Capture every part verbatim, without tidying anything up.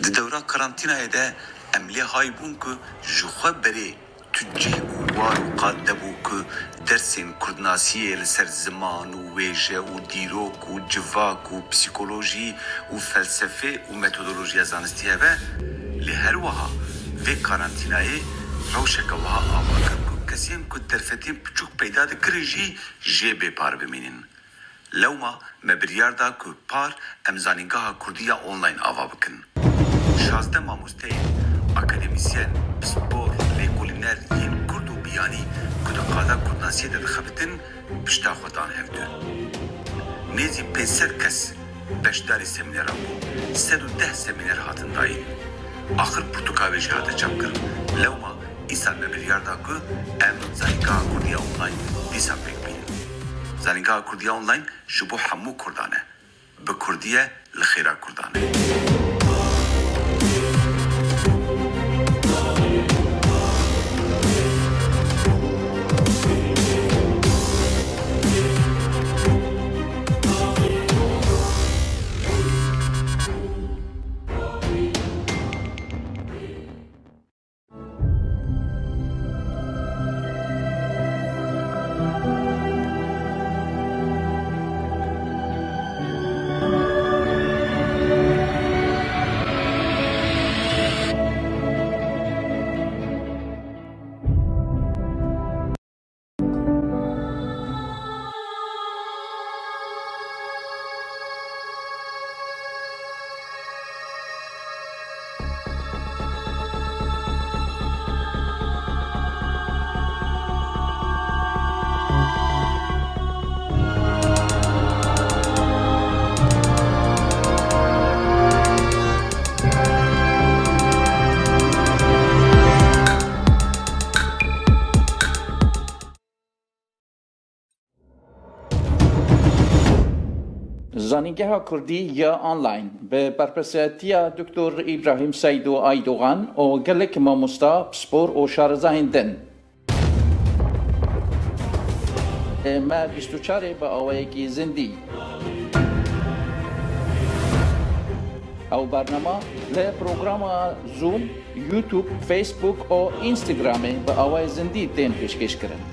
Di dewra karantînayê de em lê hay bûn ku ji xwe berê tu cih û war û qad nebû ku dersên kurdnasiyê li ser ziman û wêje û dîrok û civak û psîkolojî û felsefê û metodolojiya zanistî hebe, lê her wiha vê karantînayê rewşeke wiha ava kir ku kesên ku derfetên piçûk peyda dikirin jî jê bê par bimînin. Lewma me biryar da ku par em Zanîngeha Kurdî ya Online ava bikin. Şazdeh mamosteyên, akademîsyen, pispor, lêkolîner yên kurd û biyanî ku di qada kurdnasiyê de dixebitin, pişta xwe dan hevdû. Nêzî pênc sed kes beşdarî semîneran bûn. Sed û deh semîner hatin dayîn. Axir pirtûka wê jî hate çapkirin. Lewma îsal me biryar da ku em Zanîngeha Kurdî ya Online dîsa pêk bînin. Zanîngeha Kurdî ya Online ji bo hemû kurdan e. Bi kurdî ye, li xêra kurdan e. Zanîngeha Kurdî ya Online bi berpirsiyatiya Doktor Îbrahîm Seydo Aydogan û gelek mamosta, pispor û şarezahên din. Me bîst û çar ê bi awayekî zindî. Ew bernama li programa Zoom, YouTube, Facebook û Instagramê bi awayê zindî tên pêşkêşkirin.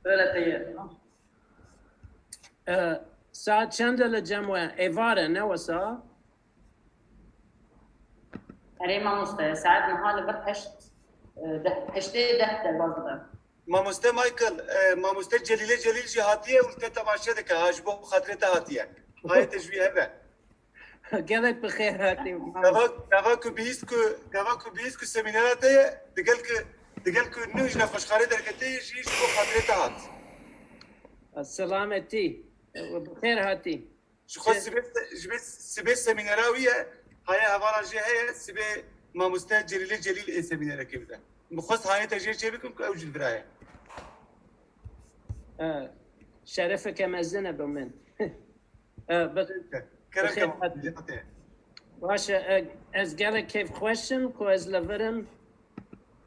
Böyle te ye. E, saet çend e li cem we? Êvar e, ne wisa? Erê mamoste, saet niha li vir heşt, e, deh, heştê deh derbas dibe. Mamoste Michael, e, mamoste Celîlê Celîl jî hatiye û te temaşe dike, ha, ji bo xatirê te hatiye. Hayê te ji wî hebe. Gelek bi xêr hatî. Gava, gava ku bihîst ku, gava ku bihîst ku semînera te ye, digel ku, digel ku nû ji nexweşxanê derketê yê jî ji bo xatirê te hat. Selametî. Bi xêr hatî. Ji xwe sibê, ji bê, sibê semînera wî ye, haya hevala jê heye, sibê mamoste Celîlê Celîl ê semînerekê bide. Min xwest hayê te jê çê bikim ku ew jî li vira ye. E, şerefeke mezin e bo min. E, bi- Kerem Xêr ke hatin. Miletê. Baş e, e, ez gelek kêfxweş im ku ez li vir im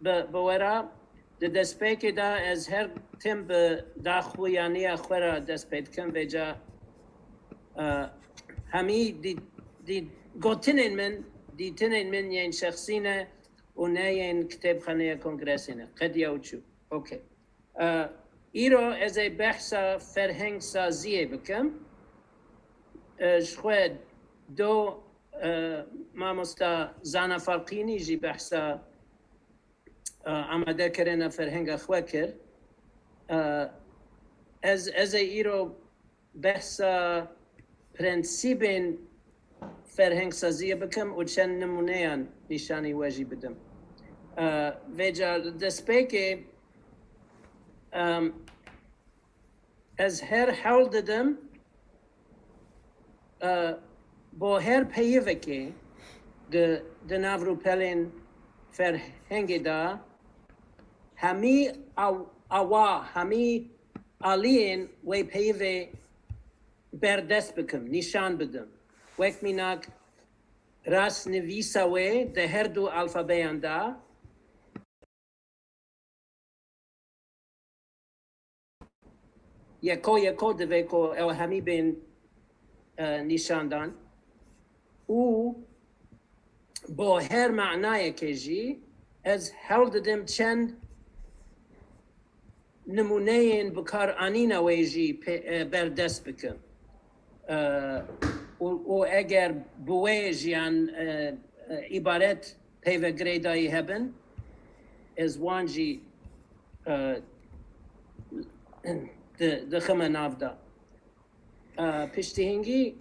bi, bi we re. Di destpêkê de ez her tim bi daxuyaniya xwe re dest pê dikim. Vêca e, hemî dî, dî, gotinên min, dîtinên min yên şexsî ne û ne yên kitêbxaneya kongresê ne. Qediya û çû. Okey. E, îro ez ê behsa ferheng saziyê bikim. E, ji xwe do, e, mamosta Zana Farqînî jî behsa, e, amadekirina ferhenga xwe kir. E, ez, ez ê îro behsa prensîbên ferheng saziyê bikim û çend nimûneyan nîşanî we jî bidim. E, vêca li destpêkê, em, ez her hewl didim, e, bo her peyivekê di, di nav rûpelên ferhengê de hemî aw-, awa, hemî aliyên wê peyivê berdest bikim, nîşan bidim. Wek mînak rastnivîsa wê di her du alfabeyan de, yeko yeko divê ku ew hemî bên, e, nîşandan û bo her manayekê jî ez hewl didim çend nimûneyên bikaranîna wê jî pê-, e, berdest bikim. E, û, û eger bi wê jiyan, e, e, îbaret peyve girêdayî hebin, ez wan jî, e, di-, dixime nav de. E, piştî hingî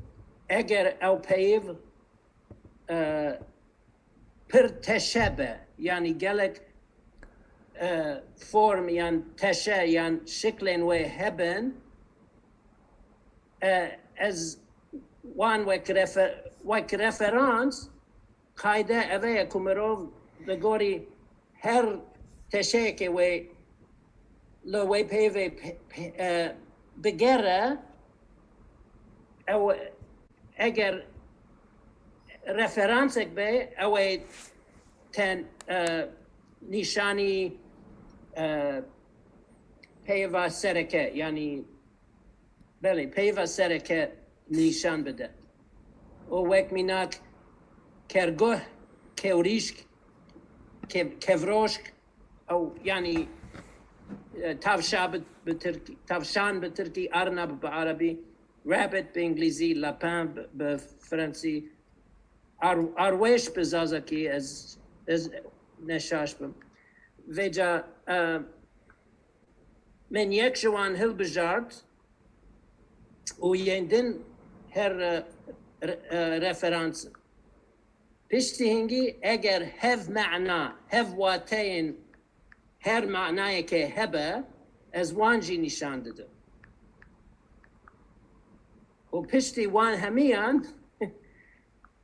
eger ew peyiv, e, pir teşe be, yanî gelek, e, form yan teşe yan şiklên wê hebin, e, ez wan wek refe-, wek referans, qayde eve ye ku mirov li gorî her teşeyekê wê li wê peyvê pe-, pe-, e, bigere, ew eger referansek be, ew ê ten, e, nîşanî, e, peyva sereke, yanî belê, peyva sereke nîşan bide. Û wek mînak kerguh, kewrîşk, kev-, kevroşk, ew yanî, e, tavşa bi, bi tirkî, tavşan bi tirkî, arnab bi erebî, rabbit bi îngilîzî, lapin bi, bi fransî, ar-, arwêş bi zazakî, ez, ez neşaş bim. Vêca, e, min yek ji wan hilbijart û yên din her, e, re-, e, referans in. Piştî hingî eger hev mena, hev wateyên her manayekê hebe, ez wan jî nîşan didim. Û piştî wan hemiyan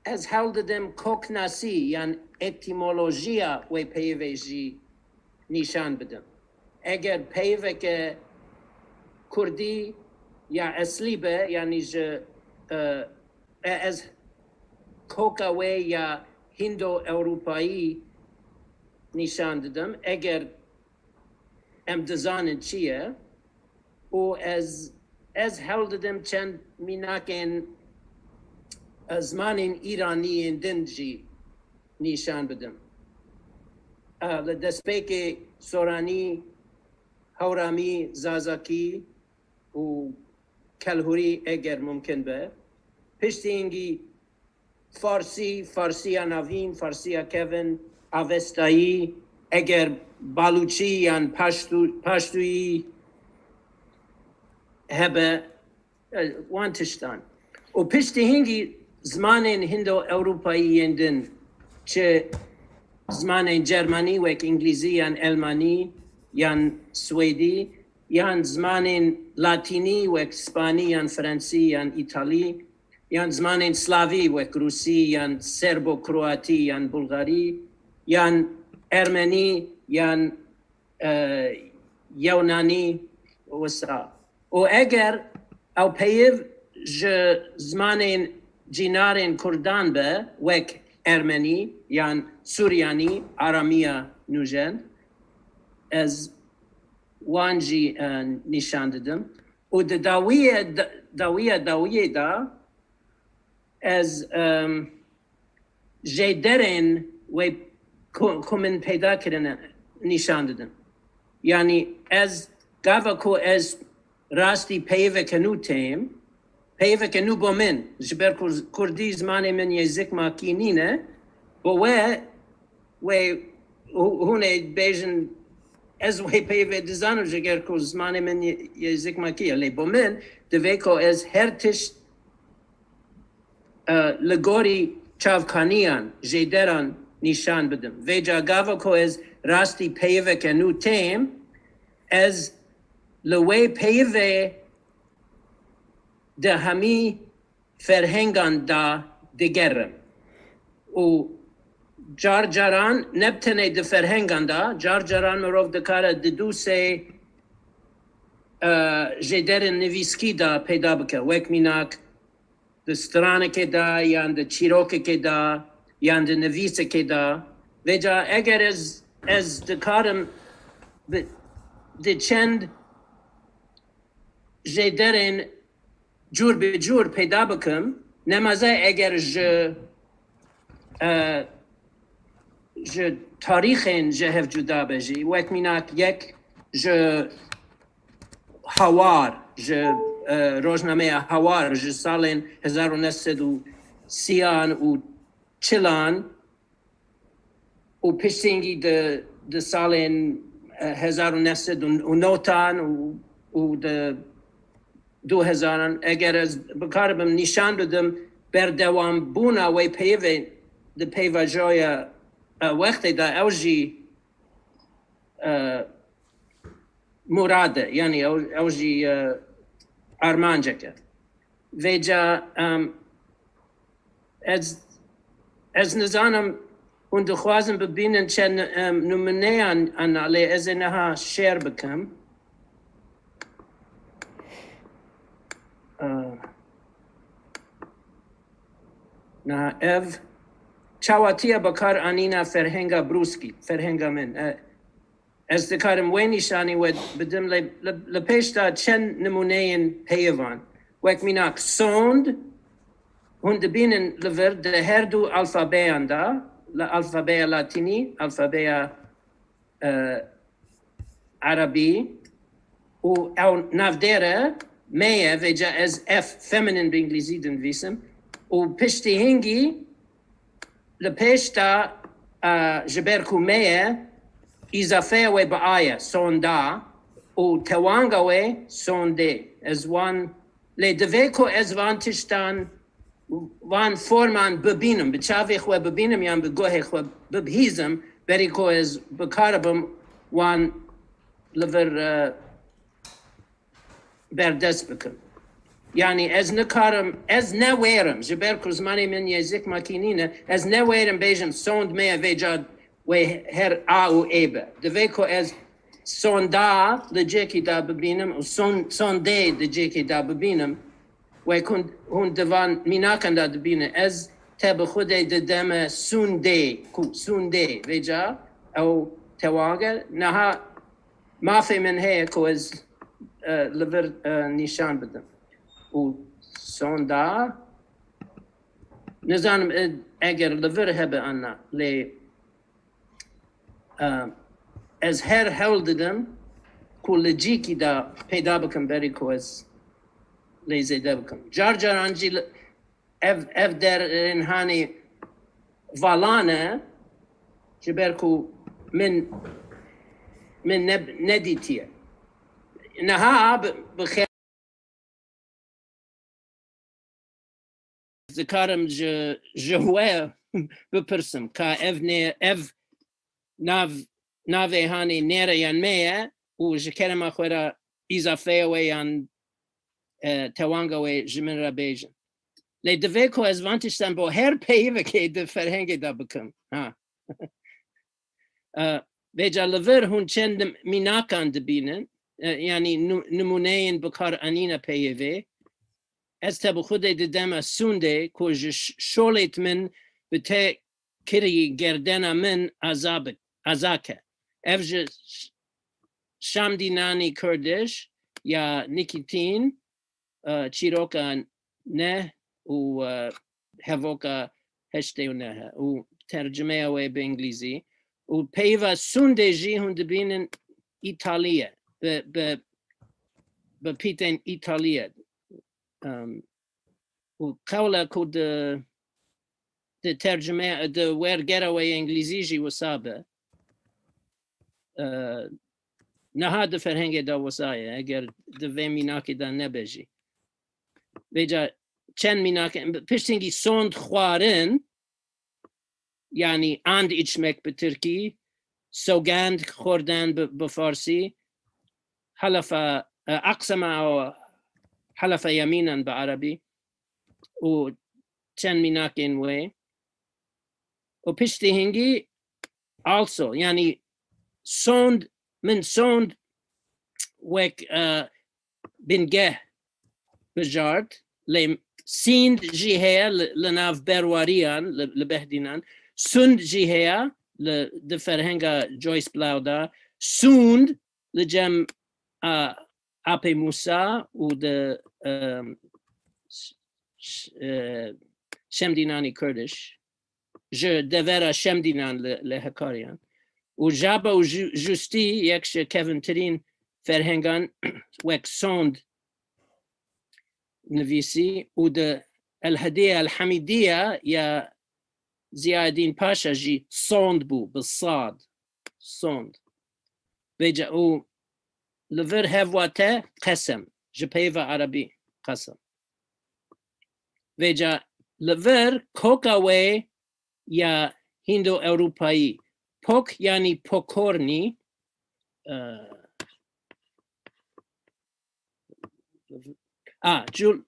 ez hewl didim koknasî yan etîmolojiya wê peyivê jî nîşan bidim. Eger peyiveke kurdî ya eslî be, yanî ji, e, e, ez koka wê ya Hîndo-Ewropayî nîşan didim. Eger em dizanin çi ye û ez, ez hewl didim çend mînakên, e, zimanên îranî yên din jî nîşan bidim. E, li destpêkê soranî, hewramî, zazakî û kelhurî eger mumkin be. Piştî hingî farsî, farsiya navîn, farsiya kevin, avestayî, eger balûçî yan paştû-, paştûyî hebe, e, wan tiştan. Û piştî hingî zimanên Hindo-Ewropayî yên din, çi zimanên Cermanî wek Îngilîzî yan Elmanî yan Swêdî, yan zimanên Latînî wek Spanî yan Frensî yan Îtalî, yan zimanên Slavî wek Rûsî yan Serbo-Kroatî yan Bulgarî, yan Ermenî, yan, e, Yewnanî wisa. Û eger ew peyv ji zimanên cînarên Kurdan be, wek Ermenî yan Suryanî, Aramiya nûjen, ez wan jî, e, nîşan didim. Û di dawiyê, da-, dawiya dawiyê de ez, em, jêderên wê ku, ku min peyda kirine nîşan didim. Yanî ez gava ku ez rastî peyveke nû têm, peyveke nû bo min, ji ber ku kurdî zimanê min yê zikmakî nîne, bo we, wê hu-, hûn ê bêjin, ez wê peyvê dizanim, ji ber ku zimanê min yê, yê zikmakî ye. Lê bo min divê ku ez her tişt, e, li gorî çavkaniyan, jêderan nîşan bidim. Vêca gava ku ez rastî peyveke nû têm, ez li wê peyvê di hemî ferhengan de digerim. Û car caran, ne bi tenê di ferhengan de, car caran mirov dikare di dû sê, e, jêderên nivîskî de peyda bike. Wek mînak, di stranekê de, yan di çîrokekê de, yan di nivîsekê de. Vêca eger ez, ez dikarim bi, di çend jêderên cûr bi cûr peyda bikim, nemaze eger ji, e, ji tarîxên ji hev cuda be jî, wek mînak yek ji Hawar, ji, e, rojnameya Hawar, ji salên hezar û neh sed û sîyan û çilan û piştîngî di, di salên, e, hezar û neh sed û newtan û, û di du hezaran, eger ez bikaribim nîşan bidim berdewambûna wê peyvê di peyvajoya, e, wextê de, ew jî, e, murad e, yanî ew, ew jî, e, armancek e. Vêca, em, ez, ez nizanim, hûn dixwazin bibînin çend, em, nimûneyan ana, lê ez ê niha şêr bikim. E, niha ev çawatiya bikar anîna ferhenga brûskî, ferhenga min. E, Ez dikarim wê nîşanî we bidim, lê li, li pêş de çend nimûneyên peyivan. Wek mînak sond, hûn dibînin li vir di her du alfabeyan de, li alfabeya latînî, alfabeya, e, erebî, û ew navdêr e, me ye, vêca ez F, feminine bi îngilîzî dinivîsim, û piştî hingî li pêş de, e, ji ber ku me ye, îzafeya wê bi a ye, sonda, û tewanga wê sondê. Ez wan, lê divê ku ez van tiştan, van forman bibînim, bi çavê xwe bibînim yan bi guhê xwe bibihîzim, berî ku ez bikaribim wan li vir, e, berdest bikim. Yanî ez nikarim, ez ne wêr im, ji ber ku zimanê min yê zikmakî nîne, ez ne wêr im bêjim sond me ye, vêca wê her A û E be. Divê ku ez sonda di cihekî de bibînim û son-, sondê di cihekî de bibînim. Wek hûn, hûn di van mînakan de dibînin. Ez te bi Xwedê dideme sûndê, ku sûndê. Vêca ew tewang e. Niha mafê min heye ku ez, e, li vir, e, nîşan bidim. Û sonda, nizanim, e, eger li vir hebe an na, lê, e, ez her hewl didim ku li cîkî de peyda bikim berî ku ez lê zêde bikim. Car caran jî li, ev, ev derên hanê valan e, ji ber ku min, min ne, nedîtiye. Niha bi, bi xêr dikarim ji, ji we bipirsim, ka ev nê, ev nav, navê hanê nêre yan me ye û ji kerema xwe re îzafeya we yan, e, tewanga wê ji min re bêjin. Lê divê ku ez van tiştan bo her peyvekê di ferhengê de bikim. Ha. E, Vêca li vir hûn çend nim-, mînakan dibînin, e, yanî nu-, nimûneyên bikaranîne peyivê. Ez te bi xwe de di dema sûndê ku ji ş-, şolêt min bi te kirî gerdena min aza bi-, aza ke. Ev ji ş-, Şamdînanî Kurdiş ya Nikîtîn, e, çîroka neh û, e, hevoka heştê û neh e û tercimeya wê bi îngilîzî û peyva sûndê jî hûn dibînin Îtalî ye, bi, bi, bi pîtên Îtalî ye. Em, û qewla ku di, di tercime, di wergera wê yê îngilîzî jî wisa be. E, niha di ferhengê de wisa ye, eger di vê mînakê de nebe jî. Vêca çend mînakên, piştîngî sond xwarin, yanî and içmek bi tirkî, sogand xwardan bi, bi farsî, helefe, e, aqsema ew helefe yemînen bi erebî û çend mînakên wê. Û piştî hingî also, yanî sond, min sond wek, e, bingeh bijart, lê sînd jî heye li, li nav berwariyan, li, li behdînan. Sund jî heye li, di ferhenga Joyce Blau de. Sund li cem, a, Apê Mûsa û di, em, ş-, ş-, e, Şemdînanî Kurdiş. Ji devera Şemdînan li, li Hekariyan. Û Jaba û Ju-, Justî yek ji kevintirîn ferhengan wek sond nivîsî û di El Hediye El Hemîdiye ya Ziyaedîn Paşa jî sond bû, bi sad, sond. Vêca û li vir hevwa te qesem, ji peyva erebî qesem. Vêca li vir koka wê ya Hîndo-Ewropayî, pok yanî pokornî, e, a, Jul-,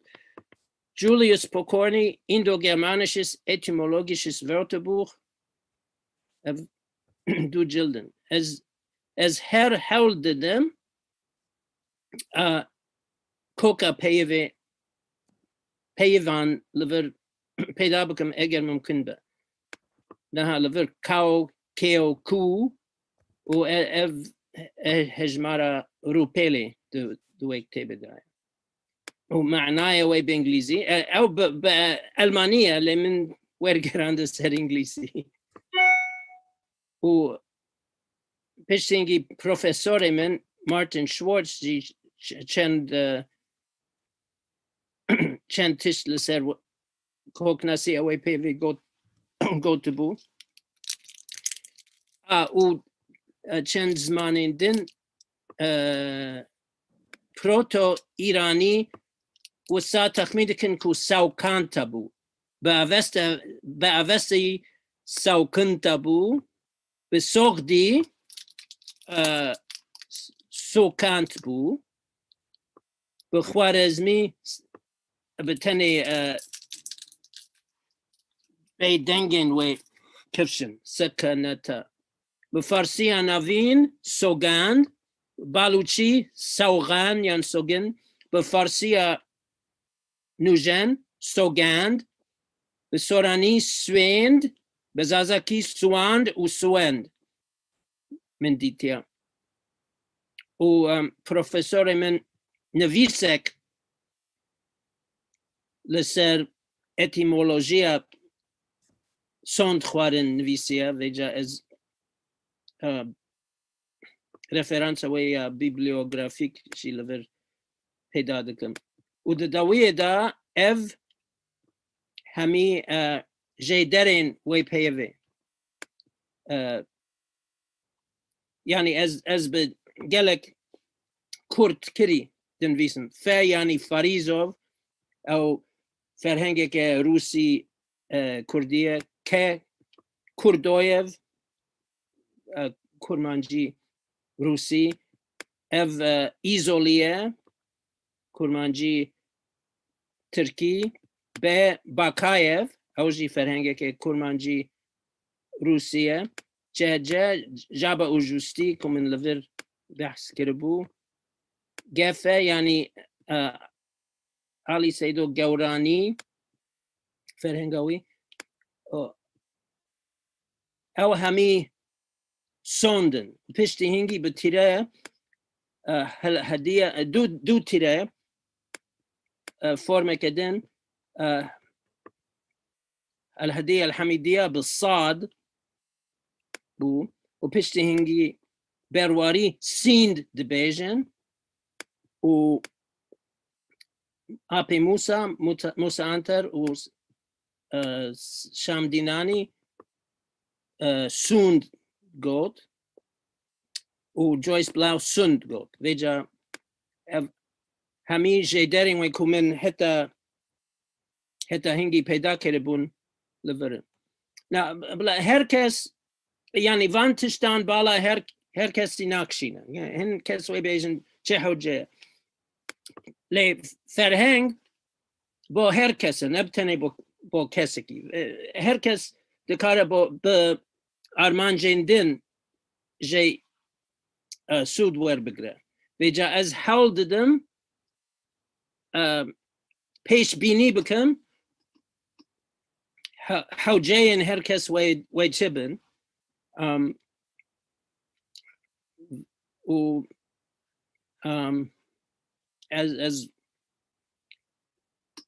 Julius Pokorny, Indogermanisches Etymologisches Wörterbuch, ev du cildin. Ez, ez her hewl didim, a, koka peyivê, peyivan li vir peyda bikim eger mumkin be. Niha li vir kao, keo, ku û e-, ev, e, hejmara rûpelê di, di wek têbidaye. Û manaya wê bi îngilîzî, e, ew bi, bi elmanî ye, lê min wergerand ser îngilîzî. Û piştîngî profesorê min Martin Schwartz jî ç-, çend, e, çend tişt li ser w-, koknasî ew ê peyvê got, gotibû. A, û, e, çend zimanên din, e, proto-îranî wisa texmîn dikin ku Sawkanta bû. Bi aveste, bi avesteyî Sawkinta bû, bi Soxdî, e, Sokant bû, bi Xwarezmî, bi tenê, e, pey dengên wê kifş in, sekenete. Bi Farsiya Navîn, Sogand, Balûçî, Sawxan yan Sogin, bi Farsiya Nûjen, Sogand, bi Soranî, Swênd, bi Zazakî, Suand û Suwend min dîtiye. Û, em, profesorê min nivîsek li ser etîmolojiya sond xwarin nivîsiye, vêca ez, e, referansa wê ya bibliografîk jî li vir peyda dikim. Û di dawiyê de ev hemî, e, jêderên wê peyivê. E, yanî ez, ez bi gelek kurtkirî dinivîsim. Fe yanî Farizov, ew ferhengeke rûsî, e, kurdî ye. Ke Kurdoyev, e, kurmancî rûsî. Ev, e, Îzolî ye, kurmancî tirkî. Be Bakayev, ew jî ferhengeke kurmancî rûsî ye. C C, Jaba û Justî, ku min li vir behs kiribû. G F, yanî, e, Alî Seydo Gewranî, ferhenga wî. O, ew hemî sond in. Piştî hingî bi tîre, e, hel-, hediye, e, du, du tîre, e, formeke din, e, El Hediye El Hemîdiye bi sad bû û piştî hingî berwarî sînd dibêjin û Apê Mûsa, Muta-, Mûsa Anter û, e, Şam Dînanî, e, sûnd got û Joyce Blau sund got. Vêca ev hemî jêderên wê ku min heta, heta hingî peyda kiribûn li vir in. Na, bila her kes, yanî van tiştan bala her, her kesî nakişîne. Hin kes wê bêjin çi hewce ye. Lê ferheng bo her kes e, ne bi tenê bo, bo kesekî. E, her kes dikare bo, bi armancên din jê, e, sûd werbigire. Vêca ez hewl didim, e, pêşbînî bikim, he-, hewceyên her kes wê, wê çi bin. Em, û, em, ez, ez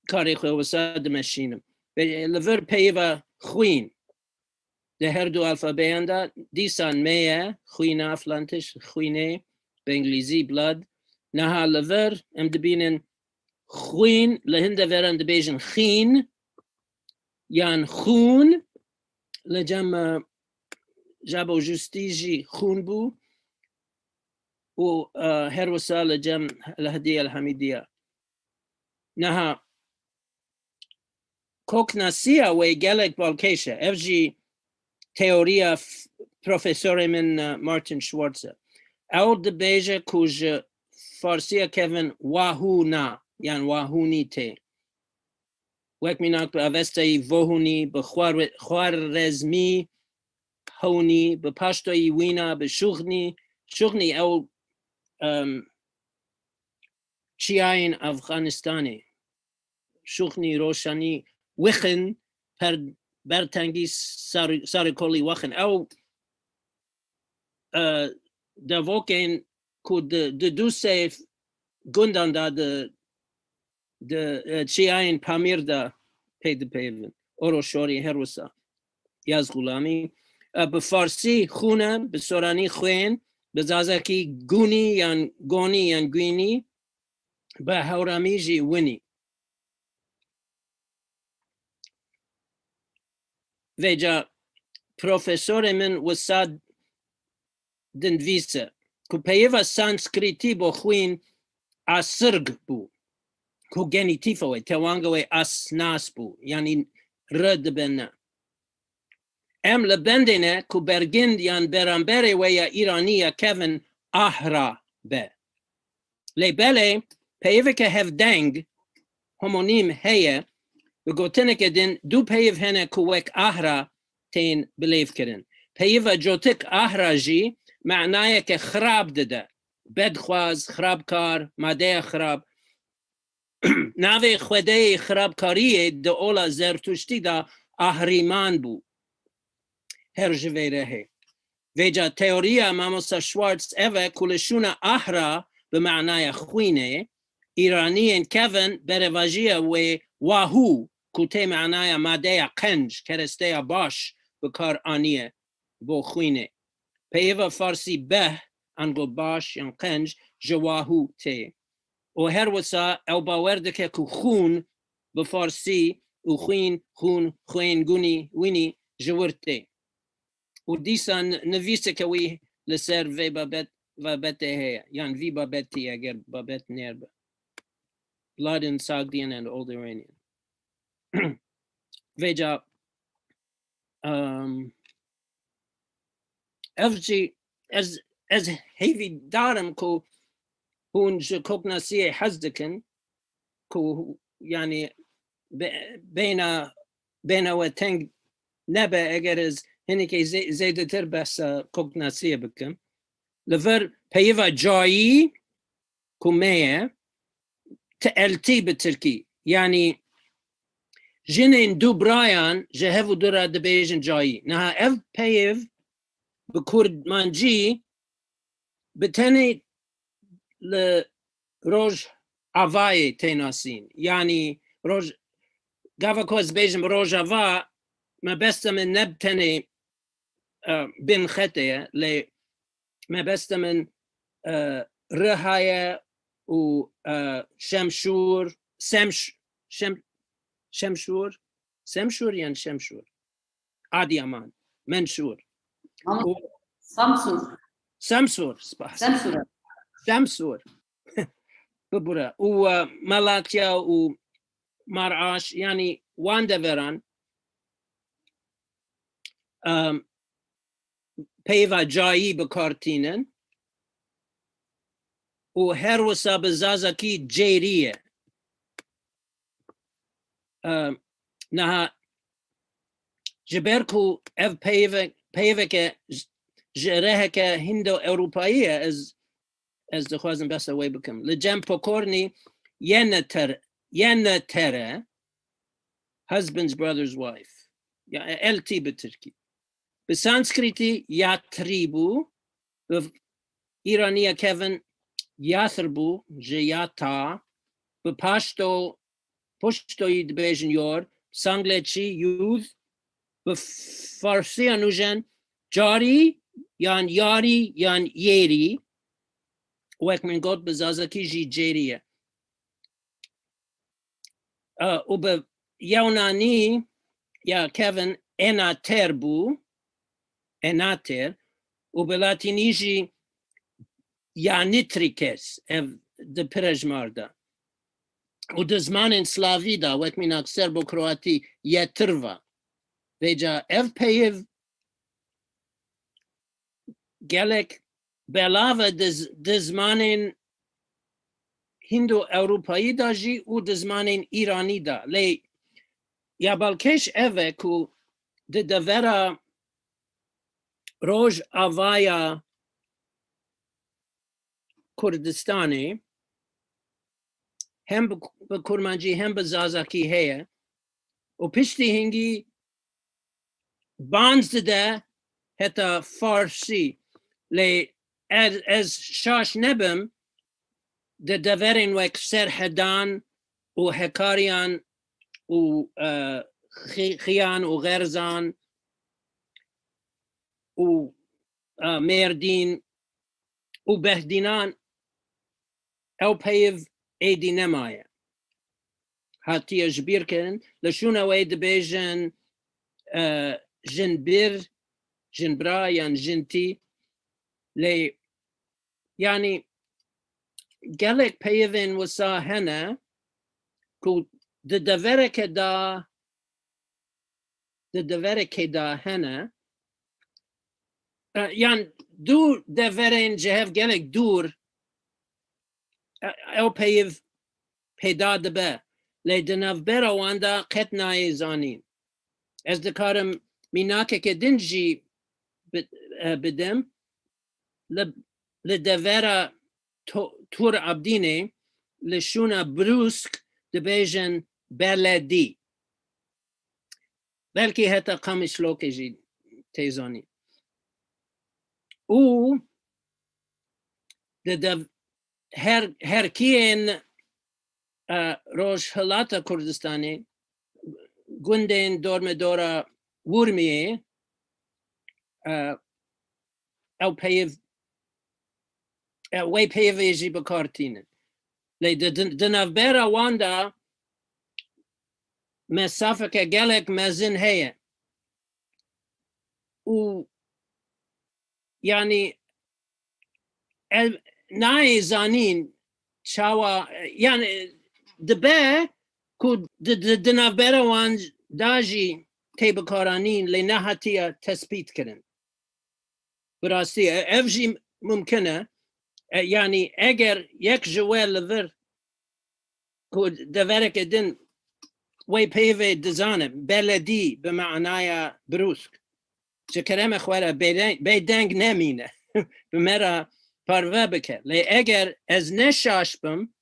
karê xwe wisa dimeşînim. Ve li vir peyva xwîn. Di her du alfabeyan de dîsan me ye, xwîna filan tişt, xwînê, bi îngilîzî blood. Niha li vir em dibînin xwîn, li hin deveran dibêjin xîn, yan xûn, li cem, e, Jabo Justî jî xûn bû û, e, her wisa li cem El Hediye El Hemîdiye. Niha koknasiya wê gelek balkêş e. Ev jî teoriya f-, profesorê min, e, Martin Schwartz e. Ew dibêje ku ji farsiya kevin wahûna yan wahûnî tê. Wek mînak bi Avestayî vohûnî, bi xwar-, xwarezmî hewnî, bi paştoyî wîna, bi şûxnî, şûxnî ew, em, çiyayên Afganistanê. Şûxnî, roşanî, wixin, per-, bertengî, sarî-, sarîkolî wexin. Ew, e, devokên ku di, di du sê gundan de di, di, e, çiyayên Pamîr de pê dipeyivin. Oroşorî her wisa. Yaz Gulamî. E, bi farsî xûn e, bi soranî xwên, bi zazakî gûnî yan gonî yan gwînî, bi hewramî jî winî. Vêca profesorê min wisa dinvîse ku peyiva Sanskrîtî bo xwîn asirg bû, ku genîtîfa wê, tewanga wê asnas bû, yanî r dibe ne. Em li bendê ne ku bergind yan beramberê wê ya îranî ya kevin ahra be. Lê belê peyiveke hevdeng, homonîm, heye, bi gotineke din du peyiv hene ku wek ahra tên bilêvkirin. Peyiva cotik ahra jî manayeke xirab dide. Bedxwaz, xirabkar, madeya xirab. Navê xwedeyê xirabkariyê di ola Zertuştî de Ahriman bû. Her ji vê re hê. Vêca teoriya mamosta Schwartz ev e ku li şûna ahra bi manaya xwînê, îraniyên kevin berevajiya wê wahû ku tê manaya madeya qenc, keresteya baş, bi kar aniye bo xwînê. Peyva farsî beh, ango baş yan qenc, ji wahû tê. Û her wisa ew bawer dike ku xûn bi farsî û xwîn, xûn, xwên, gunî, winî ji wir tê. Û dîsa n-, nivîseke wî li ser vê babet, babetê heye, yan vî babetî eger babet nêr be. Blood in Sogdian and Old Iranian. Vêca, em, ev jî ez, ez hêvîdar im ku hûn ji koknasiyê hez dikin, ku, yanî, be-, bêhna, bêhna we teng nebe eger ez hinekî zê-, zêdetir behsa koknasiyê bikim. Li vir peyiva cayî ku me ye, T L T bi tirkî. Yanî jinên du birayan ji hev û du re dibêjin cayî. Niha ev peyiv bi kurmancî bi tenê li Rojavayê tê nasîn. Yanî roj-, gava ku ez bêjim Rojava, mebesta min ne bi tenê, e, bin xetê ye, lê mebesta min, e, Riha ye û, e, Şemşûr, Semş-, Şem-, Şemşûr, Semşûr yan Şemşûr? Adiyaman, Menşûr. Ama Û Samsur. Semsûr, spas. Semsur. Semsûr. Bibûre. Û, e, Malatya û Maraş, yanî wan deveran, em, peyva cayî bi kar tînin û her wisa bi zazakî cêrî ye. Em, niha ji ber ku ev peyve-, peyveke ji, ji reheke Hindo-Ewropayî ye, ez, ez dixwazim behsa wê bikim. Li cem Pokornî Yeneter-, Yenetere, husband's brother's wife. Ya, L T bi tirkî. Bi sanskritî yatrî bû, bi îraniya kevin yatr bû, ji yata, bi paşto, puştoyî dibêjin yor, sangleçî, yûz, bi farsiya nûjen carî yan yarî yan yêrî, wek min got, bi zazakî jî cêrî ye. E, û bi yewnanî ya kevin enater bû, enater, û bi latînî jî yanitrikes, ev di pire ji mar de. Û di zimanên slavî de, wek mînak serbo-kroatî, yetrva. Vêca ev peyiv gelek belav e di z-, di zimanên Hindo-Ewropayî de jî û di zimanên Îranî de. Lê ya balkêş ev e ku di devera Rojavaya Kurdistanê hem bi, bi kurmancî hem bi zazakî heye û piştî hingî banz dide heta farsî. Lê ez, ez şaş nebim, di deverên wek Serhedan û Hekariyan û, e, Xi-, Xiyan û Xerzan û, e, Mêrdîn û Behdînan ew peyiv êdî nemaye. Hatiye ji bîr kirin. Li şûna wê dibêjin, e, jinbir, jinbira yan jintî. Lê, yanî, gelek peyivên wisa hene ku di devereke de, di deverekê de hene. E, yan du deverên ji hev gelek dûr, e, ew peyiv peyda dibe. Lê di navbera wan de qet nayê zanîn. Ez dikarim mînakeke din jî bi-, e, bidim. Li, li devera To-, Tur Abdînê, li şûna Brûsk dibêjin Beledî. Belkî heta Qamişlokê jî tê zanîn. Û di dev-, her-, herkiyên, e, Rojhilata Kurdistanê, gundên dormedora Urmiyê, e, ew peyiv, e, wê peyivê jî bi kar tînin. Lê di, di, di navbera wan de mesafeke gelek mezin heye. Û, yanî, ev nayê zanîn çawa, yanî, dibe ku di, di, di navbera wan de jî tê bikaranîn, lê nehatiye tespît kirin. Bi rastî, e, ev jî mumkin e. E, yanî, eger yek ji we li vir ku devereke din wê peyvê dizane, beledî bi manaya Brûsk. Ji kerema xwe re bêdeng, bêdeng nemîne. Bi me re parve bike. Lê eger ez ne şaş bim,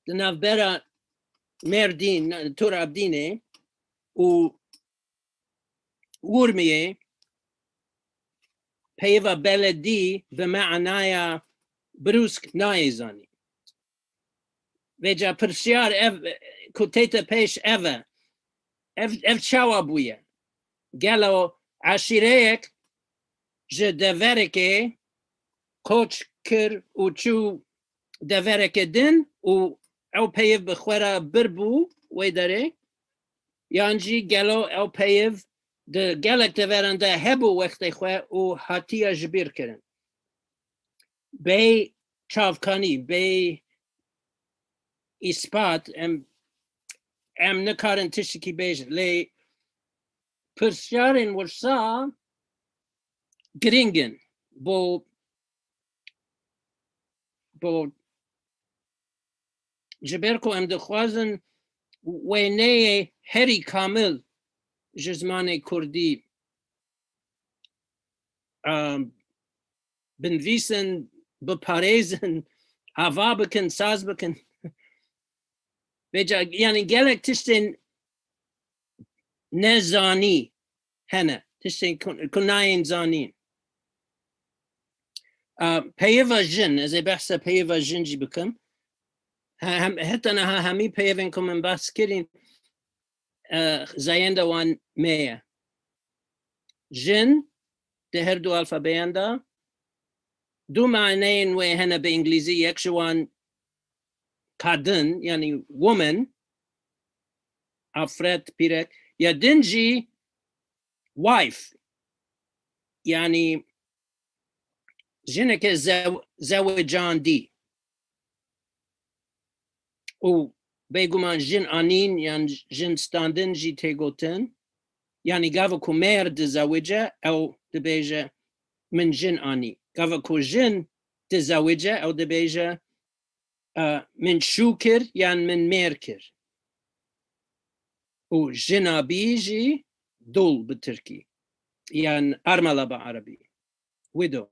di navbera Mêrdîn, Tur Abdînê û Urmiyê, peyva beledî bi manaya brûsk nayê zanîn. Vêca pirsyar ev, ku tête pêş ev e. Ev, ev çawa bûye? Gelo eşîreyek ji deverekê koç kir û çû deverekê din û ew peyv bi xwe re bir bû wê derê? Yan jî gelo ew peyv di gelek deveran de hebû wextê xwe û hatiye ji bîr kirin? Bê çavkanî, bê îspat em, em nikarin tiştekî bêjin. Lê pirsyarên wirsa girîng in bo, bo, ji ber ku em dixwazin wêneyê herî kamil ji zimanê kurdî, em, binivîsin, biparêzin, ava bikin, saz bikin. Vêca, yanî gelek tiştên nezanî hene, tiştên ku, ku nayên zanîn. A, peyva jin, ez ê behsa peyva jin jî bikim. He, hem, heta niha hemî peyvên ku min behs kirîn, e, zayenda wan me ye. Jin di her du alfabeyan de du maneyên wê hene bi îngilîzî, yek ji wan kadın, yanî woman, afret, pîrek, ya din jî wife, yanî jineke zew-, zewicandî. Û bêguman jin anîn yan jin standin jî tê gotin. Yanî gava ku mêr dizewice, ew dibêje, "Min jin anî." Gava ku jin dizewice, ew dibêje, e, "Min şû kir" yan "Min mêr kir." Û jina bî jî dul bi tirkî, yan armala bi erebî, widow.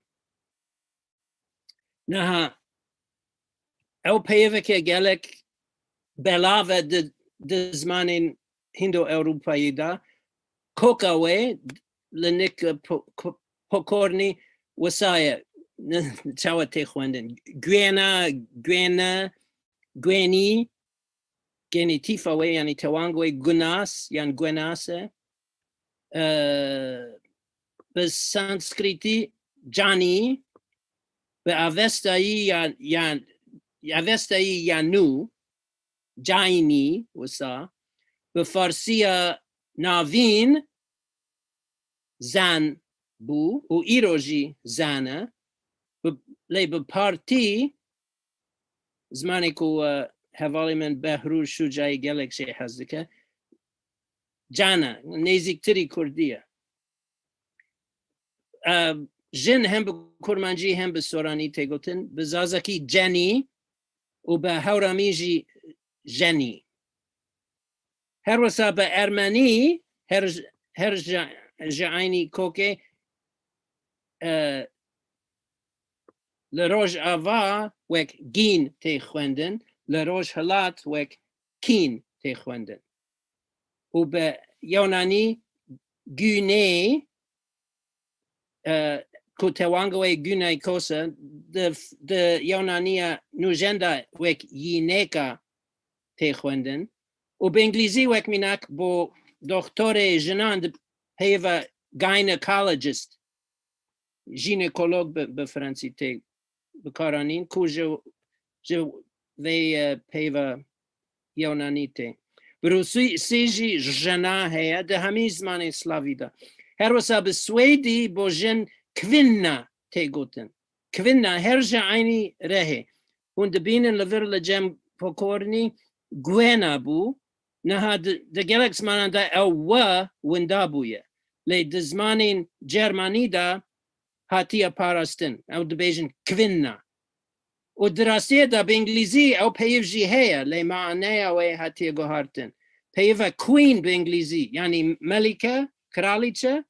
Niha ew peyveke gelek belav e di, di zimanên Hîndo-Ewropayî de. Koka wê li nik po-, ko-, pokornî wisa ye, çawa tê xwendin? Guêna, guêne, guênî, genîtîfa wê, yanî tewang wê gunas yan guenas e. E, bi sanskrîtî canî, bi avestayî ya, ya, avestayî ya nû, caynî wisa, bi farsiya navîn zan bû û îro jî zan e. Bi, lê bi partî, zimanê ku, e, hevalê min Behrûr Şûcayî gelek jê hez dike, can e, nêzîktirî kurdî ye. E, jin hem bi kurmancî hem bi soranî tê gotin, bi zazakî cenî û bi hewramî jî jenî. Her wisa bi ermenî, her j-, her ji, ji eynî kokê, e, li Rojava wek gîn tê xwendin, li Rojhilat wek kîn tê xwendin. Û bi Yewnanî Güney, e, ku tewanga wê Güney Kos e, di, di Yewnaniya nûjen de wek yîneka tê xwendin. Û bi îngilîzî wek mînak bo doktorê jinan di peyva gynecologist, jinekolog bi, bi fransî tê bikaranîn, ku ji, ji vê, e, peyva Yewnanî tê. Bi rûsî jî jena heye, di hemî zimanên slavî de. Her wisa bi swêdî bo jin kvinna tê gotin. Kvinna her ji eynî rehê. Hûn dibînin li vir li cem pokornî guena bû. Niha di, di gelek zimanan de ew we winda bûye. Lê di zimanên cermanî de hatiye parastin. Ew dibêjin kvinna. Û di rastiyê de bi îngilîzî ew peyiv jî heye, lê maneya wê hatiye guhartin. Peyiva queen bi îngilîzî, yanî melike, kralîçe,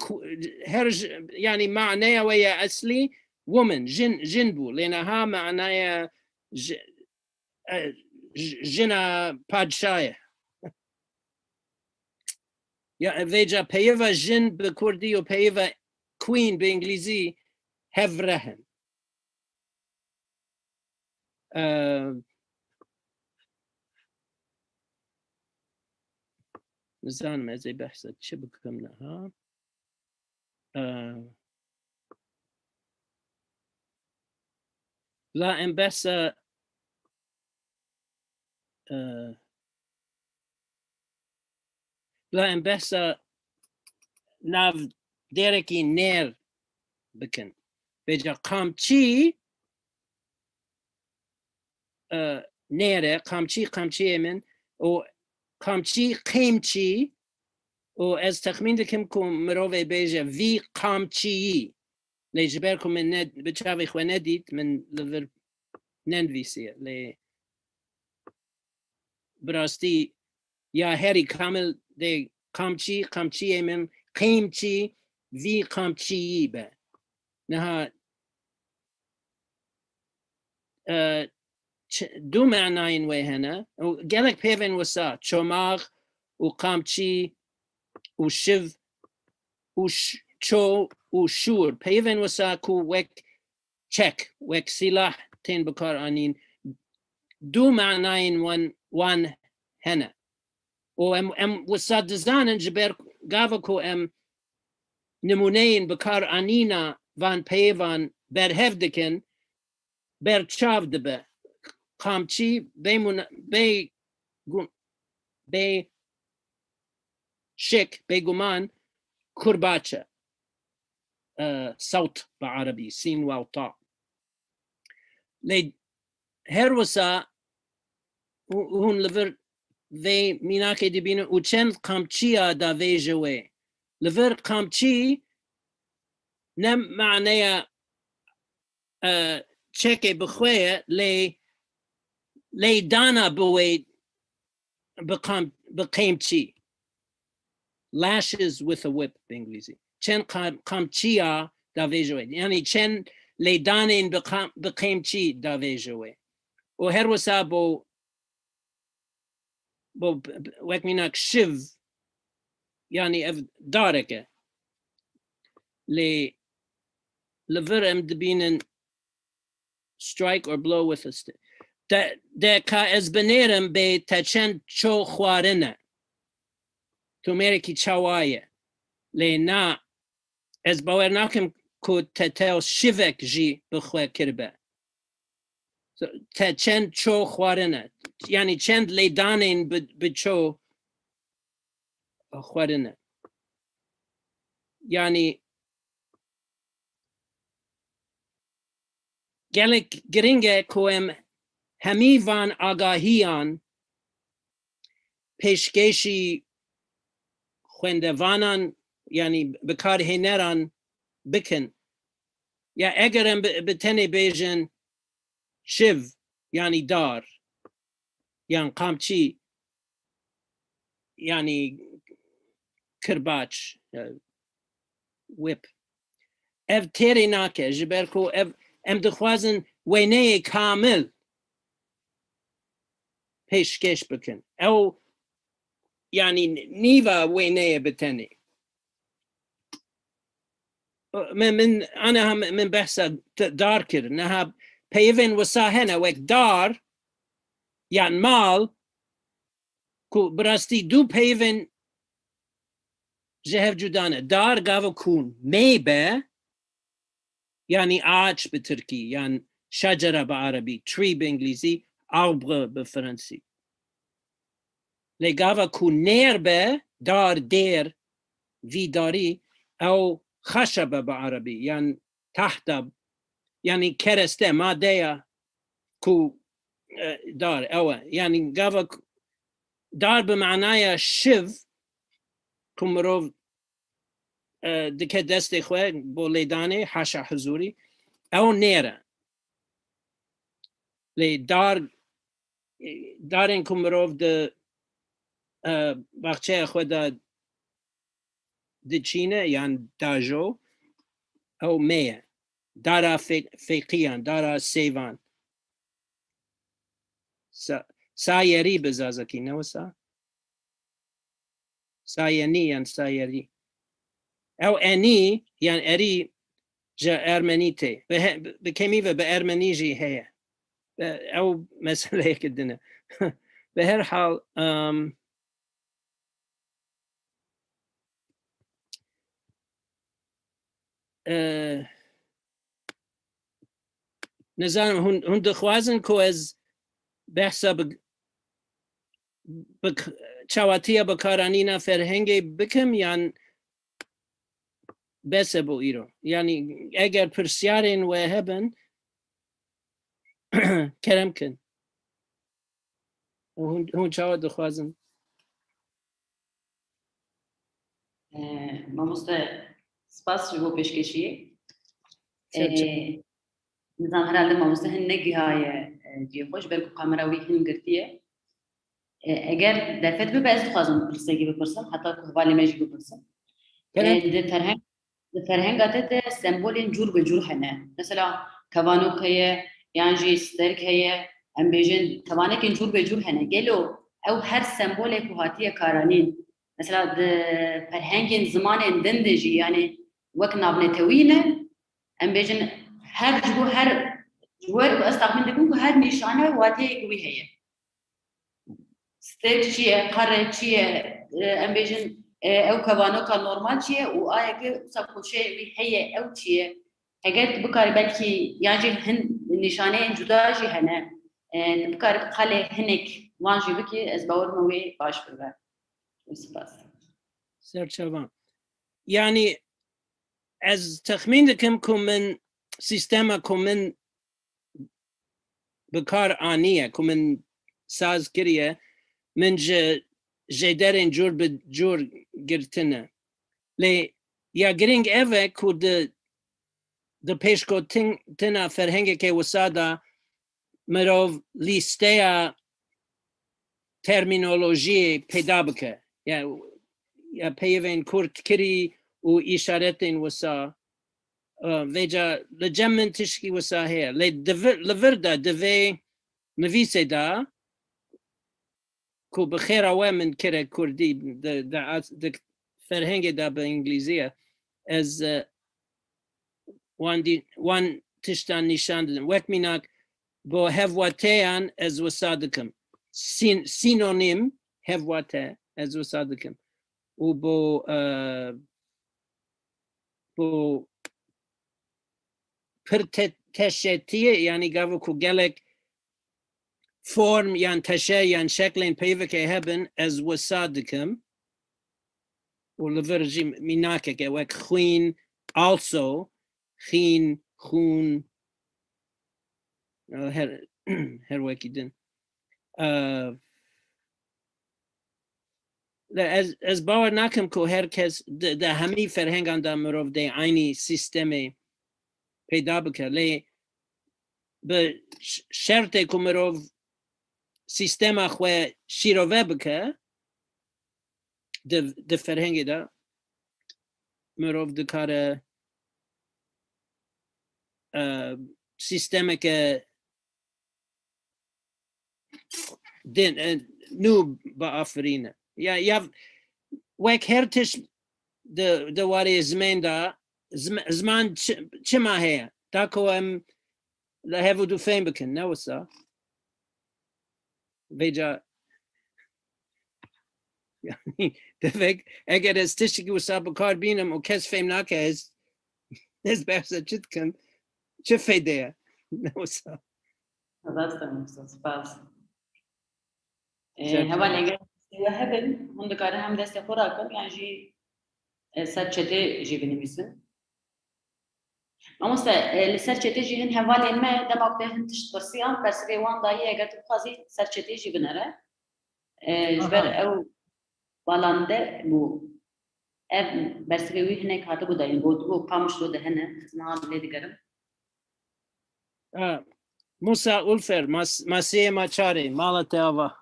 ku-, her j-, yanî maneya wê ya eslî woman, jin, jin bû. Lê niha manaya ji-, e, j-, jina padşa ye. Ya, vêca peyiva jin bi kurdî û peyiva queen bi îngilîzî hevreh in. E, nizanim ez ê behsa çi bikim niha. E, la em behsa, e, la em behsa nav dêrekî nêr bikin. Vêca qamçî, e, nêr e, qamçî, qamçiyê min û qamçî, qêmçî û ez texmîn dikim ku mirovê bêje vî qamçiyî. Lê ji ber ku min ne, bi çavê xwe nedît, min li vir nenivîsiye. Lê bi rastî ya herî kamil dê qamçî, qamçiyê min, qîmçî, vî qamçiyî be. Niha, e, çi-, du manayên wê hene. Û gelek peyvên wisa, çomax û qamçî û şiv û ş-, ço û şûr. Peyvên wisa ku wek çek, wek sîlah tên bikar anîn, du manayên wan, wan hene. Û em, em wisa dizanin ji ber gava ku em nimûneyên bikar anîna van peyvan berhev dikin, berçav dibe. Qamçî bê muna-, bê gu-, bê şek, bêguman kurbaç e. E, sewt bi erebî, sîn, waw, ta. Lê her wisa hû-, hûn li vir vê mînakê dibînin û çend qamçiya davêje wê. Li vir qamçî ne maneya, e, çekê bi xwe ye, lê lêdana bi wê, bi qam-, bi qêmçî. Lashes with a whip bi îngilîzî. Çend qam-, qamçiya davêje wê. Yanî çend lêdanên bi qam-, bi qêmçî davêje wê. Û her wisa bo, bo, wek mînak şiv, yanî ev darek e. Lê li vir em dibînin strike or blow with a stick. De, de ka ez binêrim bê te çend ço xwarine. Tûmerekî çawa ye. Lê na, ez bawer nakim ku te tew şivek jî bi xwe kiribe. So, te çend ço xwarine. Yanî çend lêdanên bi, bi ço xwarine. Yanî gelek giring e ku em hemî van agahiyan pêşkêşî xwendevanan, yanî bikarhêneran bikin. Ya eger em bi, bi tenê bêjin şiv, yanî dar, yan qamçî, yanî kirbaç, e, whip. Ev têrê nake, ji ber ku ev, em dixwazin wêneyê kamil pêşkêş bikin. Ew, yanî nîva wêneyê bi tenê. Min, min, aniha min, min behsa t-, dar kir. Niha peyvên wisa hene wek dar yan mal ku bi rastî du peyvên ji hev cuda ne. Dar gava ku meybe, yanî ağaç bi tirkî, yan şecere bi erebî, tree bi îngilîzî, arbre bi fransî. Lê gava ku nêr be, dar, dêr, vî darî, ew xeşebe bi erebî, yan tahta, yanî kereste, madeya ku, e, dar, ew e. Yanî gava ku, dar bi manaya şiv ku mirov, e, dike destê xwe bo lêdanê, haşa huzurî, ew nêr e. Lê dar, e, darên ku mirov di, e, baxçeya xwe de diçîne yan dajo, ew mê ye. Dara fê-, fêqiyan, dara sêvan. Sa-, sayerî bi zazakî, ne wisa? Sayenî yan sayerî. Ew enî yan erî ji ermenî tê. Bi he-, bi kemî ve bi ermenî jî heye. Be-, ew meseleyeke din e. Bi her hal, em, e, nizanim, hûn, hûn dixwazin ku ez behsa bi, bi, çawatiya bikaranîna ferhengê bikim yan bes e bo îro? Yanî eger pirsyarên we hebin, kerem kin. Hûn, hûn çawa dixwazin? Ee, mamoste, spas ji bo pêşkêşiyê. Ser çavan. Ee, nizam herhalde mamoste hin negihaye, e, cihê xwe, ji ber ku kamera wî hin girtiye. E, eger derfet bibe, ez dixwazim pirsekî bipirsim, heta ku hevalê me jî bipirsin. Kerem. E, di ferheng, di ferhenga te de sembolên cûr bi cûr hene. Mesela kevanok heye, yan jî sterk heye, em bêjin kevanekên cûr bi cûr hene. Gelo ew her sembolê ku hatiye karanîn, mesela di ferhengên zimanên din de jî, yanî wek navnetewî ne, em bêjin her ji bo her, ji wer ku ez texmîn dikim ku her nîşane wateyek wî heye. Stêrk çi ye, qere çi ye, e, em bêjin, e, ew kevanoka normal çi ye û ayeke wisa koşeyê wî heye, ew çi ye? Heger tu bikarî belkî, yan jî hin nîşaneyên cuda jî hene, e, tu bikarî bi qelê hinek wan jî bikî, ez bawer me wê baş bibe. Spas. Ser çavan. Yanî ez texmîn dikim ku min sîstema ku min bi kar aniye, ku min saz kiriye, min ji jêderên cûr bi cûr girtine. Lê ya girîng ev e ku di, di pêşketina ferhengeke wisa de mirov lîsteya termînolojiyê peyda bike. Ya, ya peyvên kurtkirî û îşaretên wisa. E, vêca li cem min tişkî wisa heye. Lê di vir, li vir de di vê nivîsê de ku bi xêra we min kire kurdî, di, di, di ferhengê de bi îngilîzî ye. Ez, e, wan dî-, wan tiştan nîşan didim. Wek mînak, bo hevwateyan ez wisa dikim. Sîn-, sînonîm hevwate ez wisa dikim. Û bo, e, bo pir te-, teşetiyê, yanî gava ku gelek form yan teşe yan şeklên peyvekê hebin, ez wisa dikim. Û li vir jî mînakeke wek xwîn, also, xîn, xûn, her, her wekî din. Ev, ez, ez bawer nakim ku her kes di, di hemî ferhengan de mirov dê eynî sîstemê peyda bike. Lê bi ş-, şertê ku mirov sîstema xwe şîrove bike, di, di ferhengê de mirov dikare, e, sîstemeke din, e, nû biafirîne. Ya, ya wek her tişt di, di warê zimên de, zim-, ziman çi, çima heye? Ta ku em li hev û du fêm bikin, ne wisa? Vêca, yanî, devek, eger ez tiştekî wisa bi kar bînim û kes fêm nake, ez, ez behsa çi dikim? Çi feyde ye? Ne wisa? Rast e, Musa, spas. Ee, Ser hevalên çavan. Gel we hebin, hûn dikarin hem destê xwe rakin, yan jî, e, ser çetê jî binivîsin. Mamoste, e, li ser çetê jî hin hevalên me dema ku te hin tişt pirsiyan, bersivê wan dayî, eger tu bixwazî ser çetê jî binere. E, ji ber Aha. ew balande bû. Ev bersivê wî hinek hatibû dayîn, gotibû Qamişlo de hene, ez niha lê digerim. Ha, Musa Ulfer, Mas-, Masiyê Maçarê, mala te ava.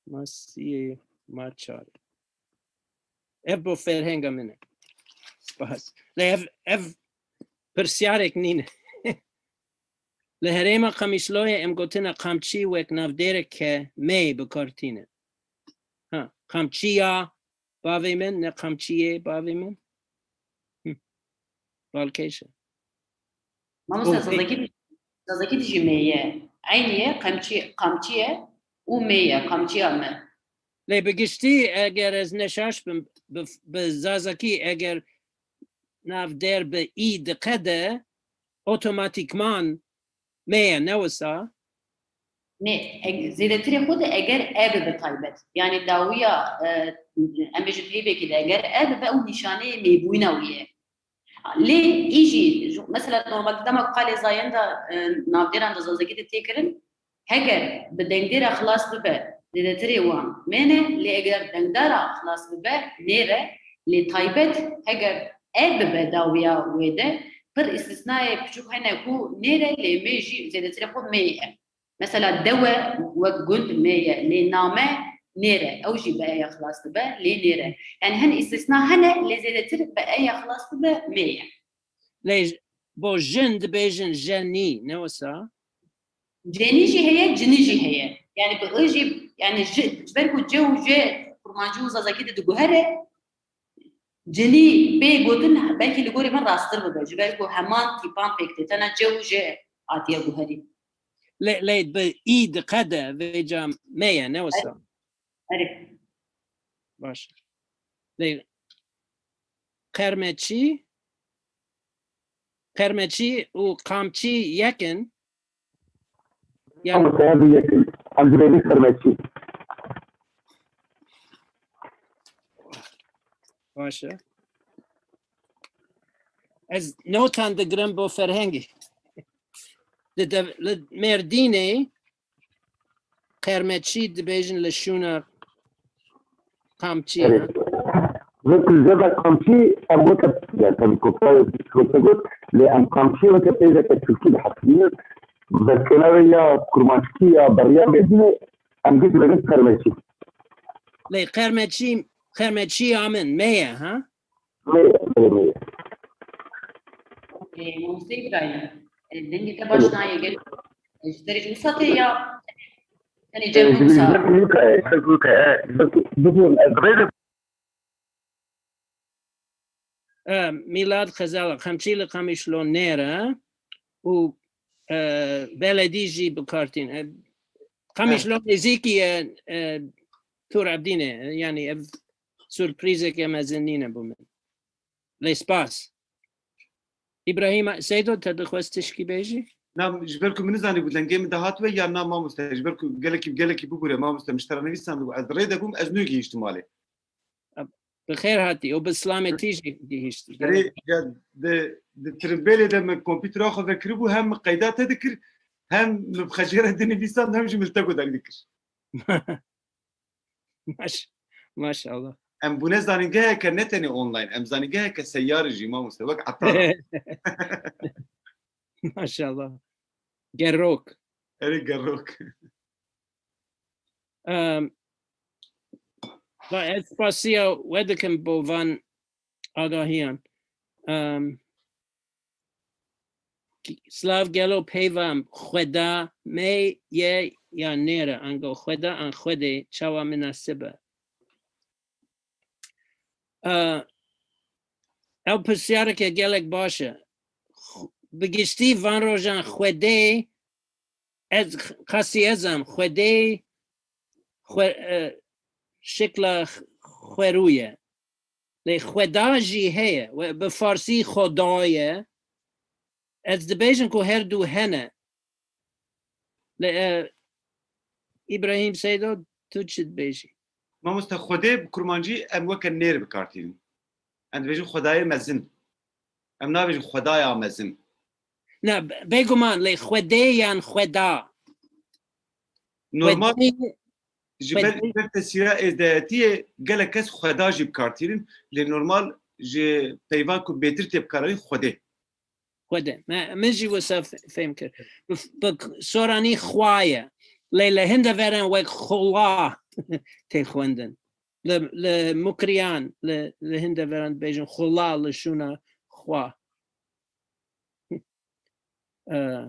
Masiyê Maçarê. Ev bo ferhenga min e. Spas. Lê ev, ev pirsyarek nîne. Li herêma Qamişloyê em gotina qamçî wek navdêrek ke meyê bi kar tîne. Ha, qamçiya bavê min, ne qamçiyê bavê min. Hı. Balkêş e. Mamoste, Zazakî, Zazakî dijî mê ye. Eynî ye, qamçî, qamçî ye û mê ye, qamçiya me. Lê bi giştî eger ez neşaş bim, bi, bi Zazakî eger navdêr bi î diqede, otomatîkman mê ye, ne wisa? Nê, eg-, zêdetirê xwe de eger e bibe taybet. Yani dawiya, e, em bêjin peybekê de eger e bibe, ew nîşaneyê mêbûyîna wî ye. Lê î jî, mesela normalde dema qalê zayenda, e, navdêran de Zazakî de tê kirin, heger bi dengdêra xilas bibe, zêdetirê wan mê ne, lê eger dengdara xilas bibe, nêr e, lê taybet heger e bibe dawiya wê de, pir îstisnayê piçûk hene ku nêr e, lê mê jî zêdetirê xwe mê ye. Mesela dewe wek gund mê ye, lê name nêr e. Ew jî bi e ya xilas dibe, lê nêr e. Yani hin îstisna hene, lê zêdetir bi e ya xilas dibe, mê ye. Lê j-, bo jin dibêjin jenî, ne wisa? Jenî jî heye, cinî jî heye. Yani bi i jî, yani ji, ji ber ku ce û jê kurmancî û zazakî de diguhere, cinî bê gotin belkî li gorî min rasttir bibe. Ji ber ku heman tîpan pêk tê, tena ce û jê hatiye guherî. Lê, lê bi î diqede vêca me ye, ne wisa? Erê. Baş. Lê qermeçî, qermeçî û qamçî yek in. Yan Ama sebebi yekin. Em dibêjin qermeçî. Baş e. Ez notan digirim bo ferhengê. Li dev-, li Mêrdînê qermeçî dibêjin li şûna qamçî. Evet. Wek zeba qamçî, em weke, yani, tabii, kopya weke got, lê em qamçî weke peyveke Tirkî dihesibînin. Bi kenarê ya kurmanckî ya beriya Mêrdînê, em gişt dibêjin qermeçî. Lê qermeçî, qermeçî ya min, me ye, ha? Lê, lê, lê. Ee, Mamoste İbrahim, e, dengê te baş nayê gel. E, ji derê ji wisa tê ya? Tenê cem wisa. Belki Luka, e, belki Luka, e, belki, belki, e, rêde. E, Mîlad Xezala, qamçî li Qamişlo nêr e û, e, beledî jî bi kar tîn. E, Qamişlo nêzîkî ye, e, Tur Abdînê, e, yani ev surprîzeke mezin nîne bo min. Lê spas. Îbrahîm Seydo, te dixwest tişkî bêjî? Na, ji ber ku min nizanî ku dengê min dihat we yan na mamoste, ji ber ku gelekî, gelekî bibûre mamoste, min ji te re nivîsandibû, ez di rê de bûm, ez nû gihîştim malê. Bi xêr hatî, û bi silametî jî gihîştî. Erê, ya, di, di tirimbêlê de min kompîtera xwe vekiribû, hem min qeyda te dikir, hem min bi xecê re dinivîsand, hem jî min li te guhdarî dikir. Maş-, maşallah. Em bûne zanîngeheke ne tenê online, em zanîngeheke seyar jî, mamoste, wek etar. Maşallah. Gerok. Erê gerok. Em, va ez spasiya we dikim bo van agahiyan. Em, Ki-, Slav, gelo peyva Xweda me ye ya nêre, ango Xweda an Xwedê çawa minasib e? E, ew pirsyareke gelek baş e. Xw-, bi giştî van rojan Xwedê, ez, qasî ez im, Xwedê xwe-, e, şikla x-, xwerû ye. Lê Xweda jî heye, we bi farsî Xoda ye. Ez dibêjim ku her du hene. Lê, e, Îbrahîm Seydo, tu çi dibêjî? Mamoste, Xwedê bi kurmancî em weke nêr bi kar tînin. Em dibêjin Xwedayê mezin. Em nabêjin Xwedaya mezin. Na, be-, bêguman, lê Xwedê yan Xweda? Normal, Xwedê, ji ber, Xwedê. Ji ber tesîra êzdeyetiyê gelek kes Xweda jî bi kar tînin, lê normal ji peyvan ku bêtir tê bikaranîn Xwedê. Xwedê. Me, min jî wisa f-, fêm kir. Bi, bi soranî xwa ye. Lê li hin deveran wek xula tê xwendin. Li, li mukriyan, li, li hin deveran dibêjin xula li şûna xwe. Eh,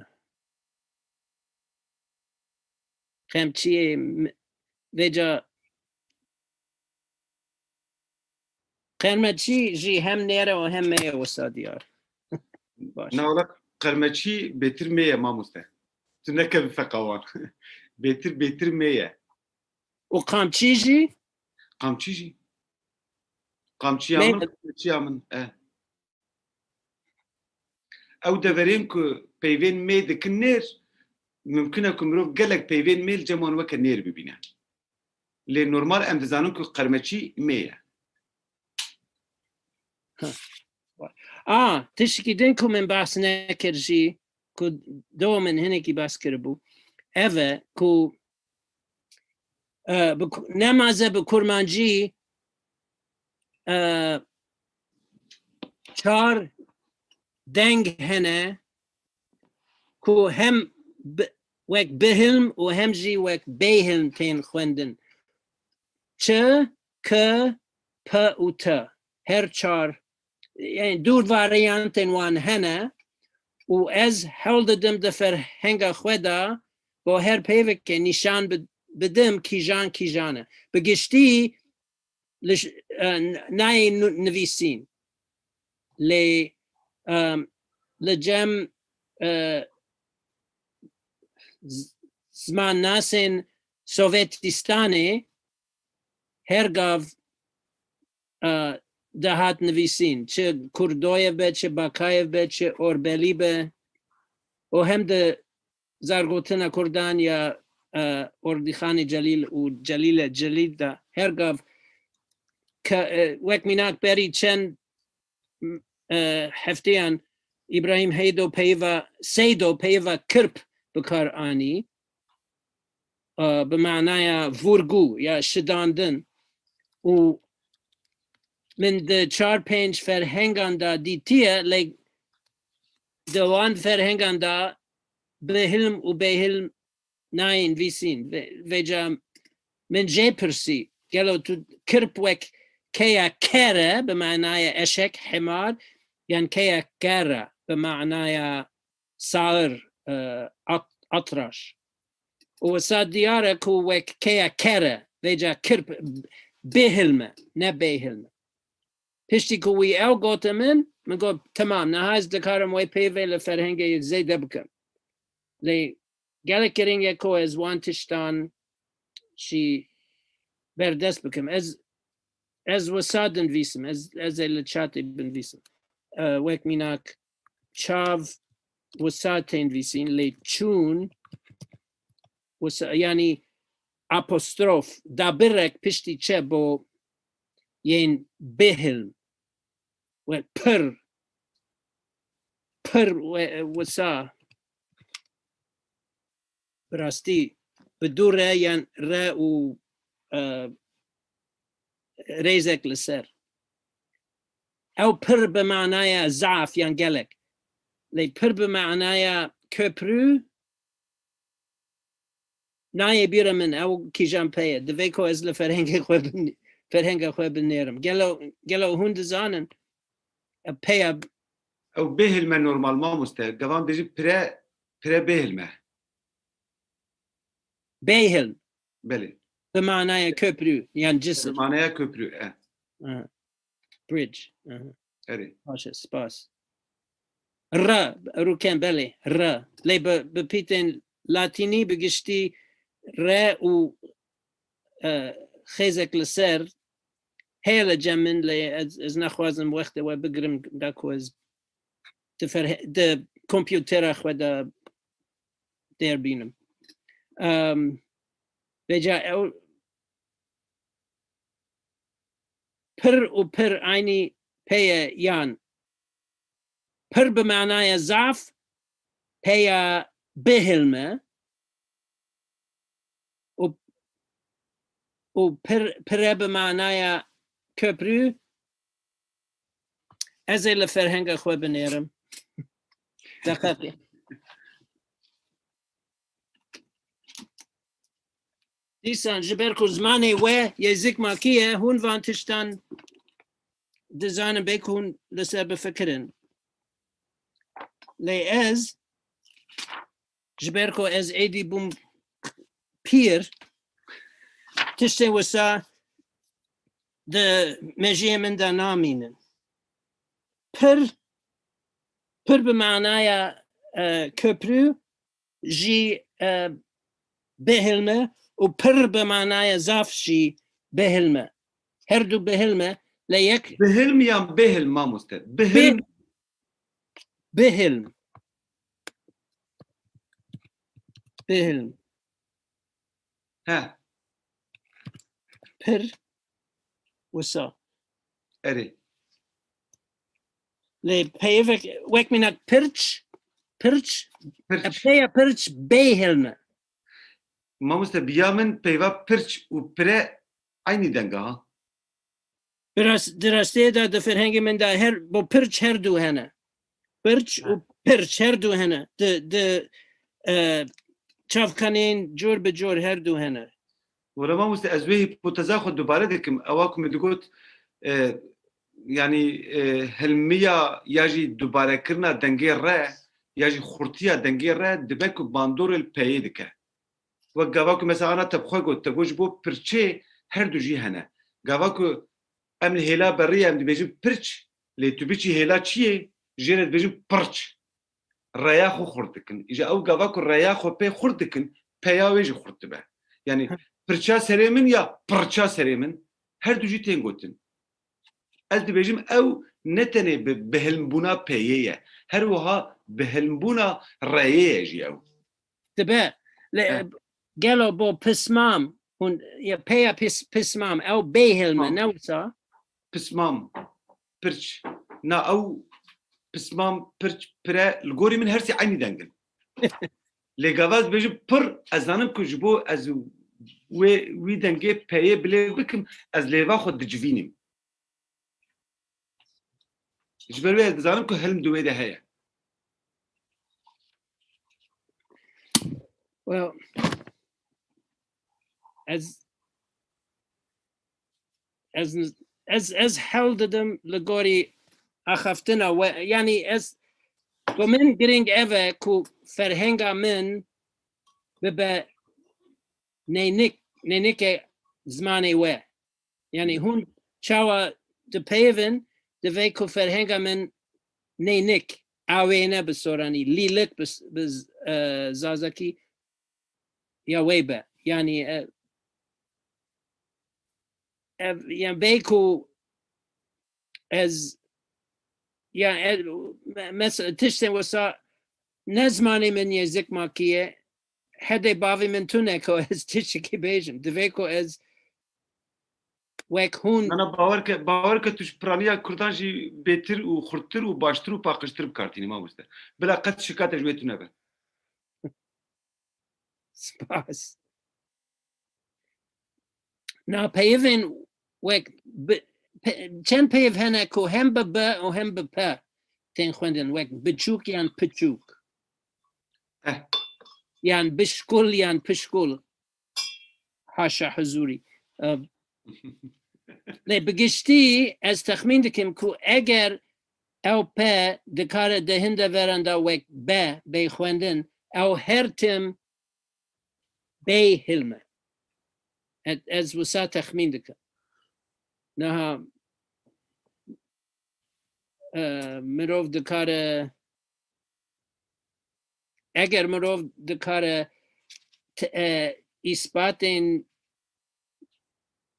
Qemçiyê m-, vêca qermeçî jî hem nêr e û hem mê ye wisa diyar. Baş. Na wala qermeçî bêtir mê ye mamoste. Tu nekevî feqa wan. Bêtir, bêtir mê ye. Û qamçî jî? Qamçî jî. Qamçiya Mê- min, qamçiya min. E. Ew deverên ku peyvên mê dikin nêr, mimkun e ku mirov gelek peyvên mê li cem wan weke nêr bibîne. Lê normal em dizanin ku qermeçî mê ye. A, tiştekî din ku min behs nekir jî, ku do min hinekî behs kiribû, ev e ku, e, bi ku-, nemaze bi kurmancî, e, çar deng hene ku hem bi-, wek bihilm û hem jî wek bêhilm tên xwendin. Ç, k, p û t. Her çar, yani dû varyantên wan hene û ez hewl didim di ferhenga xwe de bo her peyvekê nîşan bi-, bidim kîjan kîjan e. Bi giştî li ş-, e, n-, nayê nu-, nivîsîn. Lê, em, li cem, e, z-, zimannasên Sovetistanê her gav, e, dihat nivîsîn. Çi Kurdoyev be, çi Bakayev be, çi Orbelî be. Û hem di zargotina Kurdan ya, e, Ordîxanê Celîl û Celîle Celîl de her gav ke, e, wek mînak berî çend, e, hefteyan Îbrahîm Heydo peyva, Seydo peyva kirp bi kar anî, e, bi manaya vurgû ya şidandin û min di çar pênc ferhengan de dîtiye, lê di wan ferhengan de bihilm û bêhilm nayên vîsîn. Vê-, vêca min jê pirsî, gelo tu kirp wek keya ker e, bi manaya eşek, himar, yan keya ker e, bi manaya sair, e, at-, atraş. Û wisa diyar e ku wek keya ker e, vêca kirp bêhilm e, ne bêhilm e. Piştî ku wî ew gote min, min got, temam, niha ez dikarim wê peyvê li ferhengê zêde bikim. Lê gelek girîng e ku ez wan tiştan jî berdest bikim. Ez, ez wisa dinivîsim, ez, ez ê li çatê binivîsim. E, wek mînak çav wisa tên nivîsîn, lê çûn wisa, yanî apostrof, dabirek piştî çe bo yên bêhilm. We pir, pir we, wisa. Bi rastî bi du re yan re û, e, rêzek li ser. Ew pir bi manaya zaf yan gelek. Lê pir bi manaya köprü nayê bîra min, ew kîjan pê ye. Divê ku ez li ferhengê xwe bin-, ferhenga xwe binêrim. Gelo, gelo hûn dizanin, e, peya Ew bêhilm e normal mamoste. Gavan bêjî pire, pire bêhilm e. Bêhilm. Belê. Bi manaya köprü, yan cisir. Bi manaya köprü, e. Aha. Bridge. Aha. Erê. Baş e, spas. R, rûken belê, R. Lê bi, bi pîtên latînî bi giştî R û, e, xêzek li ser heye li cem min, lê ez, ez naxwazim wextê we bigirim da ku ez di ferhe-, di komputera xwe de dêr bînim. Em, vêca ew pir û pir aynî pê ye yan pir bi manaya zaf, peya bêhilm e û, û pir, pire bi manaya köprü, ez ê li ferhenga xwe binêrim. Deqeqê. Dîsan ji ber ku zimanê we yê zikmakî ye, hûn van tiştan dizanin, belkî hûn li ser bifikirin. Lê ez, ji ber ku ez êdî bûm pîr, tiştên wisa di mejiyê min de namînin. Pir, pir bi manaya, e, köprü jî, e, bêhilm e û pir bi manaya zaf jî bêhilm e. Her du bêhilm e, lê yek Bihilm yan bêhilm mamoste? Bihilm. Bê-, bêhilm. Bêhilm. He. Pir wisa. Erê. Lê peyvek wek mînak pirç, pirç, Pirç. Peya pirç bêhilm e. Mamoste, biya min peyva pirç û pire eynî deng e ha. Bi rast-, di rastiyê de di ferhengê min de her, bo pirç her du hene. Pirç û pirç her du hene. Di, di, e, çavkanên cor bi cor her du hene. Were mamoste, ez wê hîpoteza xwe dubare dikim. Ewa ku min digot, e, yanî, e, hilmiya ya jî dubarekirina dengê re, ya jî xurtiya dengê re dibe ku bandorê li peyê dike. Wek gava ku mesela ana te bi xwe got, te got ji bo pirçê her du jî hene. Gava ku em li hêla berî ye, em dibêjin pirç, lê tu biçî hêla çiyê, jê re dibêjin pirç. Reya xwe xurt dikin. Îja ew gava ku reya xwe pê xurt dikin, peya wê jî xurt dibe. Yanî pirça serê min ya pirça serê min, her du jî tên gotin. Ez dibêjim ew ne tenê bi, bihilmbûna peyê ye, her wiha bihilmbûna reyê ye jî ew. Dibe, lê He. gelo bo pismam, hûn, ya peya pis-, pismam, ew bêhilm e, Tamam. ne wisa? Pismam, pirç. Na ew pismam, pirç, pire, li gorî min her sê eynî deng in. Lê gava ez dibêjim pir, ez zanim ku ji bo ez wê, wî dengê peyê bilêv bikim, ez lêva xwe dicivînim. Ji ber wê ez dizanim ku hilm di wê de heye. Well, ez, ez, ez, ez hewl didim li gorî axaftina we, yanî ez, bo min girîng ev e ku ferhenga min bibe neynik, neynikê zimanê we. Yanî hûn çawa dipeyivin, divê ku ferhenga min neynik, awêne bi soranî, lîlik bi, bi, e, zazakî ya wê be. Yanî, e, ev, yanî bê ku ez, ya, e, me-, mes-, tiştên wisa ne zimanê min yê zikmakî ye, hedê bavê min tune ku ez tiştekî bêjim. Divê ku ez wek hûn Na, na, bawer ke, bawer ke tu ji piraniya Kurdan jî bêtir û xurttir û baştir û paqijtir bi kar tînî mamoste. Bila qet şikate ji wê tune be. Spas. Na peyivên wek bi, pe-, çend peyiv hene ku hem bi B û hem bi P tên xwendin, wek biçûk yan piçûk. Eh. Yan bişkul yan pişkul. Haşa huzurî. Em, lê bi giştî ez texmîn dikim ku eger ew P dikare di hin deveran de wek B bê xwendin, ew her tim bê hilme. Ez, ez wisa texmîn dikim. Niha, e, mirov dikare, eger mirov dikare te-, e, îspatên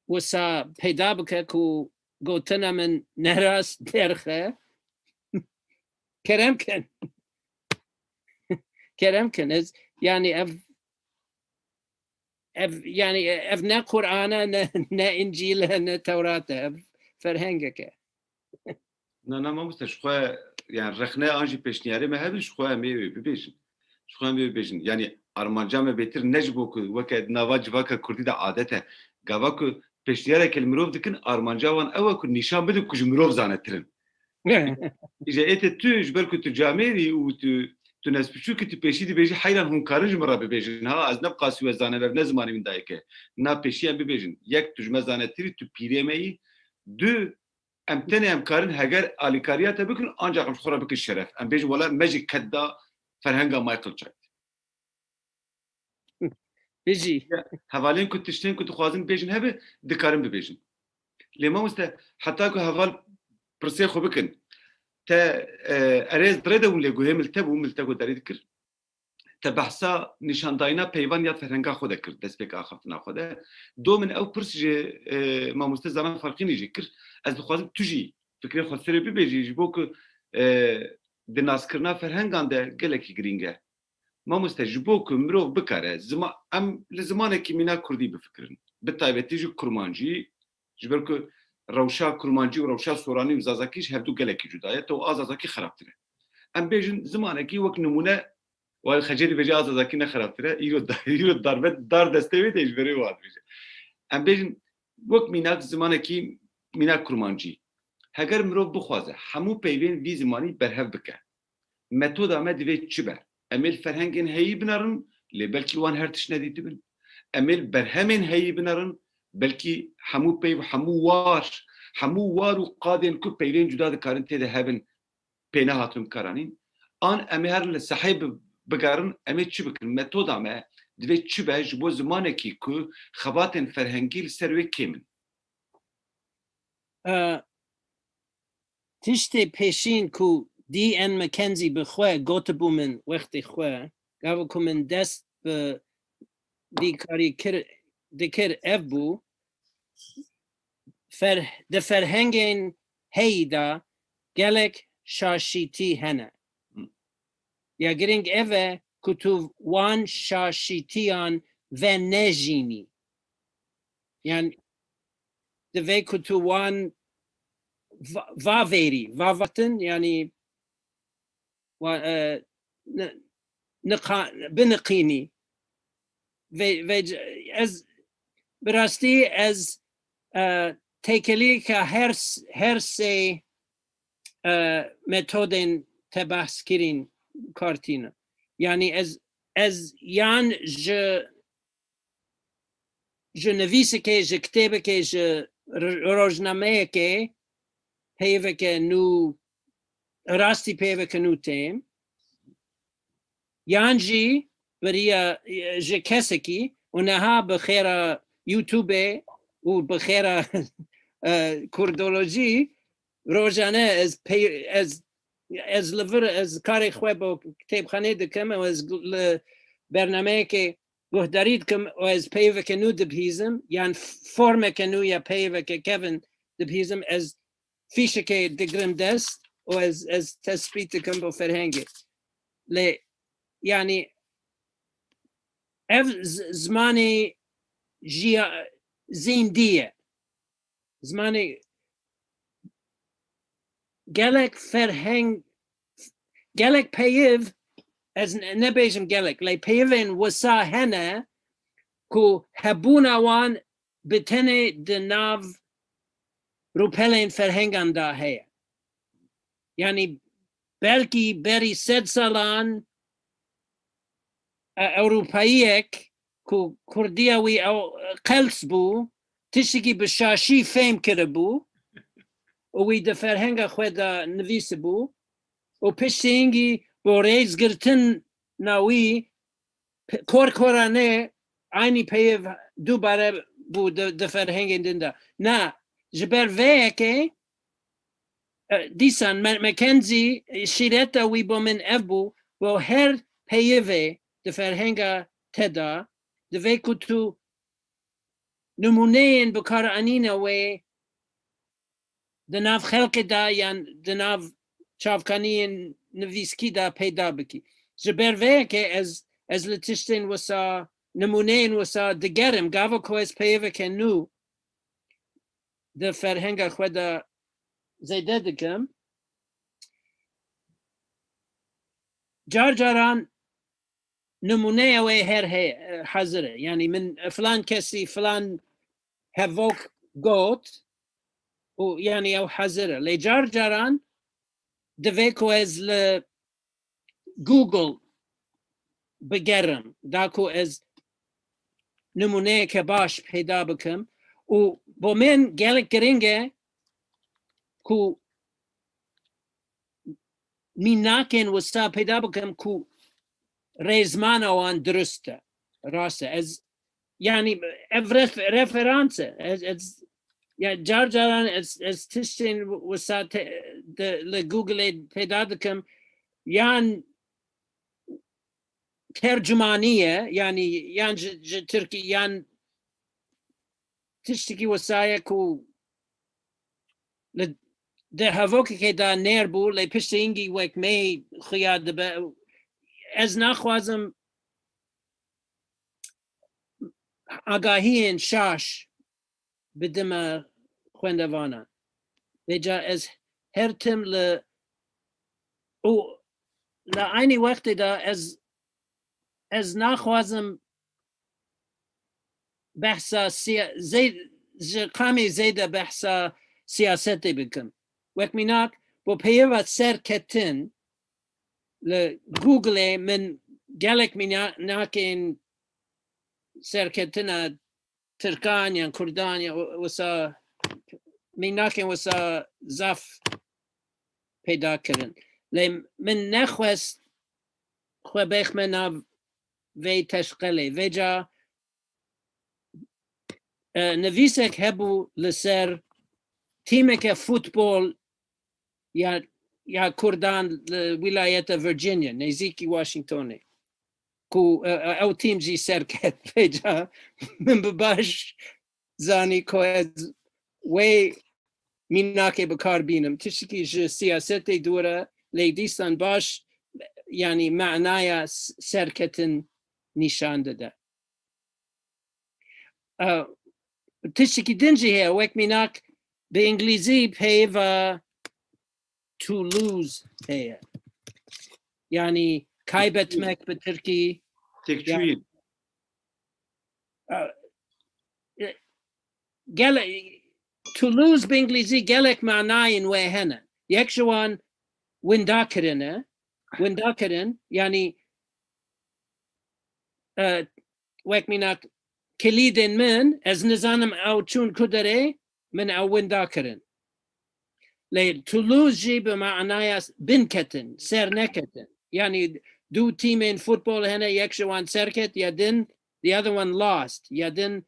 wisa peyda bike ku gotina min nerast derxe, kerem kin. Kerem kin. Ez, yanî ev, ev, yanî ev ne Qur'an e, ne, ne Încîl e, ne Tewrat e. Ev ferhengek e. Na, na, mamoste, ji xwe, yani, rexne an jî pêşniyarê me hebe, ji xwe em ê wê bibêjin. Ji xwe em ê wê bibêjin. Yani, armanca me bêtir ne ji bo ku weke nava civaka kurdî de adet e. Gava ku pêşniyareke li mirov dikin, armanca wan ew e ku nîşan bidin ku ji mirov zanetir in. Îje ê te tu, ji ber ku tu camêrî û tu Tu nesbiçûkî tu pêşî dibêjî heyran hûn karin ji min re bibêjin. Ha, ez ne bi qasî we zanever, ne zimanê min dayik e. Na pêşî em bibêjin. Yek, tu ji me zanetirî, tu pîrê me yî. Du, em tenê em karin heger alîkariya te bikin, ancak em ji xwe re bikin şeref. Em bêjin wela me jî qet da ferhenga Michael Chait. Bijî. Hevalên ku tiştên ku dixwazin bêjin hebe, dikarin bibêjin. Lê mamoste, heta ku heval pirsê xwe bikin, te, e, erê ez dirê de bûm lê guhê min li te bû, min li te ku derî dikir. Te behsa nîşandayîna peyvan ya ferhenga xwe de kir, destpêka axaftina xwe de. Do min ew pirs ji, e, mamoste Zanan Farqînî jî kir. Ez dixwazim tu jî fikrê xwe serê bibêjî, ji bo ku, e, di naskirina ferhengan de gelekî girîng e. Mamoste, ji bo ku mirov bikare, zima-, em li zimanekî mînak kurdî bifikirin. Bi taybetî jî kurmancî, ji ber ku rewşa kurmancî û rewşa soranî û zazakî ji hevdû gelekî cuda ye, tew a zazakî xerabtir e. Em bêjin zimanekî wek nimûne, wa xecerî bêje a zazakî ne xerabtir e, îro da-, îro darbe, dar destê wê de ji berê wa dibêje. Em bêjin wek mînak zimanekî mînak kurmancî. Heger mirov bixwaze hemû peyvên vî zimanî berhev bike, metoda me divê çi be? Em ê li ferhengên heyî binerin, lê belkî wan her tişt nedîtibin. Em ê li berhemên heyî binerin, belkî hemû peyv, hemû war, hemû war û qadên ku peyvên cuda dikarin tê de hebin, pê nehatin bikaranîn. An em ê herin li sehê bi-, bigerin, em ê çi bikin? Metoda me divê çi be ji bo zimanekî ku xebatên ferhengî li ser wê kêm in? E, tiştê pêşîn ku D N Mackenzie bi xwe gotibû min wextê xwe, gava ku min dest bi vî karî kir, dikir ev bû, fer-, di ferhengên heyî de gelek şaşîtî hene. Ya girîng ev e ku tu wan şaşîtiyan venejînî. Yan divê ku tu wan va-, vavêrî, vavatin, yanî wa-, e, ni-, niqa-, biniqînî. Ve, ve c-, ez, bi rastî ez, e, têkilîka her s-, her sê, e, metodên te behs kirîn kartîne. Yanî ez, ez yan ji, ji nivîsikê, ji kitêbekê, ji ro-, rojnameyekê peyveke nû, rastî peyveke nû têm. Yan jî beriya, e, ji kesekî û neha bi xêra YouTube û bi xêra, e, kurdolojî rojane ez pey-, ez, ez li vir, ez karê xwe bo kitêbxanê dikim û ez li bernameyekê guhdarî dikim û ez peyveke nû dibihîzim, yan formeke nû ya peyveke kevin dibihîzim, ez fîşekê digirim dest û ez, ez tespît dikim bo ferhengê. Lê, yanî, ev z-, zimanê jiya-, zîndî ye. Zimanê gelek ferheng, gelek peyiv, ez ne-, nebêjim gelek, lê peyivên wisa hene ku hebûna wan bi tenê di nav rûpelên ferhengan de heye. Yanî belkî berî sed salan, e, Ewropayiyek ku kurdiya wî ew qels bû, tiştekî bi şaşî fêm kiribû û wî di ferhenga xwe de nivîsibû û piştî hingî bo rêzgirtina wî pe-, kor korane aynî peyiv dubare bû di, di ferhengên din de. Na, ji ber vê yekê, e, dîsan Me-, Mackenzie, e, şîreta wî bo min ev bû, bo her peyivê di ferhenga te de, divê ku tu nimûneyên bikaranîne wê di nav xelkê de yan di nav çavkaniyên nivîskî de peyda bikî. Ji ber vê yekê ez, ez li tiştên wisa, nimûneyên wisa digerim, gava ku ez peyiveke nû di ferhenga xwe de zêde dikim. Car caran nimûneya wê her heye, hazir e. Yanî min filan kesî, filan hevok got û yanî ew hazir e. Lê car caran divê ku ez li Google bigerim, da ku ez nimûneyeke baş peyda bikim. Û bo min gelek giring e ku mînakên wisa peyda bikim ku rêzmana wan dirust e, rast e. Ez, yanî ev ref-, referans e. Ez, ez, ya car caran ez, ez tiştên wisa te, de, li Google'ê peyda dikim, yan tercümanî ye, yanî yan ji, ji Tirkî, yan tiştekî wisa ye ku li, di hevokekê de nêr bû, lê piştî hingî wek me xuya dibe. Ez naxwazim agahiyên şaş bidime xwendevanan. Vêca ez her tim li, û li aynî wextê de ez, ez naxwazim behsa siya-, zey-, ji qamê zêde behsa siyasetê bikim. Wek mînak, bo peyva serketin li Google'ê min gelek mîna-, mînakên serketina Tirkan yan Kurdan ya wi-, wisa mînakên wisa zaf peyda kirin. Lê min nexwest xwe bêxme nav vê teşqelê. Vêca, e, nivîsek hebû li ser tîmeke futbol ya, ya Kurdan li wîlayeta Virginia, nêzîkî Washingtonê, ku, e, e, ew tîm jî serket. Vêca min bi baş zanî ku ez wê mînakê bi kar bînim. Tiştekî ji siyasetê dûr e, lê dîsan baş, yanî manaya s-, serketin nîşan dide. E, tiştekî din jî heye, wek mînak bi îngilîzî peyva to lose heye. Yanî kaybetmek bi tirkî. Têkçûyî. Ya, e, e, gele-, to lose bi îngilîzî gelek manayên wê hene. Yek ji wan winda kirine, winda kirin, yanî, e, wek mînak kilîdên min, ez nizanim ew çûn ku derê, min ew winda kirin. Lê to lose jî bi manaya s-, binketin, serneketin. Yanî du tîmên futbol hene, yek ji wan serket, ya din, the other one lost, ya din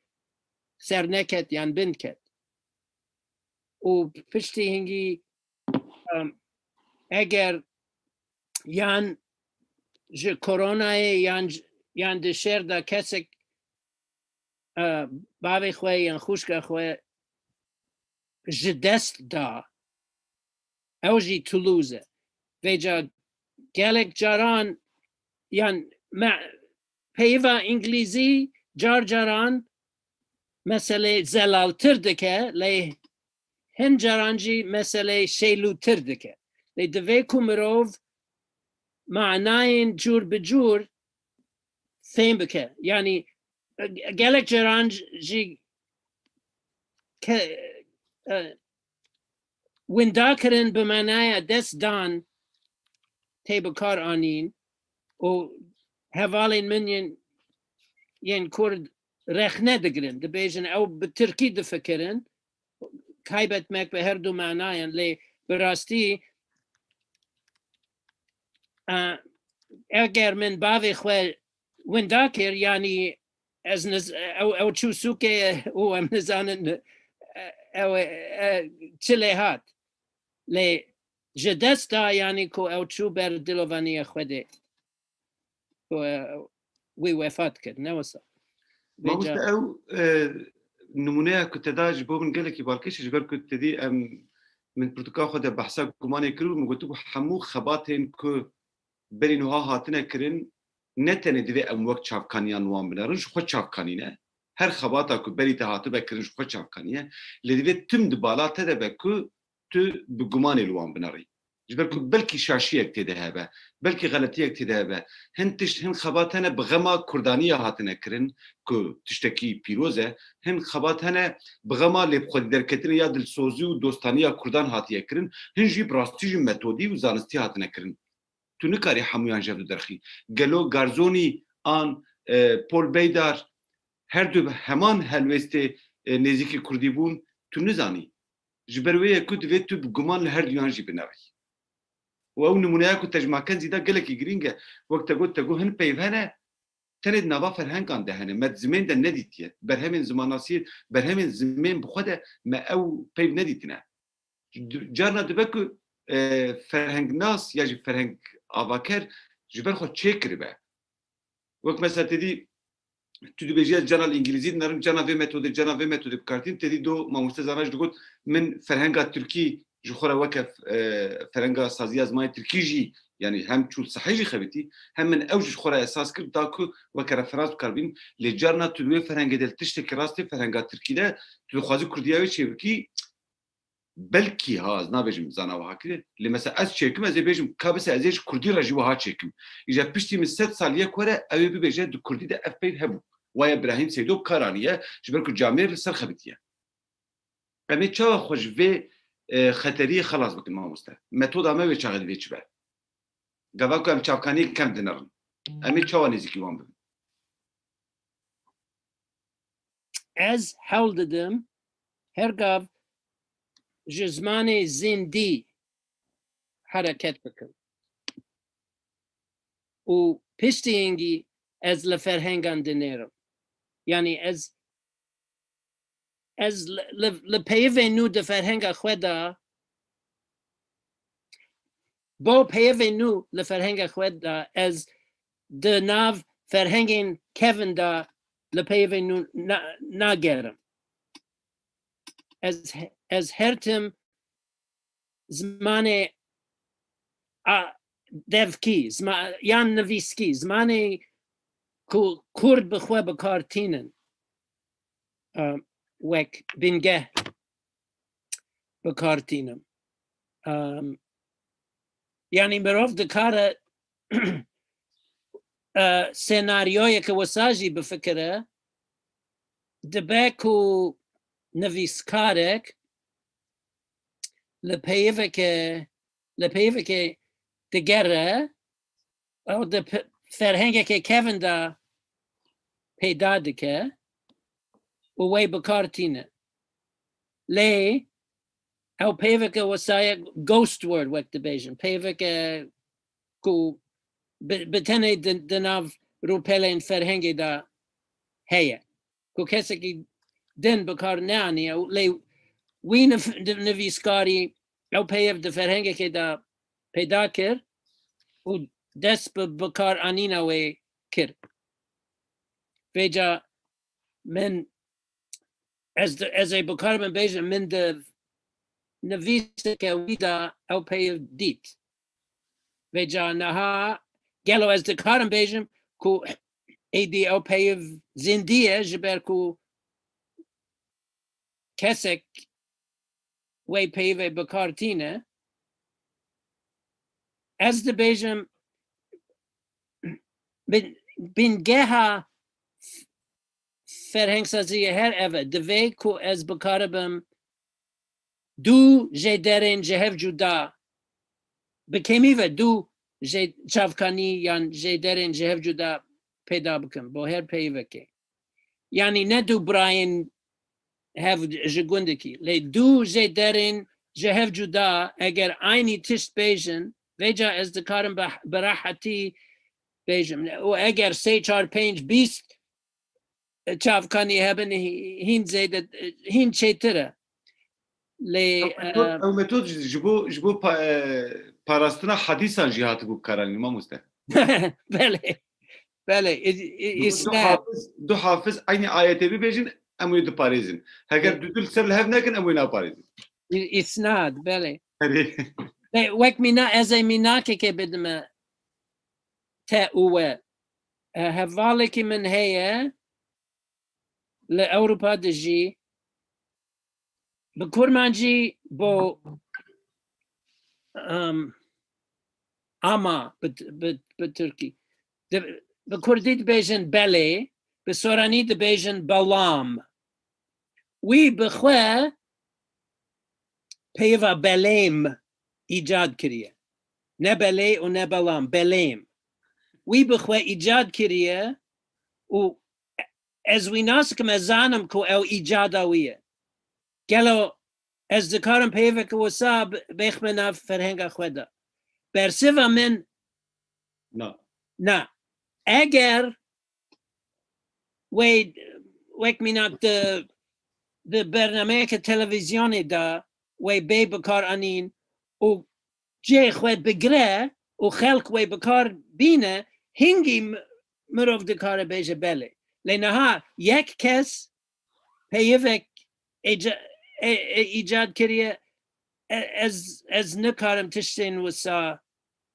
serneket yan binket. Û piştî hingî, em, eger yan ji koronayê yan j-, yan di şer de kesek, e, bavê xwe yan xwişka xwe ji dest da, ew jî to lose e. Vêca gelek caran, yan me, peyva îngilîzî car caran meselê zelaltir dike, lê hin caran jî meselê şêlûtir dike. Lê divê ku mirov manayên cûr bi cûr fêm bike. Yanî, e, gelek caran jî ke-, e, winda kirin bi manaya dest dan tê bi kar anîn û hevalên min yên, yên Kurd rexne digirin, dibêjin ew bi tirkî difikirin, kaybetmek bi her du manayan, lê bi rastî, e, eger min bavê xwe winda kir, yanî ez niz-, ew, ew çû sûkê û em nizanin, e, ew, e, çi lê hat. Lê ji dest da, yanî ku ew çû ber dilovaniya Xwedê. Ku, e, wî wefat kir, ne wisa. Mamoste, ew, e, nimûneya ku te da ji bo min gelekî balkêş e, ji ber ku te dî em, min pirtûka xwe de behsa gumanê kir û min gotibû hemû xebatên ku berî niha hatine kirin, ne tenê divê em wek çavkaniyan wan binerin, ji xwe çavkanî ne. Her xebata ku berî te hatibe kirin ji xwe çavkanî ye. Lê divê tim di bala te de be ku tu bi gumanê li wan binerî. Ji ber ku belkî şaşiyek tê de hebe, belkî xeletiyek tê de hebe. Hin tişt, hin xebat hene bi xema kurdaniya hatine kirin ku tiştekî pîroz e. Hin xebat hene bi xema lêbixwedî derketinê ya dilsozî û dostaniya kurdan hatiye kirin. Hin jî bi rastî jî metodî û zanistî hatine kirin. Tu nikarî hemûyan ji hev derxî. Gelo Garzonî an, e, Pol Beydar her du heman helwêstê, e, nêzîkî kurdî bûn, tu nizanî. Ji ber wê ye ku divê tu bi guman li her duyan jî binerî. Û ew nimûneya ku te ji Mackenzie da gelekî girîng e. Wek te got, te got hin peyv hene, tenê di nava ferhengan de hene. Me di zimên de nedîtiye. Berhemên zimanasiyê, berhemên zimên bi xwe de me ew peyv nedîtine. Carna dibe ku, e, ferhengnas ya jî ferheng avaker ji ber xwe çêkiribe. Wek mesela te dî, tu dibêjî ez cana li îngilîzî dinerim, cana vê metodê, cana vê metodê bikartînim, te dî do mamoste zana jî digot, min ferhenga tirkî ji xwe re weke, e, ferhenga saziya zimanê tirkî jî, yanî hem çûl sehî jî xebitî, hem min ew jî ji xwe re esas kir, da ku weke referans bikar bînim. Lê carna tu li wê ferhengê de li tiştekî rastê ferhenga tirkî de tu dixwazî kurdiya wê çêbikî, belkî ha, ez nabêjim zana wiha kiriye. Lê mesela ez çêkim, ez ê bêjim, ka bise ez ê ji kurdî re jî wiha çêkim. Îja piştî min sed sal yek were, ew ê bibêje di kurdî de ev peyv hebû. Waya Birahîm Seydo bi kar aniye, ji ber ku camêr li ser xebitiye. Em ê çawa xwe ji vê, e, xeteriyê xelas bikin mamoste? Metoda me wê çaxê divê çi be? Gava ku em çavkaniyê kem dinerin, em ê çawa nêzîkî wan bibin? Ez hewl didim her gav ji zimanê zindî hereket bikim. Û piştî hingî ez li ferhengan dinêrim. Yanî ez, ez li, li, li peyivê nû di ferhenga xwe de, bo peyivê nû li ferhenga xwe de ez di nav ferhengên kevin de li peyivê nû na-, nagerim. Ez, ez her tim zimanê a, devkî, zima-, yan nivîskî, zimanê ku kurd bi xwe bi kar tînin, e, wek bingeh bi kar tînim. E, yanî mirov dikare, e, senaryoyeke wisa jî bifikire, dibe ku nivîskarek li peyiveke, li peyiveke digere, ew di pe-, ferhengeke kevin de peyda dike û wê bi kar tîne. Lê ew peyveke wisa ye, ghost word wek dibêjin. Peyveke ku bi, bi tenê di, di nav rûpelên ferhengê de heye. Ku kesekî din bi kar neaniye û lê wî nif-, di, nivîskarî ew peyev di ferhengekê de peyda kir û dest bi, bi kar anîna wê kir. Vêca min, ez di, ez ê bikarim bêjim, min di nivîseke wî de ew peyiv dît. Vêca niha gelo ez dikarim bêjim ku êdî ew peyiv zindî ye, ji ber ku kesek wê peyivê bi kar tîne. Ez dibêjim, bin-, bingeha ferhengsaziyê her ev e. Divê ku ez bikaribim du jêderên ji hev cuda, bi kêmî ve du jê-, çavkanî yan jêderên ji hev cuda peyda bikim bo her peyivekê. Yanî ne du birayên hev ji gundekî, lê du jêderên ji hev cuda, eger aynî tişt bêjin, vêca ez dikarim bi, bi rehetî bêjim. Û eger sê, çar, pênc, bîst çavkanî hebin, hî-, hîn zêde, hîn çêtir e. Lê, ew metod, e, ew metod ji, ji bo, ji bo pa-, e, parastina hedîsan jî hatibû bikaranîn, mamoste. Belê. Belê. Î-, î-, du, du îsne. Hafiz, du hafiz eynî ayetê bibêjin, em wê diparêzin. Heger, evet, du dil ser li hev nekin, em wê naparêzin. Î-, îsnad, belê. Erê. Be-, wek mîna-, ez ê mînakekê bidime te û we. E, hevalekî min heye, li Ewropa dijî, bi kurmancî bo, em, ama bi, bi, bi tirkî. Di, bi kurdî dibêjin belê, bi soranî dibêjin belam. Wî bi xwe peyva belêm îcad kiriye. Ne belê û ne belam, belêm. Wî bi xwe îcad kiriye û ez wî nas dikim, ez zanim ku ew îcada wî ye. Gelo ez dikarim peyveke wisa bêxme nav ferhenga xwe de? Bersiva min, na. Na. Eger wê, wek mînak di, di bernameyeke televîzyonê de wê bê bikaranîn û cê xwe bigire û xelk wê bikar bîne, hingî mi-, mirov dikare bêje belê. Lê niha yek kes peyivek îca-, e, e, îcad kiriye, e, ez, ez nikarim tiştên wisa.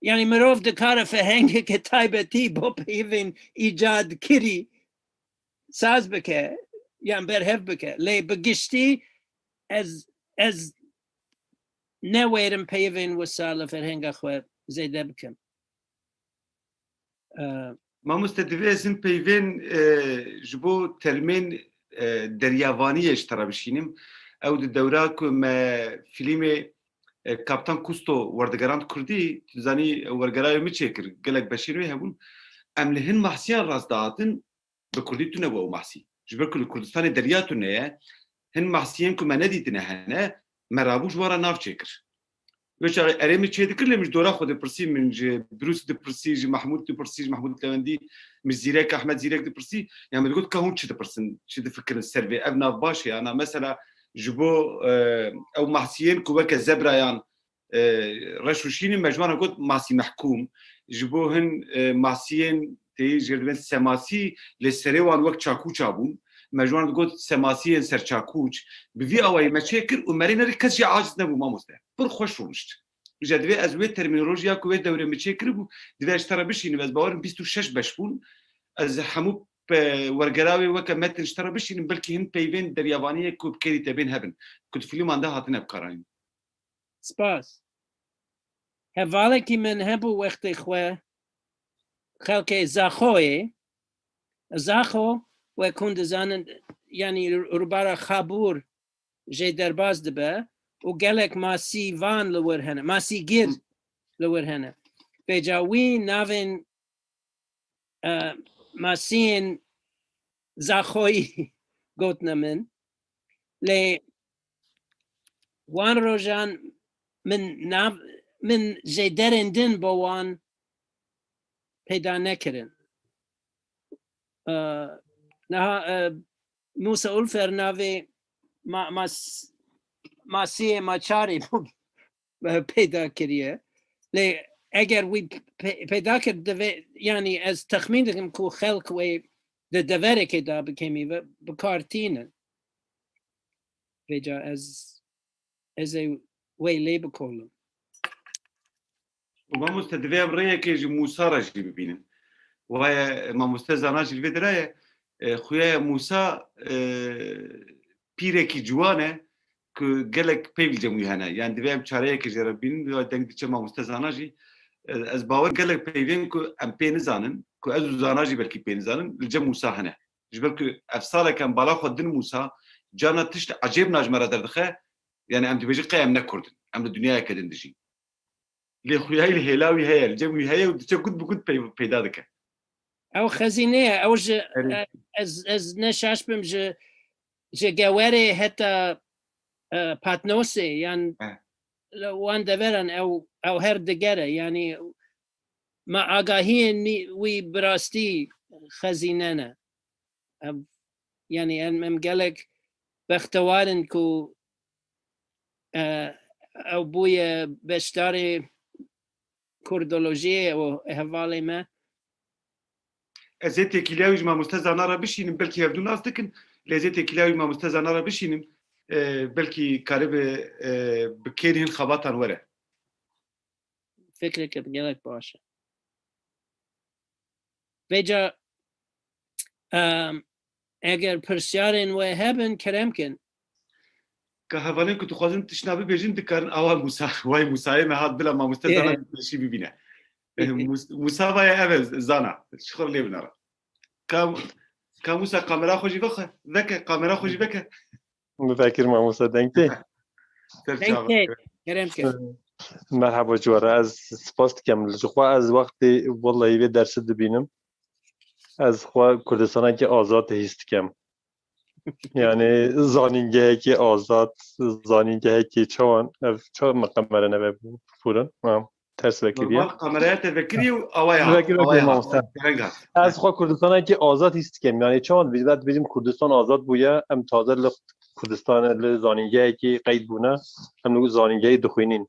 Yanî mirov dikare ferhengeke taybetî bo peyivên îcad kirî saz bike, yan berhev bike. Lê bi giştî ez, ez ne wêrim peyivên wisa li ferhenga xwe zêde bikim. E, Mamoste, divê ez hin peyvên, e, ji bo termên, e, deryavaniyê ji te re bişînim. Ew di dewra ku me fîlmê, e, Kaptan Kusto werdigerand kurdî, tu zanî wergerayê min çêkir, gelek beşên wê hebûn. Em li hin mahsiyan rast dihatin, bi kurdî tune bû ew mahsî. Ji ber ku li Kurdistanê derya tune ye, hin mahsiyên ku me nedîtine hene, me rabû ji wan re nav çêkir. Wê çaxê erê min çê dikir, lê min ji dora xwe dipirsî, min ji Brûs dipirsî, ji Mahmûd dipirsî, ji Mahmûd Lewendî, min ji Zîrek, Ahmed Zîrek dipirsî. Ya min digot, ka hûn çi dipirsin, çi difikirin ser vê? Ev nav baş e? Ana mesela ji bo, e, ew mahsiyên ku weke zebrayan, e, reş û şîn in, me ji wan re got masî mehkûm. Ji bo hin, e, masiyên tê jê re dibên semasî, lê serê wan wek çakûça bûn. Me ji wan digot semasiyên ser çakûç. Bi vî awayî me çêkir û merê nerî kes jê aciz nebû, mamoste. Pir xweş rûnişt. Îja divê ez wê termînolojiya ku wê dewrê min çêkiribû, divê ez ji te re bişînim. Ez bawerim bîst û şeş beş bûn. Ez hemû pe-, wergera wê weke metin ji te re bişînim, belkî hin peyvên deryavaniyê ku bi kêrî te bên hebin, ku di fîlman de hatine bikaranîn. Spas. Hevalekî min hebû wextê xwe, xelkê Zaxoyê. Zaxo, wek hûn dizanin, yanî rûbara Xabûr jê derbas dibe û gelek masîvan li wir hene, masîgir li wir hene. Vêca wî navên, e, masiyên Zaxoyî gotine min. Lê wan rojan min nav, min jê derên din bo wan peyda nekirin. E, niha, e, Musa Ulfer navê ma-, mas-, masiyê Maçarî peyda kiriye. Lê eger wî pe-, peyda kir, divê, yanî ez texmîn dikim ku xelk wê di deverekê de bi kêmî ve bi kar tînin. Vêca ez, ez ê wê lê bikolim. Û mamoste, divê em rêyekê ji Mûsa re jî bibînin. Waye mamoste Zana jî li vê diraye, e, xuya ye Mûsa, e, pîrekî ciwan e ku gelek peyv li cem wî hene. Yani divê em çareyekê jê re bibînin, divê deng diçe mamoste Zana jî. E, ez bawer gelek peyvên ku em pê nizanin, ku ez û Zana jî belkî pê nizanin, li cem Mûsa hene. Ji ber ku ev salek em bala xwe din Mûsa, carna tişt ecêb na ji me re derdixe, yani em dibêjin qey em ne Kurd in, em li dinyayeke din dijîn. Lê xuyayî li hêla wî heye, li cem wî heye û diçe gut bi gut pey-, peyda dike. Ew xezîne ye, ew ji, Erê. e, ez, ez ne şaş bim ji, ji Gewerê heta, e, Patnosê, yan He. li wan deveran ew, ew her diger e, yanî me agahiyên nî-, wî bi rastî xezîne ne. Ev, yanî em, em gelek bextewar in ku, e, ew bûye beşdarê kurdolojiyê û hevalê me. Ez ê têkiliya wî ji mamoste Zana re bişînim, belkî hevdû nas dikin, lê ez ê têkiliya wî ji mamoste Zana re bişînim, e, belkî karibe, e, bi kêrî hin xebatan were. Fikreke gelek baş e. Vêca, em, eger pirsyarên we hebin, kerem kin. Ka hevalên ku dixwazin tiştna bibêjin, dikarin awa Mûsa, way Mûsayê me hat bila mamoste Zana Ê. Dîtleşî bibîne. Mus-, Mûsa vaye ev e Zana, ji xwe lê binere. Ka, ka Mûsa kamera xwe jî vexe, veke, kamera xwe jî veke. Mutfekir mamoste deng tê. Ser Deng çava. tê, kerem kin. Merhaba Ciwara, ez spas dikem. Ji xwe ez wextê wellahî vê dersê dibînim. Ez xwe Kurdistanekî azad hîs dikem. Yani zanîngehekî azad, zanîngehekî çawan, ev çawa me qemere neve bû, furin? Ha, ters vekiriye. Normal kameraya te vekiriye û awaya. Vekir, vekir, awaya. Mamoste. Kerem gat. Ez xwe Kurdistanekî azad hîs dikem. Yani çawan dibêjim, dibêjim Kurdistan azad bûye, em taze li Kurdistan, li zanîngehekî qeyd bûne, em li zanîngehê dixwînîn.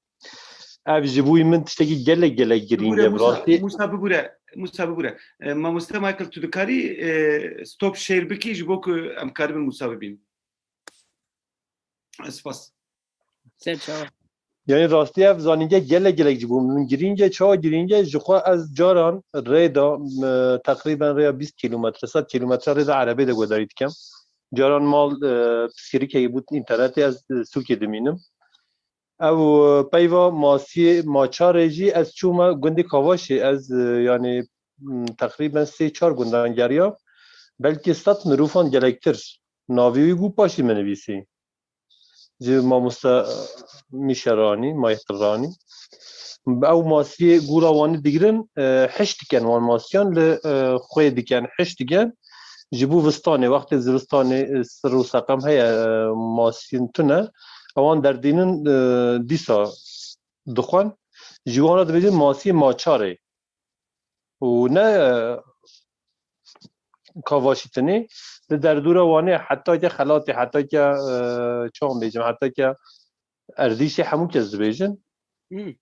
Ev ji bo min tiştekî gelek, gelek girîng e, bi rastî. Musa, bibûre, Musa, bibûre. E, mamoste Michael, tu dikarî, e, stop share bikî ji bo ku em karibin Musa bibîn. Spas. Ser çawa? Yani rastî ev zanînge gelek, gelek ji bo min girîng e. Çawa girîng e? Ji xwe ez caran rê da, e, teqrîben rêya bîst kîlometre, sed kîlometre rê de erebê de guhdarî dikem. Caran mal, e, pirsgirêkekî bû înternetê, ez, e, sûkê dimînim. Ew, e, peyva Masiyê Maçarê jî ez çûme gundê Kavaşê. Ez, e, yani, m, teqrîben sê çar gundan geriya. Belkî sed mirovan gelektir. Navê wî bû paşî min nivîsî. Ji mamoste, e, Mîşeranî, Mayqiranî. Ew Masiyê gûra Wanê digirin, e, hiş diken wan masiyan li, e, xwê diken, hiş diken. Ji bo vistanê, wextê zivistanê, e, sir û seqem heye, e, masiyên tune. Ewan derdînin, e, dîsa dixwen. Ji wan re dibêjin masiyê maçarê. Û ne, e, Kavaşî tinê. Di derdora Wanê heta ke Xelatê, heta ke, e, çawan bêjim, heta ke Erdîşê hemû kes dibêjin. Hmm.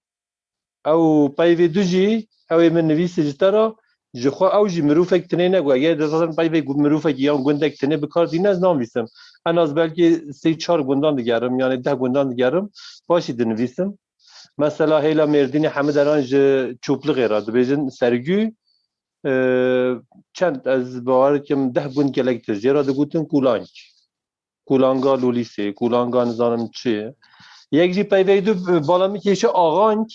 Ew peyvê du jî, ew ê min nivîsî ji te re, ji xwe ew jî mirovek tinê ne ku eger dizanîn peyvê gu-, mirovekî yan gundek tinê bi kar tîne, ez nanivîsim. En az belkî sê çar gundan digerim, yani deh gundan digerim, paşî dinivîsim. Mesela hêla Mêrdînê hemû deran ji Çûplixê re dibêjin Sergû, e, çend, ez bawer dikim deh gund gelek tê, jê re digotin Kûlank. Kûlanga Lûlîsê, Kûlanga nizanim çi. Yek jî peyvê du bala min kêşe Axank.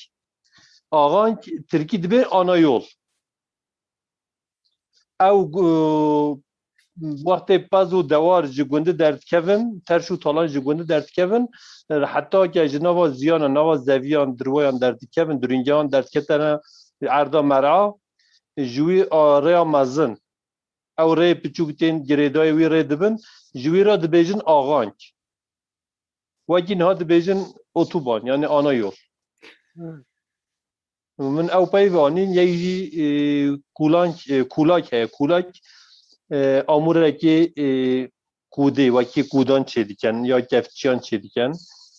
Axank tirkî dibê ana yol. Ew, e, wextê pez û dewar ji gundî derdikevin, terş û talan ji gundî derdikevin, e, heta ke ji nava ziyana, nava zeviyan, dirwayan derdikevin, durûngehan derdiketene erda mer'a, ji wî a rêya mezin. Ew rêyê piçûk tên girêdayê wî rê dibin, ji wî re dibêjin Axank. Wekî niha dibêjin otoban, yani ana yol. Hmm. Min ew peyv anîn, yek jî, e, Kûlank, e, Kûlak heye. Kûlak, e, amûrekê, e, kûdê, wekî kûdan çêdiken ya kevçiyan çêdiken.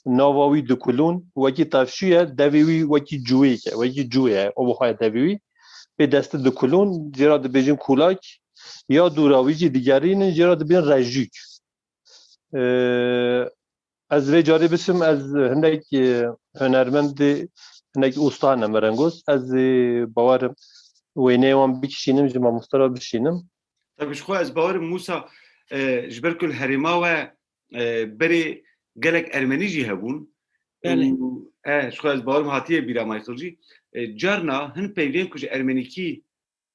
Nava wî dikulûn, wekî tevşû ye, devê wî wekî cûyêk e, wekî cûyê ye, obuxaya devê wî. Pê destî dikulûn, jê re dibêjin Kûlak. Ya dûra wî jî digerînin, jê re dibên Rejûk. E, Ez vê carê biçim, ez hindek, e, hunermendê, hindek usta hene mirengoz. Ez, e, bawerim wêneyê wan bikişînim, ji mamoste re bişînim. Tabii, ji xwe ez bawerim Musa, e, ji ber ku li herêma we, e, berê gelek Ermenî jî hebûn. Belê. Û, e, ji xwe ez bawerim hatiye bîra Michael jî. E, carna hin peyvên ku ji Ermenîkî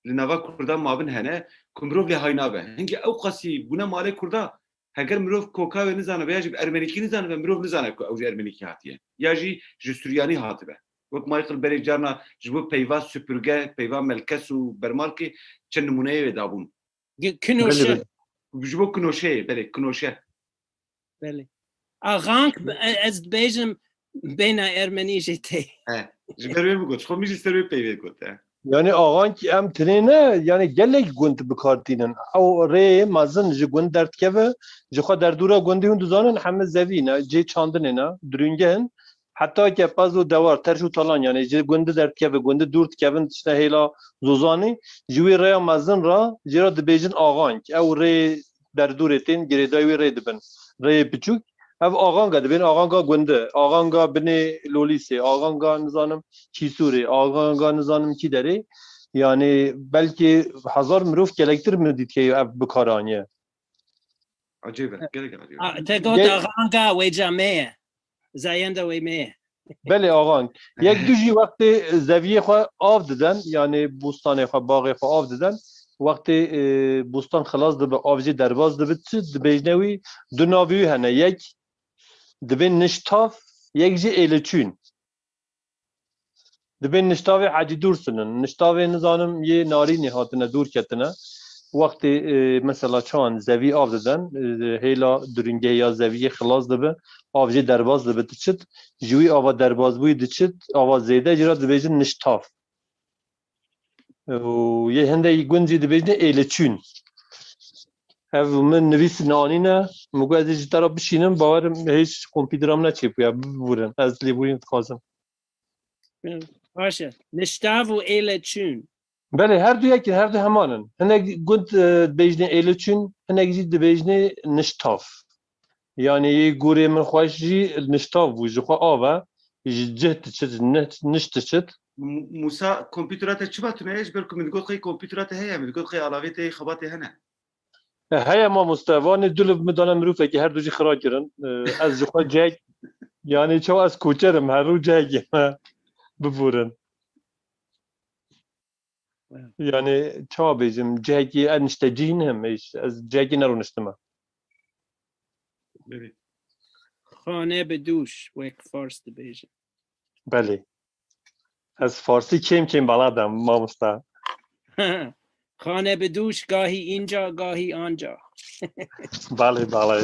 li nava Kurdan mabin hene ku mirov lê hay nabe. Hingî ew qasî bûne malê Kurda, heger mirov koka wê nizanibe ya jî bi ermenîkî nizanibe, mirov nizane ku ew ji ermenîkî hatiye. Ya jî ji suryanî hatibe. Wek Michael berê carna ji bo peyva süpürge, peyva melkes û bermalkê çend nimûneyê wê dabûn. Ge-, kinoşe. Belê, belê. Ji bo kinoşeyê, belê, kinoşe. Belê. Axank, e, ez dibêjim bêhna ermenî jê tê. He, ji ber wê min got, xwe min jî ser wê peyvê got, he. Yani axank em tinê ne, yani gelek gund bi kar tînin. Ew rê mezin ji gund derdikeve, ji xwe derdora gundê hûn dizanin, heme zevî ne, cê çandinê ne, durûngeh in. Heta ke pez û dewar, terş û talan, yani ji gundî derdikeve, gundî dûr dikevin, tiştine hêla zozanê, ji wî rêya mezin re, jê re dibêjin axank. Ew rê derdûrê tên, girêdayî wî rê dibin. Rêyê piçûk, ev axanga dibên, axanga gundî, axanga binê lolîsê, axanga nizanim kîsûrê, axanga nizanim kî derê. Yani belkî hezar mirov gelektir min dît ke ev bi kar aniye. Ecêb e, gelek ecêb e. A, te got Ye- axanga wê camê ye. Zayenda wê me ye. Belê, axang. Yek du jî wextê zeviyê xwe av diden, yani bostanê xwe, baxê xwe av diden. Wextê, e, bostan xilas dibe, av jê derbas dibe, çi dibêjne wî? Du navê wî hene. Yek dibên niştav, yek jî êliçûn. Dibên niştavê ecî dûr sinin. Niştavê nizanim yê narînê hatine dûr ketine. Wextê, e, mesela çawan zevî av diden, e, hêla durîngehê ya zeviyê xilas dibe, av jê derbas dibe diçit. Ji wî ava derbasbûyî diçit, ava zêde jî re dibêjin niştav. Û yê hindek gund jî dibêjin êliçûn. Ev min nivîsîne anîne, min got ez ê ji te re bişînim, bawerim hêj kompîtera min neçêbûye, bibûrin. Ez lêbûrîn dixwazim. Baş e. Niştav û êliçûn. Belê, her du yek in, her du heman in. Hinek gund, e, dibêjnê êliçûn, hinek jî dibêjnê niştav. Yanî yê gorê min xweş jî niştav bû, ji xwe av e, ji cih diçit, ji neh-, niş diçit. Mu-, Musa, kompîtera te çima tune ye? Ji ber ku min digot xwe kompîtera te heye, min digot xwe alavê te yê xebatê hene. E, heye mamoste, vanê du li min dane mirovekî her du jî xira kirin. E, ez ji xwe cek, yanî çawa ez koçer im, her rû cekê me bibûrin. Yanî çawa bêjim, cihekî ez niştecî nim, ez cihekî nerûniştime. Belê. Xane bi dûş, wek fars dibêjin. Belê. Ez farsî kêm kêm beled im, mamosta. Xane bi dûş, gahî înca, gahî anca. Belê, belê.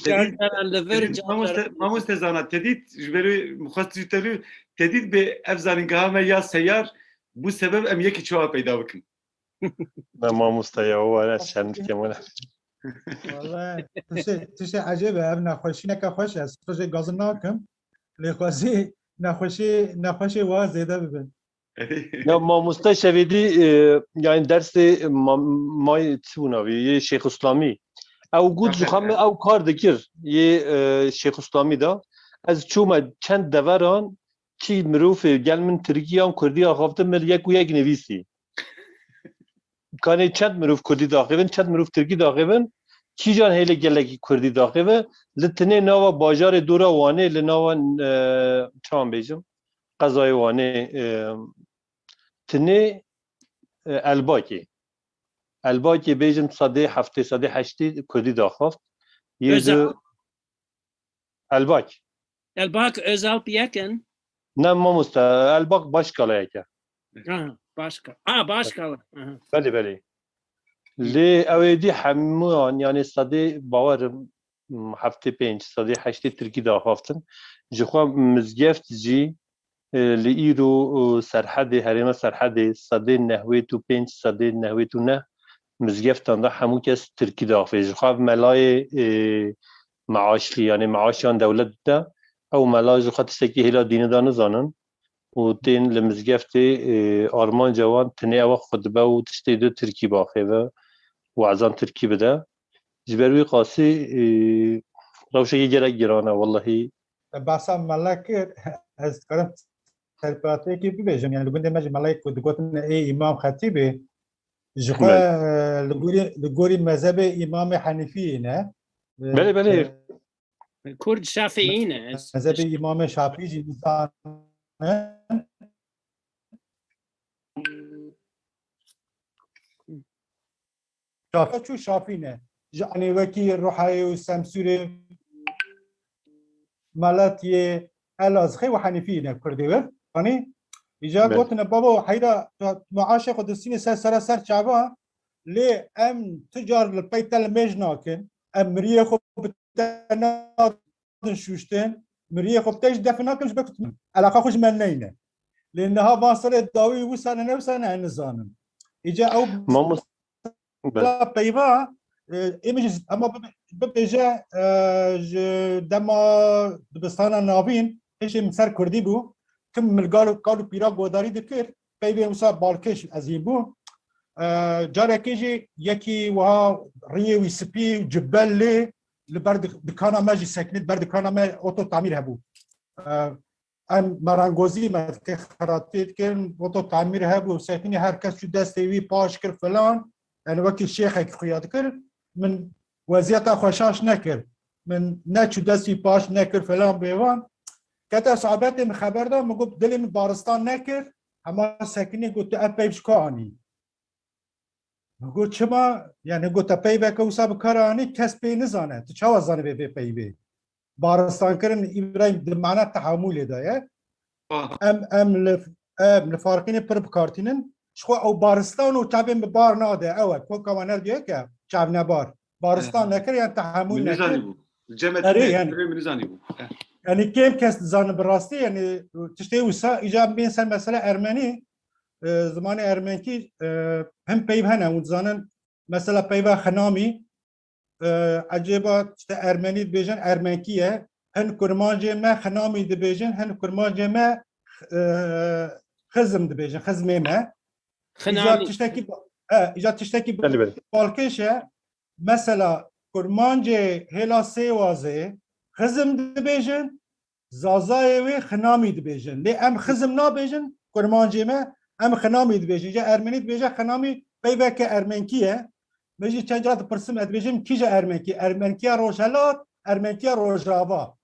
Car caran li vir, car caran li vir. Mamoste, mamoste Zana, te dît, ji ber wê min xwest ji te bî, te dît bê ev zanîngeha me ya seyar bû sebeb em yekî çawa peyda bikin. Me mamoste ya, were şerm dike were. Wele, tiştê, tiştê ecêb e, ev nexweşîneke xweş e, ez xwe jê gazin nakim. Lê xwezî nexweşî, nexweşê wa zêde bibin. Ya mamoste Şevêdî, e, yani dersê ma-, may çi bû navê, yê Şêx Îslamî. Ew got ji xwe min ew kar dikir, yê, e, Şêx Îslamî de. Ez çûme çend deveran, kî mirovê gel min tirkî yan kurdî axaftin, min yek û yek nivîsî. Kanê çend mirov kurdî daxivin, çend mirov tirkî daxivin, kîjan hêlê gelekî kurdî daxive, li tinê nava bajarê dora Wanê, li nava, e, çawan bêjim, qezayê Wanê, e, tinê, e, Elbakê. Elbakê bêjim sedê heftê, sedê heştê kurdî daxaft. Yê Özel. Ji Elbak. Elbak Özalp yek in? Ne mamoste, Elbak Başkala yek e. Aha, Başka-, a, Başkala. Aha. Belê, belê. Lê ew ê dî hemûyan, yani sedê bawerim, m, heftê pênc, sedê heştê tirkî daxaftin. Ji xwe mizgeft jî, e, li îro, e, Serhedê, herêma Serhedê, sedê nehwêt û pênc, sedê nehwêt û neh mizgeftan de hemû kes tirkî daxivê. Ji xwe ev melayê, e, meaşlî, yani meaşiyan dewlet dide, ew mela ji xwe tiştekî hêla dînî de nizanin û tên li mizgeftê, e, armanca wan tinê ew xutbe û tiştê di tirkî baxêve, wezan tirkî bide. Ji ber wî qasî, e, rewşekî gelek giran e, wellehî. Te behsa mele kir, ez dikarim serpêhatiyekê bibêjim. Yani li gundê me jî meleyek ku digotin ê Îmam Xetîbê, ji xwe, Belê. e, li gorî, li gorî mezhebê Îmamê Henîfiyê ne. E, Belê, belê. e, Kurd Şafîî ne. Mezhebê Îmamê Şafîî jî nizanin. Şafî çû Şafî ne. Ji anê wekî Ruhayê û Semsûrê Meletiyê Elazixê û Henîfî ne Kurdê wir. Anî, îca Be. gotine, babo, heyra, tu, tu maaşê xwe distînê ser, sere ser çava, lê em tu car li pey te li mêj nakin, em miriyê xwe bi te nadin şûştin, miriyê xwe bi te jî def nakin ji ber ku tu elaqa xwe ji me neyne. Lê niha van serê dawî wisa ne, ne wisa ne, ez nizanim. Îca ew Mamoste, Be. Peyva, e, ê min jî ama bibe-, bibêje, e, ji dema dibistana navîn, hişê min ser kurdî bû, kim min kal û, kal û pîra godarî dikir, peyvê wisa balkêş ez hîn bû. E, carekê jî yekî wiha riyê wî spî û cibel lê li ber dik-, dikana me jî sekinî, li ber dikana me oto tamîr hebû. E, em merengozî me dike, xeratî dikin, oto tamîr hebû, sekinî her kes çû destê wî paş kir filan. Yani wekî şêxekî xuya dikir, min weziyeta xwe şaş nekir. Min neçû dest wî paş nekir filan bêvan. Kete sohbetê min xeber da, min got dilê min daristan nekir, hema sekinî got tu ev peyv ji ku anî? Min got çima? Yani got te peyveke wisa bi kar anî, kes pê nizane. Tu çawa zanibê vê peyvê? Baristankirin Îbrahîm di mana tehamûlê de ye. Em, em li, em li farqînê pir bikartînin. Ji xwe ew baristan û çavên bi bar nade. Ew e, koka me nerdiye ke çavnebar. Baristan nekir, yan tehemûl nekir. Erê, yani. Min nizanîbû. Yani kêm kes dizanin bi rastî, yani tiştê wisa, îca bên ser mesela Ermenî, e, zimanê Ermenkî, e, hem peyv hene, hûn dizanin, mesela peyva Xinamî, e, ecêba işte Ermenî dibêjin Ermenkî ye, hin kurmancê me Xinamî dibêjin, hin kurmancê me, e, Xizm dibêjin, Xizmê me. Îca Xinamî. Tiştekî, e, îca tiştekî Belê, belê. Balkêş e, mesela kurmancê hêla Sêwazê Xizm dibêjin, Zazayê wê Xinamî dibêjin. Lê em Xizm nabêjin, kurmancê me, em Xinamî dibêjin. Ji Ermenî dibêje Xinamî, peyveke Ermenkî ye. Me jî çend cara dipirsim, ez dibêjim, kîja Ermenkî? Ermenkiya Rojhelat, Ermenkiya Rojava.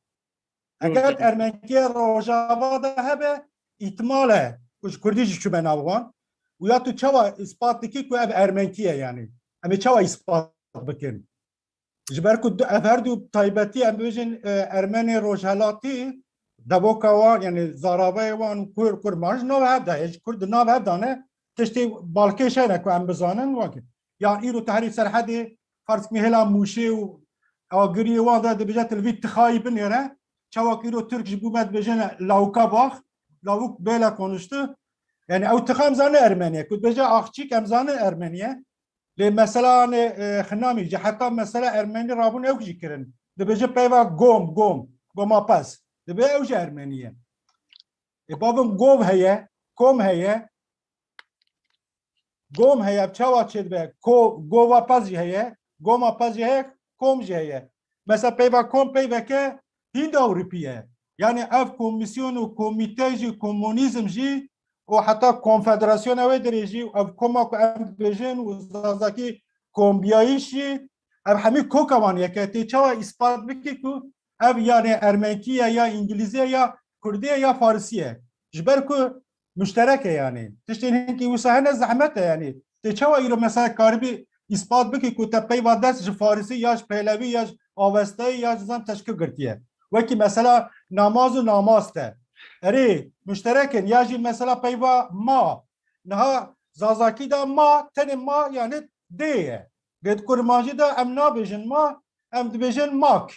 Eger Rojava. Ermenkiya Rojava de hebe, îhtimal e ku ji Kurdî jî çûme nav wan. Û ya tu çawa îspat dikî ku ev Ermenkî ye yani? Em ê çawa îspat bikin? Ji ber ku du, ev her du taybetî, em bêjin, e, Ermenê Rojhelatî, devoka wan, yani zaravayê wan, Kur, Kurmanc, nav hev de, ji Kurd di nav hev de ne, tiştê balkêş hene ku em bizanin, weke. Yan îro te herî Serhedê, ferz kimî hêla Mûşê û Agiriyê wan de dibêje tu li vî tixayî binêre, çawa ku îro Tirk ji bo me dibêjin lawka bax, lavuk böyle konuştu. Yani ew tixa em zanin Ermeniye, ku dibêje axçîk em zanin Ermeniye. Lê mesela, hani, e, Xinamî jî, heta mesela Ermenî rabûn ew jî kirin. Dibêje peyva gom, gom, goma pez. Dibê ew jî Ermenî ye. Ê bavim gov heye, kom heye. Gom heye, çawa çêdibe? Ko-, gova pez jî heye, goma pez jî heye, kom jî heye. Mesela peyva kom peyveke Hînd Ewropî ye. Yani ev komîsyon û komîte jî, komunîzm jî û heta konfederasyona wê dirê jî, ev koma ku em dibêjin û zazakî kombiyayîş jî, ev hemî koka wan yek e. Tê çawa îspat bikî ku ev yani Ermenkî ye, ya Îngilîzî ye, ya Kurdî ye, ya Farisî ye? Ji ber ku muşterek e yani. Tiştên hinkî wisa hene zehmet e yani. Tê çawa îro mesela karibî îspat bikî ku te peyva dest ji Farisî ya ji Pehlevî ya ji Avestayî ya ji zan teşkil girtiye? Wekî mesela namaz û namaz te. Erê, muşterek in ya jî mesela peyva ma. Niha Zazakî de ma, tenê ma yani dê ye. Lê di Kurmancî de em nabêjin ma, em dibêjin mak.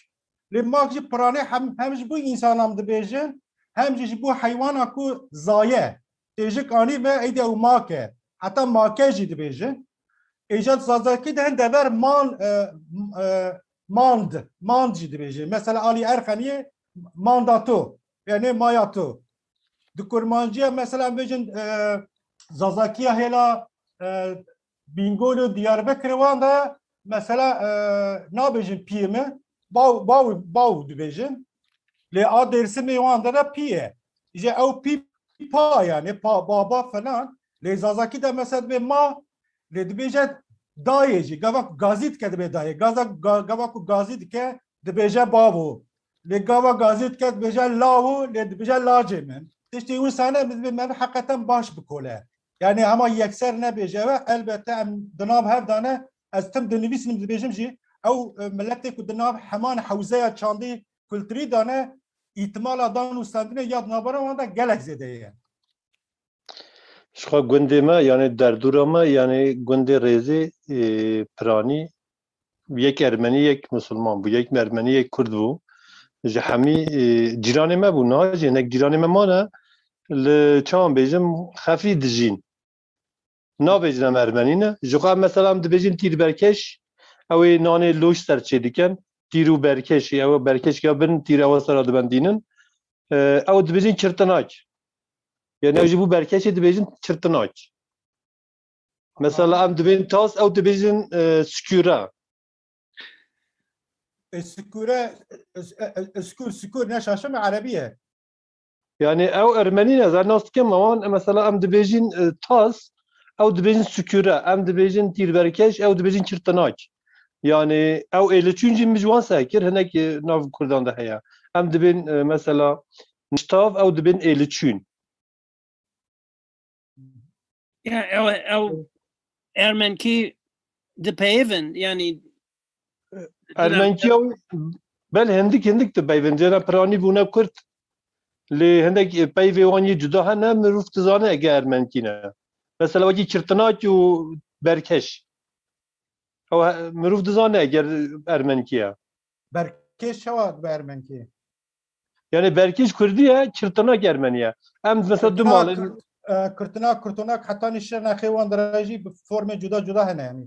Lê mak jî piranê hem, hem ji bo însanan dibêjin, hem jî ji bo heywana ku zaye. Têjik anî ve êdî ew mak e. Heta make jî dibêjin. Êca di Zazakî de hin dever man, e, m-, e, mand, mand jî dibêjin. Mesela alî Erxeniyê manda to, yani maya to. Di Kurmanciya mesela em bêjin, e, Zazakiya hêla, e, Bîngol û Diyarbekirê wan de mesela, e, nabêjin piyê min, baw, baw, baw dibêjin. Lê a Dêrsimê wan de de pî ye. Îje ew pî pa yani, pa, baba falan. Lê Zazakî de mesela dibê ma, lê dibêje dayê jî. Gava ku gazî dike dibê dayê. Gaza, ga-, gava ku gazî dike dibêje bavo. Lê gava gazî dike dibêje lawo, lê dibêje lacê min. Tiştê wisa ne, min dibê me heqeten baş bikole. Yani hema yekser nebêje we, elbette em di nav hev de ne, ez tim dinivîsim dibêjim jî, ew, e, miletê ku di nav heman hewzeya çandî kulturî de ne, îhtimala dan û stendinê ya di navbera wan de gelek zêde ye. Ji xwe gundê me, yani derdora me, yani gundê Rêzê, e, Piranî, yek Ermenî, yek Musulman bû, yek Ermenî, yek Kurd bû. Ji hemî, e, cîranê me bû, niha jî hinek cîranê me mane, li çawan bêjim, xefî dijîn. Nabêjin em Ermenî ne. Ji xwe em mesela em dibêjin tîr berkeş, ew ê nanê loj ser çê dikin. Tîr û berkeşî, ew berkeşka bin tîr ew sera dibendînin. E, ew dibêjin çirtinak. Yani ew ji bo berkeşê dibêjin çirtinak. Mesela em dibên tas, ew dibêjin, e, sikûre. E, sikûre, e, e, e, sikûr, sikûr ne şaşim e, erebî ye. Yani ew Ermenî ne, ez nas dikim, ewan, e, mesela em dibêjin, e, tas, ew dibêjin sikûre, em dibêjin tîrberkeş, ew dibêjin çirtinak. Yani ew êliçûn jî min ji wan seh kir, hinek, e, nav Kurdan de heye. Em dibên, e, mesela niştav, ew dibên êliçûn. Ya, ew, ew Ermenkî dipeyivin, yani Ermenkî ew, bel hindik hindik dipeyivin. Cêra piranî bûne Kurd. Lê hindek peyvê wan yê cuda hene, mirov dizane ege ermenkî ne. Mesela wekî kirtinak û berkeş. Ew he-, mirov dizane eger ermenkî ye. Berkeş çawa dibe ermenkî? Yani berkeş kurdî ye, kirtinak ermenî ye. Em mesela du Kirtinak, malên kir-, e, kirtinak, kirtinak heta nîşe nexê wan de jî bi formê cuda cuda hene yani.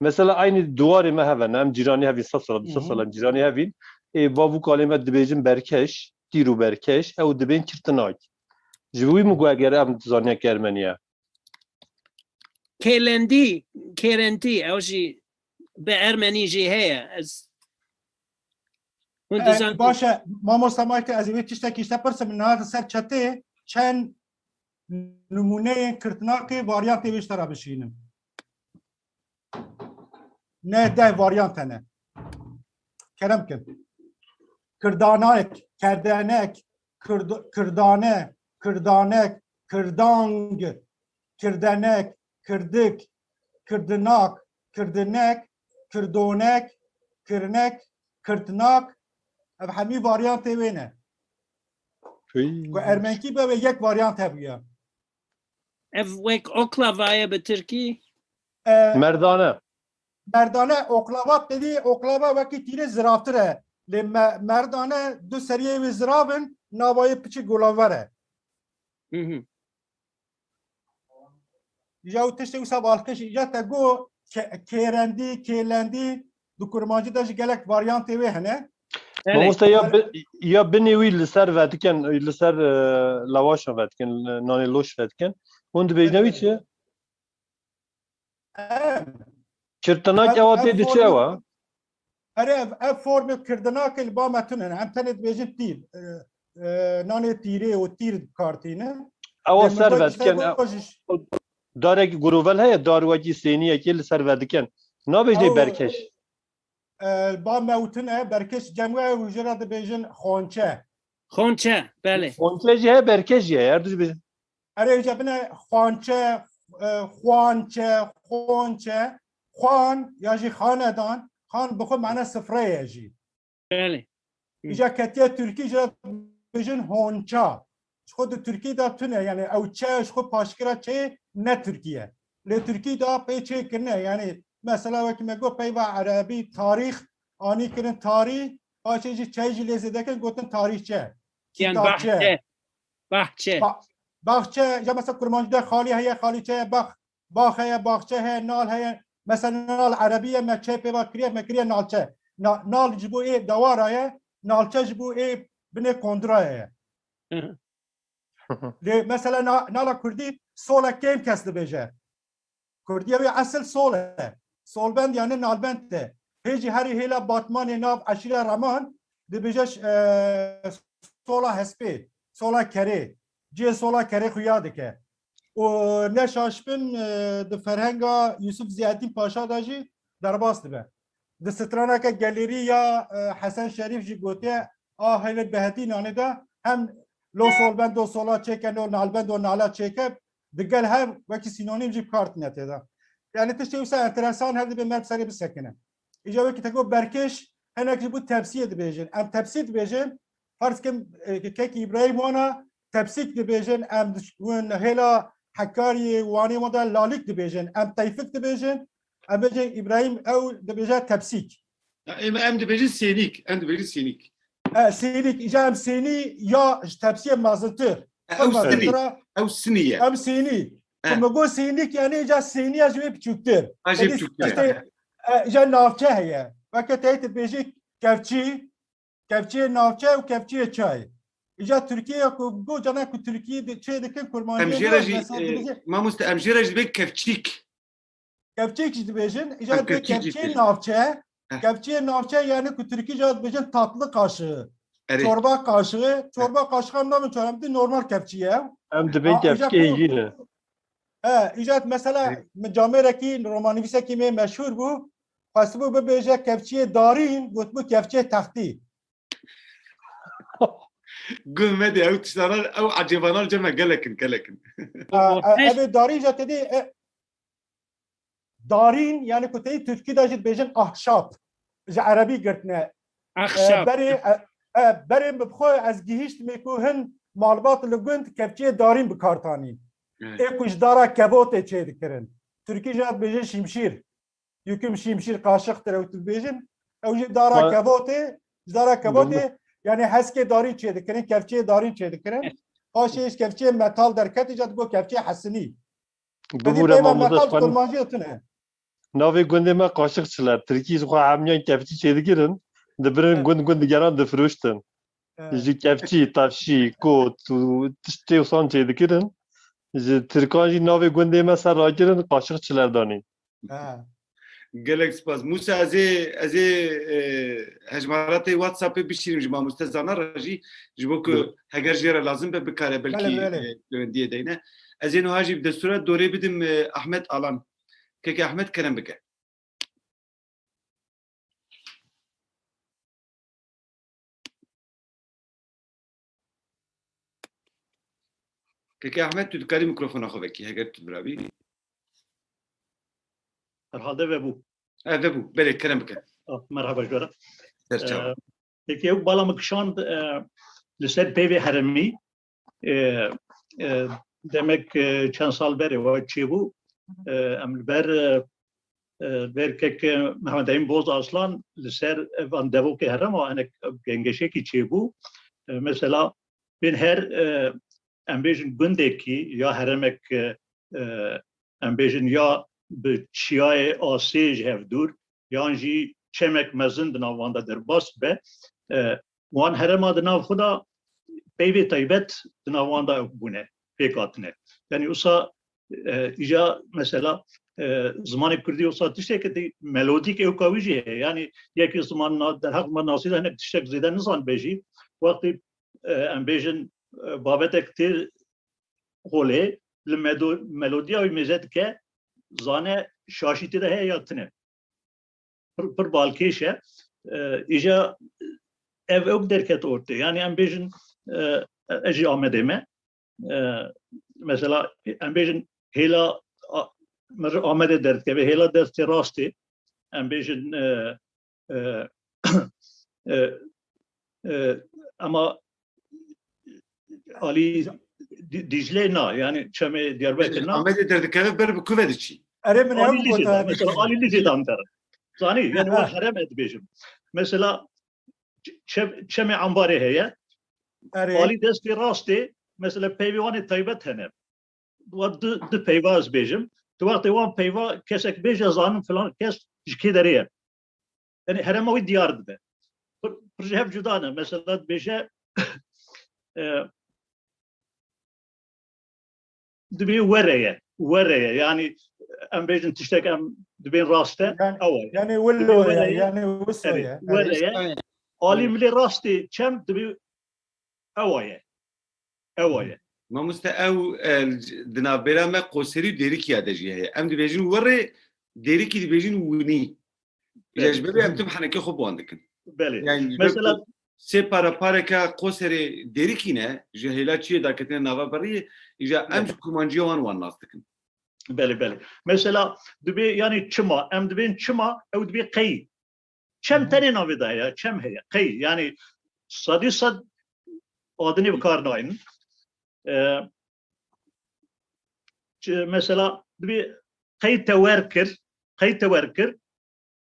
Mesela aynî diwarê me heve ne, em cîranê hevîn, sed sala, du sed Hı hı. sala em cîranê hevîn. Ê, bav û kalê me dibêjin berkeş, tîr û berkeş, ew dibên kirtinak. Ji bo wî min got eger em dizaniya ke ermenî ye. Kêlendî, kêrentî, ew jî bi ermenî jî heye. Ez hûn E, dizan baş e, mamosta Michael, ez ê wê tiştekî ji te pirsim, niha di ser çetê çend nimûneyên kirtinakê varyantê wê ji te re bişînim. Ne deh varyant hene. Kerem kin. Kirdanek, kerdenek, kird-, kirdane, kirdanek, kirdang, kirdenek, kirdik, kirdinak, kirdinek, kirdonek, kirnek, kirtnak. Ev hemî varyantê wê ne. Ku ermenkî be wê yek varyant hebûye. Ev wek oklava ye bi tirkî. E, Merdane. Merdane oklava tedî, oklava wekî tîrê ziravtir e. Lê me-, merdane du seriyê wê zirav in, nava wê piçî gulaver e. Hı hı. Ya û tiştê wisa balkış ya te got ke-, kêrendî, kêlendî, di kurmancî de jî gelek varyantê wê hene. Belê. Mamoste ya bi-, ya binê wî li ser vedikin, li ser, e, lewaşa vedikin, nanê loş vedikin. Hûn dibêjne wî çi? Em, Kirtinak ev, ewa ev tê diçe formê, ewa. Erê ev, ev formê kirdinak li ba me tune ne. Em tenê dibêjin tîr. E, e, nanê tîrê û tîr bi kar tîne. Ewa Lê ser min got ji te vedikin. got jî Darek gurovel heye, dar wekî sêniyekê li ser vedikin. Nabêjnê Ew, berkeş. E, ba me û tune, berkeş cem we û jê re dibêjin xonçe. Xonçe, belê. Xonçe jî heye, berkeş jî heye. Her du jî bêjin. Erê, îca bine xwançe, e, xwançe, xonçe, xwan ya jî xanedan, xan bi xwe mane sifre ye jî. Belê. Hı. Îca ketiye Tirkî, îca bêjin honça. Ji xwe di Tirkî de tune, yani ew çe, ji xwe paşkira çeyê ne Tirkî ye. Lê Tirkî de pê çê kirine, yani mesela wekî me got peyva erebî, tarîx, anî kirin tarî, paşê jî çey jî lê zêdekin gotin tarîxçe. Yani Kitapçe. bahçe. Bahçe. Ba-, baxçe, ya mesela kurmancî de xalî heye, xalîçe ye, bax, bax heye, baxçe heye, nal heye. Mesela nal erebî ye, me çê pê va kiriye, me kiriye nalçe. Na-, nal ji bo ê dewara ye, nalçe ji bo ê binê kondira ye. Hı hı. Lê mesela na-, nala kurdî sola kêm kes dibêje. Kurdiya wê esil sol e. Solbend yani nalbend e. Hê jî herî hêla Batmanê nav eşîra Reman dibêje, e, sola hespê, sola kerê. Cihê sola kerê xuya dike. Û ne şaş bin, e, di ferhenga Yusuf Ziyaeddin Paşa de jî derbas dibe. Di straneke gelêrî ya, e, Hesen Şerîf jî gotiye, a heyvek behetî nanê de hem lo solbendo sola çêke, lo nalbendo nala çêke, digel hev wekî sînonîm jî bi kar tîne tê de. Yani tiştê wisa enteresan her dibê me bi serê bisekine. Îca wekî te got berkêş, hinek ji bo tepsiyê dibêjin. Em tepsî dibêjin, ferz kim, e, kekî Îbrahîm wana tepsîk dibêjin, em diş-, win hêla Hekariyê, Wanê wan de lalîk dibêjin, em teyfik dibêjin, em bêjin Îbrahîm ew dibêje tepsîk. Ya, em, em dibêjin sênîk, em dibêjin sênîk. E, sênîk, îca em sênî ya ji tepsiyê mezintir. E, ew sinî, ew sinî ye. Em sênî. E. Ku me got sênîk, yani îca sêniya ji wê biçûktir. Ha, jê Yanî biçûktir e. işte, e, îca navçe heye. Weke te dibêjî kevçî, kevçiyê navçe û kevçiyê çayê. Îca Tirkiye ku got cana ku Tirkiye de çê dikin kurmanciyê Em jê re jî, e, mamoste, em jê re jî dibê kevçîk. Kevçîk jî dibêjin, îca Em dibê kevçîk jî kevçiyê dibêjin. Navçe, Heh. Kevçiyê navçe yani ku Tirkî jî dibêjin tatlı kaşığı. Erê. Çorba kaşığı, çorba kaşığı em nabin çorba, normal kevçî ye. Em dibên A, îca kevçikê ku- hêjî ne. E, îca mesela Erê. min camêrekî romanivîsekî me meşhur bû. Xwestibû bibêje kevçiyê darîn, gotibû kevçiyê textî. Guh me de ew tiştana, ew ecêbana li cem me gelek in, gelek in. E, e, ev ê darîn jî tedî, e, darîn, yani ku teyî Tirkî de jî dibêjin ahşap. Ji erebî girtine. E, Ahşap. berê, e, berê min bi xwe ez gihîştimê ku hin malbat li gund kevçiyê darîn bi kar tanîn. Evet. Ê ku ji dara kevotê çêdikirin. Tirkî jî dibêje şimşîr. Yûkim şimşîr qaşiqtir ew tu dibêjin. Ew jî dara Ma- kevotê, ji dara kevotê, Domuz- yani heskê darîn çêdikirin, kevçiyê darîn çêdikirin. Paşê ji kevçiyê metal derketî jî digo kevçiyê hesinî. Bibûre peyva mamoste metal Şanî. Kurmancî tune. Navê gundê me Qaşiqçiler. Tirkî ji xwe hemiyan kevçî çêdikirin. Dibirin Evet. gund gund digeran difirûştin. Evet. Ji kevçî, tavşî, kot û tiştê wisa çêdikirin. Ji Tirkan jî navê gundê me ser rakirin Qaşiqçiler danîn. Ha. Gelek spas. Mûsa, ez ê, ez ê, e, hejmaratê WhatsAppê bişînim ji mamoste Zana re jî, ji bo ku Dur. heger jê re lazim be bikare belkî, Belê, belê. e, pêwendiyê deyne. Ez ê niha jî bi destûra dorê bidim, e, Ahmet Alan. Keke Ahmet, kerem bike. Keke Ahmet, tu dikarî mikrofona xwe vekî, heger tu birabî. Herhalde vebû. E, vebû. Belê, kerem bike. Ah, merhaba ji we re. Ser çavan. E, peki, ew bala min kişand, e, li ser peyvê herêmî, e, e, demek, e, çend sal berê we çêbû, e, em li ber, e, e, ber kek, e, Mehmet Emin Boz Aslan li ser van devokê herêma hinek gengeşekî çêbû. E, mesela bên her, e, em bêjin gundekî ya herêmek, e, e, em bêjin ya bi çiyayê asê ji hev dûr, yan jî çemek mezin di nav wan de derbas be, e, wan herêma di nav xwe de peyvê taybet di nav wan de bûne, pêk hatine. Yanî wisa, e, îca mesela, e, zimanê kurdî wisa tiştekî di melodîk ewka wî jî heye. Yanî yekî ziman na-, derheq zimannasî de hinek tiştek zêde nizanibe jî, wextî, e, em bêjin, e, babetek tê holê li medo-, melodiya wî mêze dike, zane şaşî tê de heye ya tune. Pir, pir balkêş e. E, îja ev ew derket ortê. Yani em bêjin, e, ez jî Amedê me. E, mesela em bêjin hêla, a, mir Amedê derdikeve, hêla destê rastê. Em bêjin, e, e, e, e, ama alî Di-, Dîcle na, yani çemê Diyarbekir na. Amedê derdikeve ber bi ku ve diçî? Erê min Alî ew Licê gote da, mesela Alî Licê da min der. Zanî, yani Ha. wan herem e dibêjim. Mesela ç-, çem-, çemê Ambarê heye. Erê. Alî destê rastê, mesela peyvê wan ê taybet hene. Wa du, du peyva ez bêjim. Tu wextê wan peyva kesek bêje zanim filan kes ji kê derê ye. Yani herema wî diyar dibe. Pir, pir ji hev cuda ne. Mesela dibêje, e, dibê were ye. Were ye. Yani em bêjin tiştek em dibên rast e. Yani, Ew e. yani willo Dibê ye, were ye. Yani wiso Erê, ye. Were ye. Alî milê rastê çem dibê ew e. Ew e. Mamoste, ew, e, di navbêra me Qoserî û Dêrikî ya de jî heye. Em dibêjin wirê, Dêrikî dibêjin winî. Îja Belê. ji bebê em tim henekê xwe bi wan dikin. Belê. Yani ji ber Mesela ku sê para pareka Qoserê Dêrikî ne, ji hêla çiyê daketine nava beriyê, îja em Belê. ji kurmanciya wan wan nas dikin. Belê, belê. Mesela dibê, yani çima, em dibên çima, ew dibê qey. Çem Hı hı. tenê navê de heye, çem heye, qey. Yani sedî sed adinê bi kar naynin. E, ç-, mesela dibê qey te wer kir, qey te wer kir,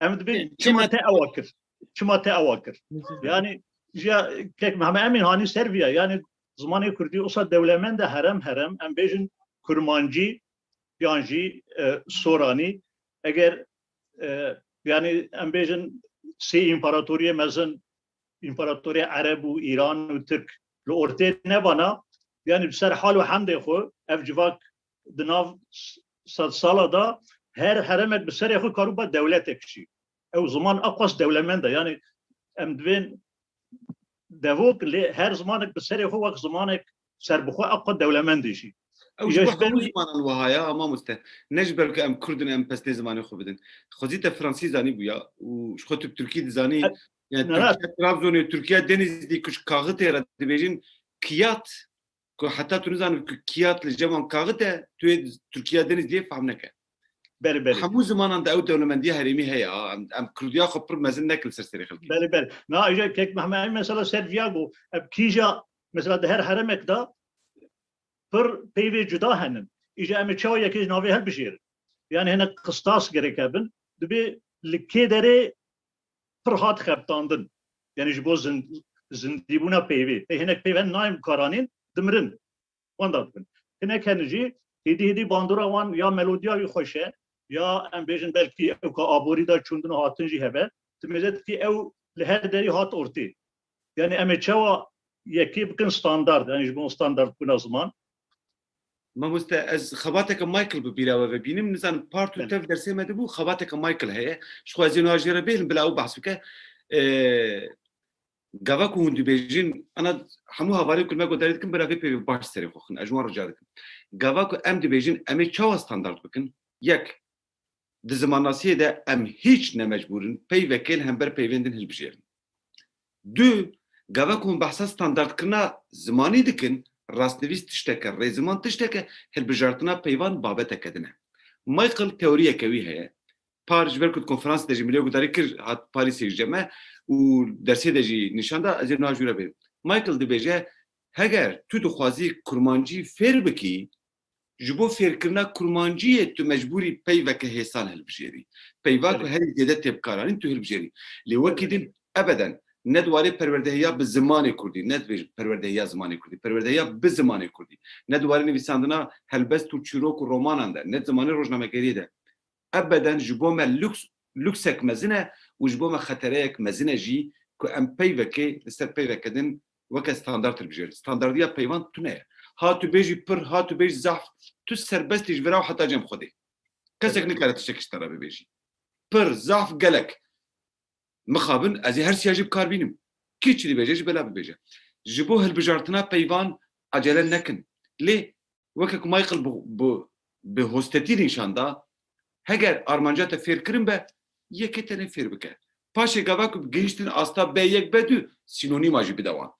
em dibê Ê, çima çima te ewa kir, çima te ewa kir. Mesela. Yani jiya kek Mehmet Emin hanî ser viya, yani zimanê kurdî wisa dewlemend e, herem herem, em bêjin kurmancî, yan jî, e, soranî. Eger, e, yani em bêjin sê împaratoriyê mezin, împaratoriyê Ereb û Îran û Tirk li ortê nebana, yani bi ser hal û hemdê xwe ev civak di nav s-, sedsala de her heremek bi serê xwe karûba dewletek jî. Ew ziman eqwas dewlemend e. Yani em divên devok lê her zimanek bi serê xwe wek zimanek serbixwe eqwa dewlemendê jî. Ew ji Îja bo ji ber hemû wî zimanan wiha ye, ha mamoste. Ne ji ber ku em Kurd in, em pesnê zimanê xwe bidin. Xwezî te fransî zanîbûya û ji xwe tu bi tirkî dizanî. E, Yani ne, ne. Tirkiya Trabzonê û Tirkiya Denizlî ku ji kaxitê re dibêjin kiyat, ku heta tu nizanî ku kiyat li cem wan kaxit e, tu yê Tirkiya Denizliyê fehm neke. Belê, belê. Hemû zimanan de ew dewlemendiya herêmî heye. Ha, em, em kurdiya xwe pir mezin nekin ser serê xelkê. Belê, belê. Na, îja kek Mehmet Emin mesela ser viya got, ev kîja, mesela di her heremek de pir peyvê cuda henin. Îja em ê çawa yekê ji navê hilbijêrin? Yani hinek qistas gerek hebin. Dibê li kê derê pir hat xebitandin. Yani ji bo zin-, zindîbûna peyvê. Tê hinek peyv hen nayên karanîn, dimirin. Wan da dibin. Hinek hene jî hêdî hêdî bandora wan ya melodiya wî xweş e, ya em bêjin belkî ewka aborî de çûndin û hatin jî hebe. Dimêze dikî ew li her derî hat ortê. Yani em ê çawa yekê bikin standard, yani ji bo standardbûna ziman. Mamoste, ez xebateke Michael bi bîra we ve bînim. Nizanim, part û Belê. Tev dersê me de bû, xebateke Michael heye. Ji xwe ez ê niha jê re bêlim, bila ew behs bike. Ee, gava ku hûn dibêjin, ana hemû hevalên ku me guhdarî dikin, bila vê peyvê baş serê xwe xin. Ez ji wan rica dikim. Gava ku em dibêjin, em ê çawa standard bikin? Yek, di zimannasiyê de em hîç ne mecbûr in peyvekê li hember peyvên din hilbijêrin. Du, gava ku hûn behsa standardkirina zimanî dikin, rastnivîs tişteke, rêziman tişteke, hilbijartina peyvan babeteke din e. Michael teoriyeke wî heye. Par ji ber ku di konferansê de jî min lê guhdarî kir, hat Parîsê ji cem me û dersê de jî nîşan da, ez ê niha jû re bêrim. Michael dibêje, heger tu dixwazî kurmancî fêr bikî, ji bo fêrkirina kurmanciyê tu mecbûrî peyveke hêsan hilbijêrî. Peyva ku Belê. herî zêde tê bikaranîn tu hilbijêrî. Lê wekî Belê. din ebeden ne di warê perwerdehiya bi zimanê kurdî, ne dibêjin perwerdehiya zimanê kurdî, perwerdehiya bi zimanê kurdî, ne di warê nivîsandina helbest û çîrok û romanan de, ne di zimanê rojnamegeriyê de. Ebeden ji bo me lûks, lûksek mezin e û ji bo me xetereyek mezin e jî ku em peyvekê li ser peyveke din weke standard hilbijêrin. Standardiya peyvan tune ye. Ha tu bêjî pir, ha tu bêjî zehf, tu serbest î ji vira û heta cem Xwedê. Kesek Evet. nikare tiştekî ji te re bibêjî. Pir, zehf, gelek. Mixabin, ez ê her siya jî bi kar bînim. Kî çi dibêje jî bela bibêje. Ji bo hilbijartina peyvan acele nekin. Lê weke ku Michael bi, bi, bi hostetî nîşan da, heger armanca te fêr kirin be, yekê tenê fêr bike. Paşê gava ku gihîştin asta B yek B du, sînonîma jî bide wan.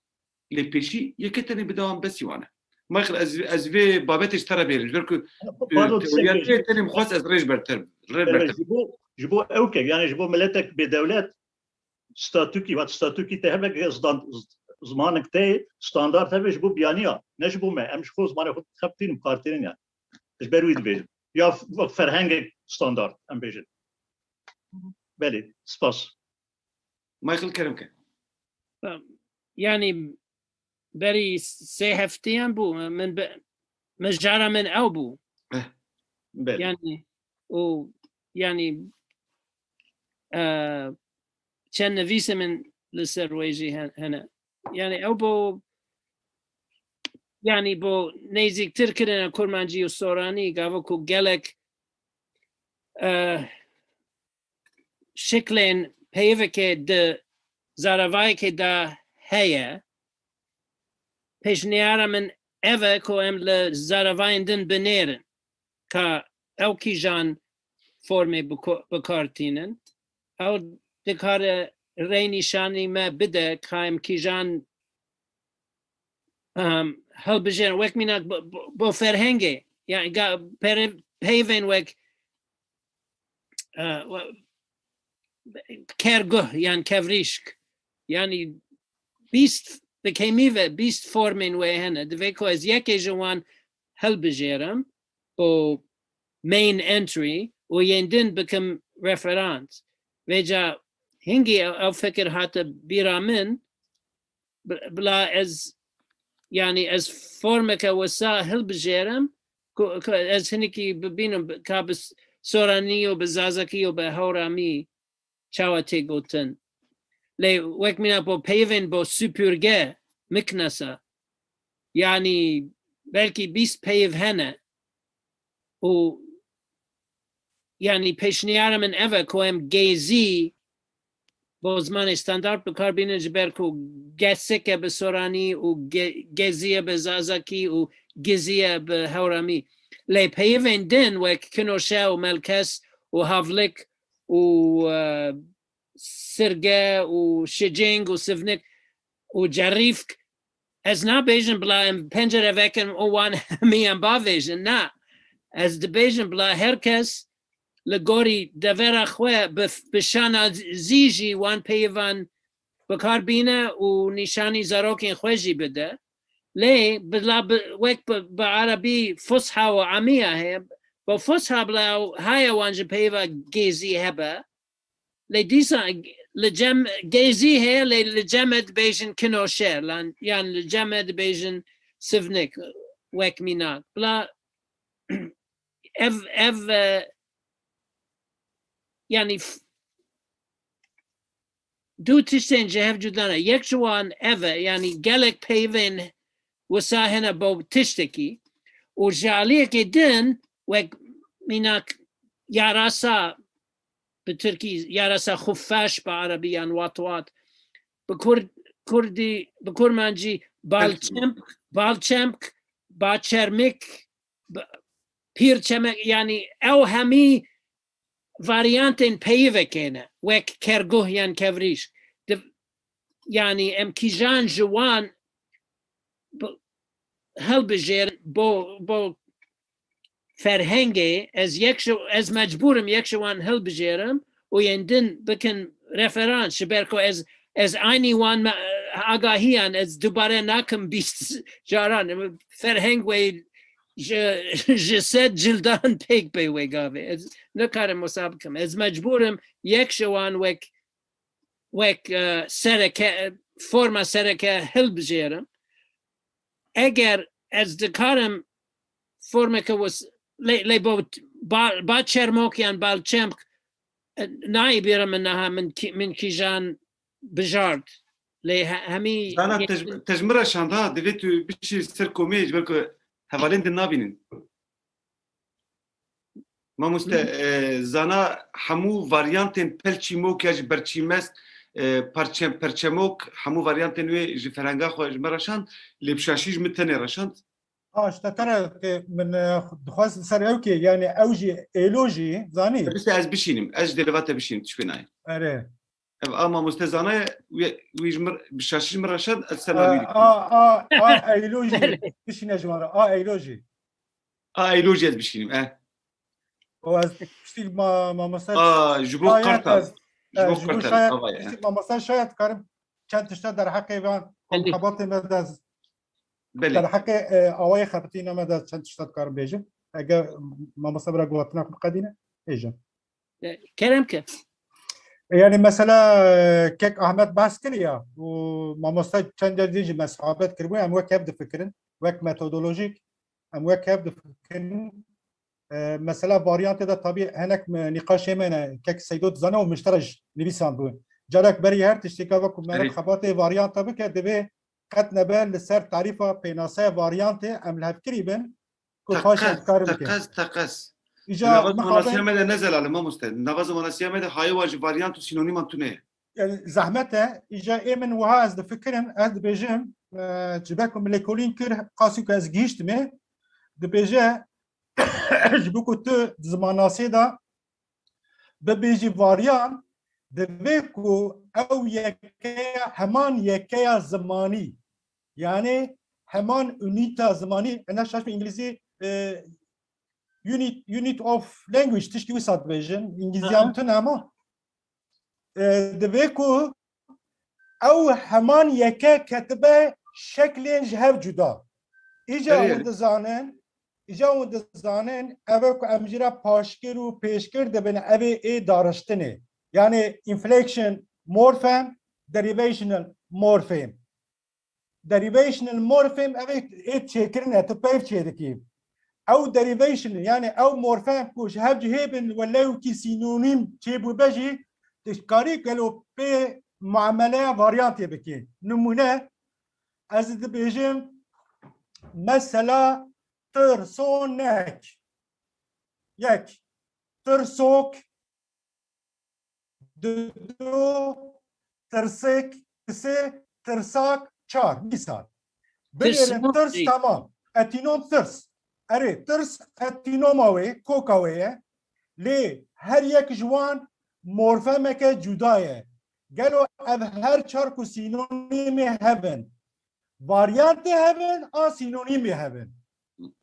Lê pêşî yekê tenê bide wan, besî wan e. Michael, ez, ez vê babetê ji te re bêrim. Ji ber ku Pardon, teoriya tiştek te tenê min xwest ez rê ji ber te, rê ber Evet, te. ji bo, ji bo ewkek, yani ji bo miletek bêdewlet, statûkî, wat statûkî te hebe, zdan-, z-, zimanek te standard hebe ji bo biyaniya, ne ji bo me. Em ji xwe zimanê xwe dixebitînin, bi kar tînin yani. Ji ber wî dibêjin. Ya f-, wek ferhengek standard, em bêjin. Belê, spas. Michael, kerem ke. Yani berî sê hefteyan bû, min be-, mijara min ew bû. Belê. Yani û yani e, çend nivîsê min li ser wê jî hen-, hene. Yani ew bo, yani bo nêzîktir kirine kurmancî û soranî, gava ku gelek e, şiklên peyvekê di zaravayekê de heye, pêşniyara min ev e ku em li zaravayên din binêrin ka ew kîjan formê biko-, bi kar tînin. Ew dikare rênîşanî me bide ka em kîjan, em, hilbijêrin. Wek mînak bo, bo, bo ferhengê, yani ga-, pere-, peyvên wek, e, we-, kerguh yan kevrîşk. Yani bîst, bi kêmî ve bîst formên wê hene. Divê ku ez yekê ji wan hilbijêrim û main entry û yên din bikim referans. Vêca hingî ew, ew fikir hate bîra min, bi-, bila ez, yani ez formeke wisa hilbijêrim, ku, ku ez hinekî bibînim, ka bi s-, soranî û bi zazakî û bi hewramî çawa tê gotin. Lê wek mîna bo peyvên bo süpürge, miknasa, yani belkî bîst peyv hene û yani pêşniyara min ev e ku em gêzî bo zimanê standard bi kar bînin, ji ber ku gesike bi soranî û ge-, geziye bi zazakî û giziye bi hewramî. Lê peyvên din wek kinoşe û melkes û havlik û, e, sirge û şicing û sivnik û cerîfk, ez nabêjim bila em pencere vekin û wan hemî em bavêjin. Na, ez dibêjim bila her kes li gorî devera xwe bi, bi şana zî jî wan peyivan bi kar bîne û nîşanî zarokên xwe jî bide. Lê bila bi, wek bi, bi erebî fusha û amiya heye, bi fusha bila haya wan ji peyiva gêzî hebe. Lê dîsa li cem gêzî heye, lê li cem e dibêjin kinoşer, lan, yan li cem e dibêjin sivnik, wek mînak. Bila ev, ev, e, yanî f-, du tiştên ji hev cuda ne. Yek ji wan ev e, yanî gelek peyvên wisa hene bo tiştekî û ji aliyekê din wek mînak yarasa, bi tirkî yarasa xufeş, bi erebî yan watwat, bi kur-, kurdî, bi kurmancî balçemk, balçemk, baçermik, ba-, pîrçemek, yanî ew hemî varyantên peyivekê ne, wek kerguh yan kevrîş. Di-, yanî em kîjan ji wan bi-, hilbijêrin bo, bo ferhengê, ez yek ji, ez mecbûr im yek ji wan hilbijêrim û yên din bikin referans, ji ber ku ez, ez aynî wan me, agahiyan ez dubare nakim bîst caran. Ferheng wê ji, ji sed cildan pêk bê wê gavê. Ez nikarim wisa bikim. Ez mecbûr im yek ji wan wek, wek, e, sereke, forma sereke hilbijêrim. Eger ez dikarim formeke wis-, lê, lê bo ba, ba çermok yan balçemk, e, nayê bîra min niha min kî-, min kîjan bijart. Lê he-, hemî Zana, yek- te ji, te ji min re şand ha, divê tu bişî ser komê, ji ber ku hevalên din nabînin. Mamoste, Hı. e, Zana hemû varyantên pelçîmok ya ji berçîmest, e, parçe-, perçemok, hemû varyantên wê ji ferhenga xwe ji me re şand, lê bi şaşî ji min tenê re şand. Ha, işte te re ke min, e, dixwest ser ew kê, yani ew jî êlo jî, zanî? Biste ez bişînim, ez ji dêleva te bişînim, tişkê nayê. Erê. Ev a mamoste Zana ye, wê, wî ji min, bi şaşî ji min re şand, ez ser navî dikim. A, a, a, Eylo jî, bişîne ji wan re. A, Eylo jî. A, Eylo jî ez bişînim, eh. O ez piştî ma-, mamoste A, ji bo Şayet Kartal. ez, Ji eh, bo ji bo Kartal, Şayet, ava ye, piştî eh. mamoste Şayet karim çend tişta derheqê van Belê. xebatê me de ez Belê. derheqê, e, awayê xebitîna me de çend tişta dikarim bêjim. Eger mamoste bira guhatina xwe biqedîne, bêjim. E, kerem ke. Yani mesela, e, kek Ahmet behs kiriya û mamoste çend car jî me sohbet kiribû, em wek hev difikirin, wek metodolojik, em wek hev difikirin. E, mesela varyantê de tabî henek me-, nîqaşê me ne, kek Seydo dizane û min ji te re jî nivîsandibû. Carek berî her tiştê ka wekî meriv Erê. xebatê varyanta bike, divê qet nebe li ser tarîfa pênaseya varyantê em li hev kirî bin, ku paşê Teqez, em karin bikin. teqez, teqez. Îca Nava zimanasiya mixabin me de ne zelal e, mamoste. Nava zimanasiya me de hayê wa ji varyant û sînonîman tune ye. Yani zehmet e, îca ê min wiha ez difikirim, ez dibêjim, e, ji ber ku min lêkolîn kir, qasî ku ez gihîştime, dibêje, ji bo ku tu di zimanasê de bibêjî varyant, divê ku ew yekeya, heman yekeya zimanî, yani heman unîta zimanî, ena şaş bi îngilîzî, e, unit, unit of language, tişkî wisa dibêjin, îngilîziya Aha. min tune ama, e, divê ku ew heman yeke ketibe şeklên ji hev cuda. Îca Erê, hûn erê. dizanin, îca hûn dizanin, ev e ku em jî re paşkir û pêşkir dibin, ev ê ê dariştinê. Yani inflection morphem, derivational morphem. Derivational morphem ev ê, ê çêkirin e, tu peyv çêdikî. Ew derivation, yani ew morfem ku ji hev cihê bin we lewkî sînonîm çêbûbe jî, tu karî gelo pê muameleya varyantê bikî. Nimûne, ez dibêjim, mesela tirsonek. Yek, tirsok, Dudu, tirsik, tisi, tirsak, çar. Mîsal. Binêrin Tirsok tirs, değil. Tamam. Etînom tirs. Erê, tirs etînoma wê, koka wê ye. Lê her yek ji wan morfemeke cuda ye. Gelo ev her çar ku sînonîmê hev in, varyantê hev in, an sînonîmê hev in?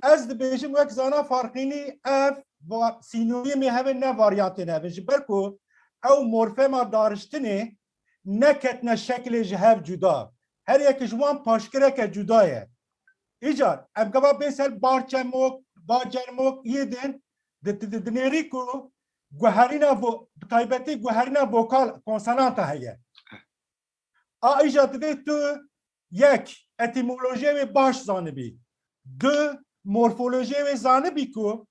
Ez dibêjim wek zana Farqînî, ev va-, sînonîmê hebe ne varyantên hebe. Ji ber ku ew morfema dariştinê neketine şekilê ji hev cuda. Her yek ji wan paşkireke cuda ye. Îcar, em gava bê ser barçemok, bacermok yê din, di, di, di, dinêrî ku guherîna vo-, bi taybetî guherîna vokal, konsonanta heye. A îcar divê tu yek, etîmolojiyê wê baş zanibî. Du, morfolojiyê wê zanibî ku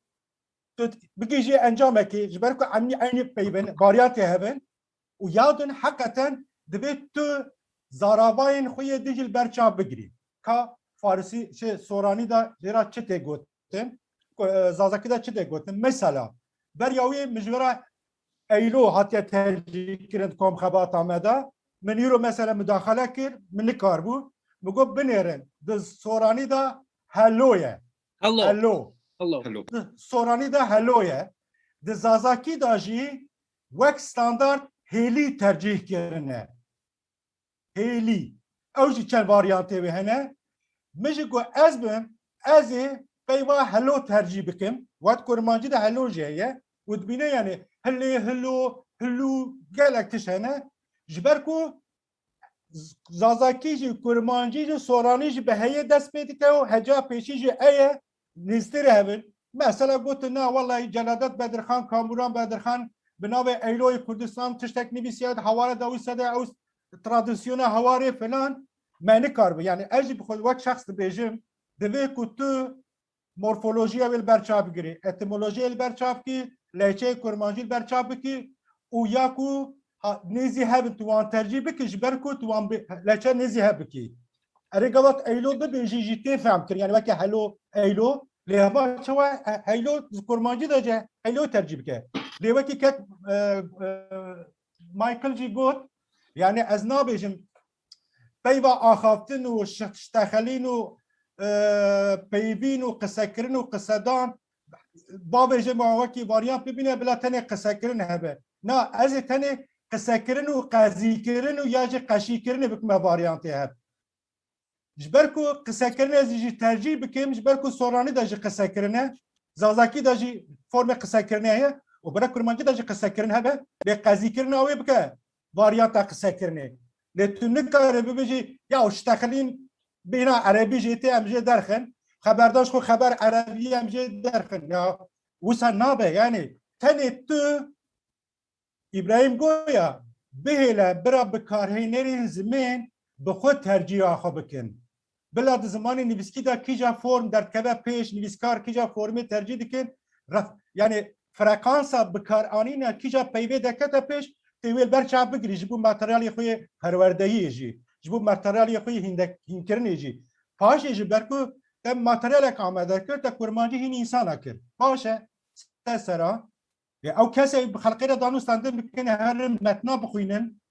tu bigihîjî encamekê, ji ber ku emnî eynî peyvên, varyantê hebin û ya din heqeten divê tu zaravayên xwe yê din jî li ber çav bigirî. Ka Farisî, şey, Soranî de jê re çi tê gotin? Ku, e, Zazakî de çi tê gotin? Mesela, beriya wê min ji we re eylo hatiye tercîh kirin di kom xebata me de. Min îro mesela mudaxele kir, min nikaribû. Min got binêrin, di Soranî de hello ye. Hello. Hello. Hello. Hello. Di Soranî de hello ye. Di Zazakî de jî wek standart hêlî tercîh kirine. Hêlî. Ew jî çend varyantê wê hene. Min jî got ez bim, ez ê peyva hello tercîh bikim. Wet kurmancî de hello jî heye. Û dibîne yani hilê, hilo, hilû gelek tişt hene. Ji ber ku Z-, Zazakî jî, Kurmancî jî, Soranî jî bi heyê dest pê dike û heca pêşî jî eye, nêztirî hebin. Mesela gotin, na, wellahî Celadet Bedirxan, Kamuran Bedirxan bi navê Eyloyê Kurdistan tiştek nivîsiye, di heware de wisa de ew tradisyona hewarê filan, me nikaribû. Yani ez jî bi xwe wek şexs dibêjim, divê ku tu morfolojiya wê li ber çav bigirî, etimolojiya li ber çav bikî, lehçeyê kurmancî li ber çav bikî û ya ku ha, nêzî hebin tu wan tercîh bikî, ji ber ku tu wan bi, lehçe nêzî hev bikî. Erê gava tu eylo bibêjî jî tê fehm kir, yani weke helo, eylo, lê hema çawa he-, heylo ji kurmancî de ce heylo tercîh bike. Lê wekî kek, e, e, Michael jî got, yani ez nabêjim peyva axaftin û şi-, ştexelîn û, e, peyvîn û qisekirin û qisedan, bavêje ma wekî varyant bibîne, bila tenê qisekirin hebe. Na, ez ê tenê qisekirin û qezîkirin û ya jî qeşîkirinê bikime varyantê hev. Ji ber ku qisekirine ez jî tercîh bikim, ji ber ku Soranî de jî qisekirine, Zazakî de jî formê qisekirine heye û bira Kurmancî de jî qisekirin hebe, lê qezîkirina wê bike varyanta qisekirinê. Lê tu nikare bibêjî, ya ştexilîn bêhna erebî jê tê em jê derxin, xeberdaş xwe xeber erebî em jê derxin. Ya wisa nabe, yani tenê tu Îbrahîm Goya bihêle bira bikarhênerên zimên bi xwe tercîha xwe bikin. Bila di zimanê nivîskî de kîja form derdikeve pêş, nivîskar kîja formê tercîh dikin, ref-, yani frekansa bikaranîna kîja peyvê dekete pêş, tê wê li ber çav bigirî ji bo materyalê xwe yê perwerdeyiyê jî, ji bo materyalê xwe yê hîndek-, hînkirinê jî. Paşê ji ber ku te materyalek amade kir, te kurmancî hîn însana kir. Baş e, te sera. Ê, ew kesê bi xelqê re danû standin bikin, herin metna bixwînin.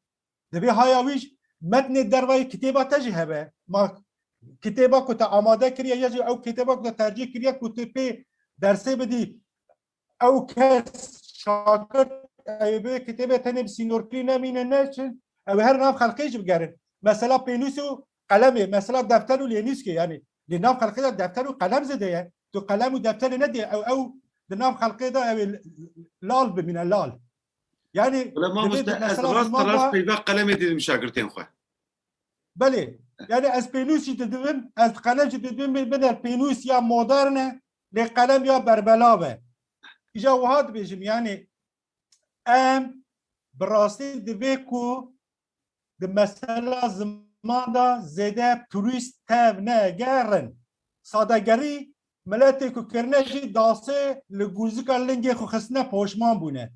Divê haya wî jî metnê dervayê kitêba te jî hebe. Ma kitêba ku te amade kiriye, ya jî ew kitêba ku te tercîh kiriye ku tu pê dersê bidî, ew kes şagirt ê bi kitêbê tenê bi sînorkirî nemîne, neçin. Ew ê her nav xelqê jî bigerin. Mesela pênûs û qelemê, mesela defter û lênûskê, yani. Lê nav xelqê de defter û qelem zêde ye. Tu qelem û defterê nedê, ew, ew di nav xelqê de ew ê lal bimîne, lal. Yani, Wele divê mamoste, di ez mesela rast ziman rast de peyva qelemê didîm şagirtên xwe. Belê. Yani ez pênûs jî didibim, ez qelem jî didibim, biner pênûs ya modern e, lê qelem ya berbelav e. Îja wiha dibêjim, yani em bi rastî divê ku di mesela ziman de zêde purîst tev negerin. Sadegerî miletê ku kirine jî dasê li gûzika lingê xwe xistine poşman bûne.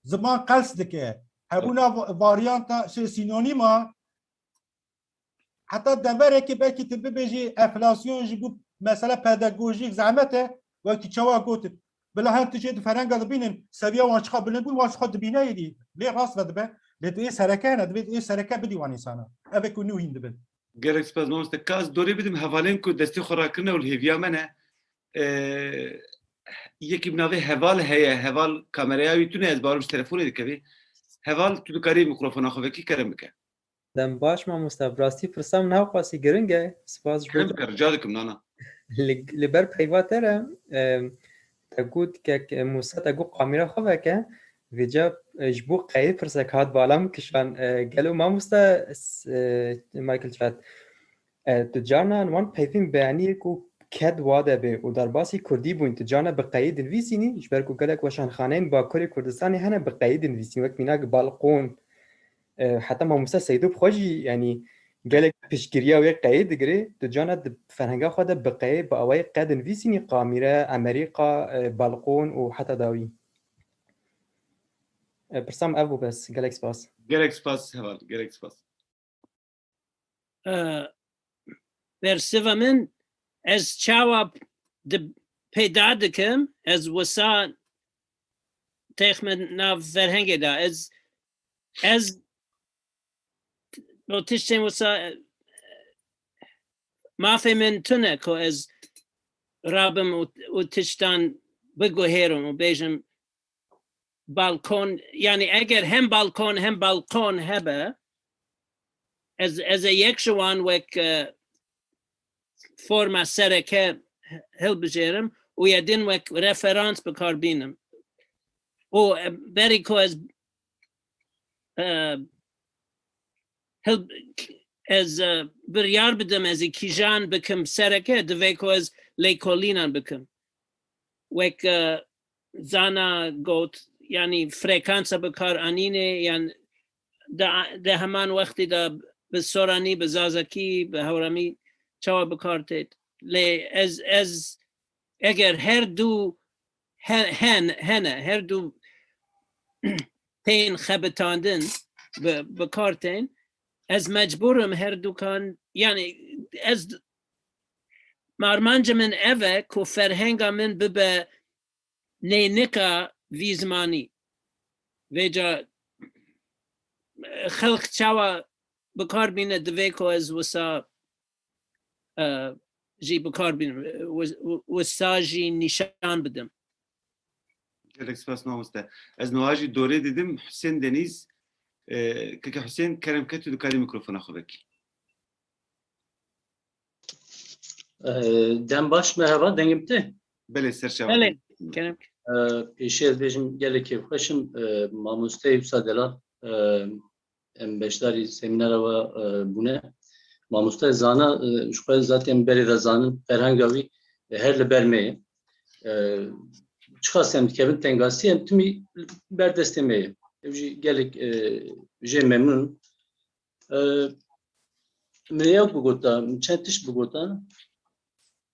Ziman qels dike. Hebûna va-, varyanta, şey, sînonîma, heta deverekê belkî tu bibêjî enflasyon ji bo mesela pedagojîk zehmet e, wekî çawa gotin. Bila her tiştê di ferenga dibînin, seviya wan çiqa bilind bû, wan çiqa dibîne êdî. Lê rast ve dibe. Lê tu ê sereke hene, divê tu ê sereke bidî wan însana. Ev ê ku nû hîn dibin. Gelek spas mamoste. Ka ez dorê bidim hevalên ku destê xwe rakirine û li hêviya me ne. Ee, yekî bi navê Heval heye. Heval kameraya wî tune, ez barim ji telefonê dikevê. Heval, tu dikarî mikrofona xwe vekî kerem bike. Dem baş mamoste, bi rastî pirsa min hewqasî giring e. Spas ji bo Kerem bike, rica dikim, nana. Li, li ber peyva te re, e, Te got ke, ke Mûsa te got qamîra xwe veke, vêca, e, ji bo qeyê pirsek hat bala min kişan. E, gelo mamoste, s-, e, Michael Çat, e, tu carna wan peyvên beyaniyê ku ked wa de bê û derbasî kurdî bûn, tu carna bi qeyê dinivîsînî, ji ber ku gelek weşanxaneyên Bakurê Kurdistanê hene bi qeyê dinivîsîn, wek mînak balqon, e, heta mamoste Seydo bi xwe jî, yanî gelek piştgiriya wê qeyê digirê, tu carna di ferhenga xwe de bi qeyê, bi awayê qe dinivîsînî, qamîre, emerîqa, e, balqon û heta dawî. E, pirsa min ev bû bes. Gelek spas. Gelek spas heval, gelek spas. E, bersiva min, ez çawa di peyda dikim, ez wisa têxme nav ferhengê de, ez, ez o tiştên wisa, e, mafê min tune ku ez rabim û, û tiştan biguhêrim û bêjim balkon, yanî eger hem balkon hem balkon hebe, ez, ez ê yek ji wan wek, e, forma sereke hilbijêrim û ya din wek referans bi kar bînim. Û, e, berî ku ez, e, hil-, ez, e, biryar bidim ez ê kîjan bikim sereke, divê ku ez lêkolînan bikim. Wek, e, Zana got, yanî frekansa bi kar anînê, yan di, di heman wextî de bi soranî, bi zazakî, bi hewramî çawa bi kar têt. Lê ez, ez eger her du he-, hen, hene, her du tên xebitandin bi, bi kar tên, ez mecbûr im her dukan, yanî ez, armanca min ev e ku ferhenga min bibe neynika vî zimanî. Vêca, e, xelk çawa bi kar bîne, divê ku ez wisa, e, jî bi kar bînim, e, wis-, wisa jî nîşan bidim. Gelek spas mamoste. Ez niha jî dorê didim Husên Denîz. E, keke Husên, kerem ke tu dikarî mikrofona xwe vekî. E, dem baş, merhaba, dengim tê? Belê, ser çava. Belê, kerem. E, pêşî ez bêjim gelek kêfxweş im. E, mamoste wisa delal, e, em beşdarî semînara we, e, bûne. Mamoste Zana, e, ji xwe zaten berê de zanin, ferhenga wî, e, her li ber me ye. E, çiqas em dikevin tengasî, em timî ber destê me ye. Ew jî gelek, e, jê memnûn im. E, min ew bigota, min çend tişt bigota.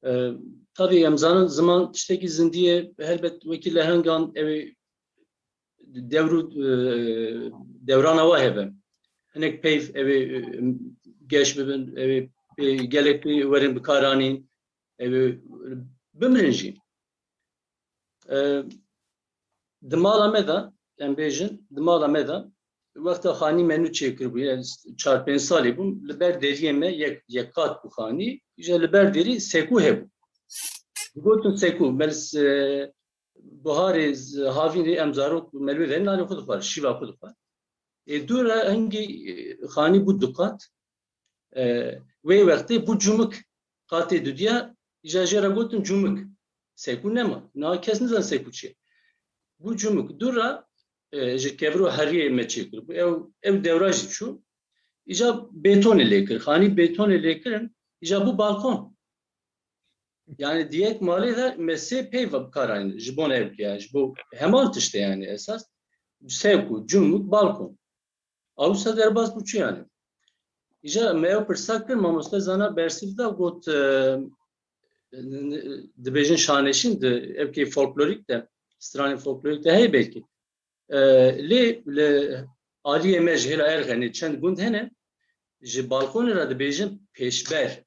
E, tabî em zanin ziman tiştekî zindî ye, helbet wekî lehengan ew ê dewr û, e, dewrana wa hebe. Hinek peyv ew ê, e, geş bibin, ew ê pê gelek pê werin bikaranîn, ew ê bimirin jî. E, di mala me de, em bêjin, di mala me de, wexta xanî me nû çêkiribû, yani çar pênc salî bûm, li ber deriyê me yek, yek qat bû xanî, îja li ber derî sekû hebû. Digotin sekû, me li s-, e, buharê, z-, havînê em zarok me li wê de nanê xwe dixwar, şîva xwe dixwar. Ê dû re hingî, e, xanî bû du qat, e, wê wextê bû cumik. Qatê dudiya, îja jê re gotin cumik. Sekû nema. Niha kes nizan sekû çi ye. Bû cumik. Dû re, e, ji kevir û heriyê me çêkiribû. Ew, ew dewra jî çû. Îja bêtonê lê kir. Xanî bêtonê lê kirin. Îja bû balkon. Yani di yek malê de me sê peyva bikaranîn. Ji bona ew, yani ji bo heman tiştê yani esas. Sekû, cumik, balkon. Awsa derbas bû çi yani? Îja me ew pirsa kir, mamoste Zana bersiv da, got, e, dibêjin şaneşîn di evkê folklorîk de, stranên folklorîk de heye belkî. E, lê li aliyê me ji hêla Erxenê çend gund hene, ji balkonê re dibêjin pêşber.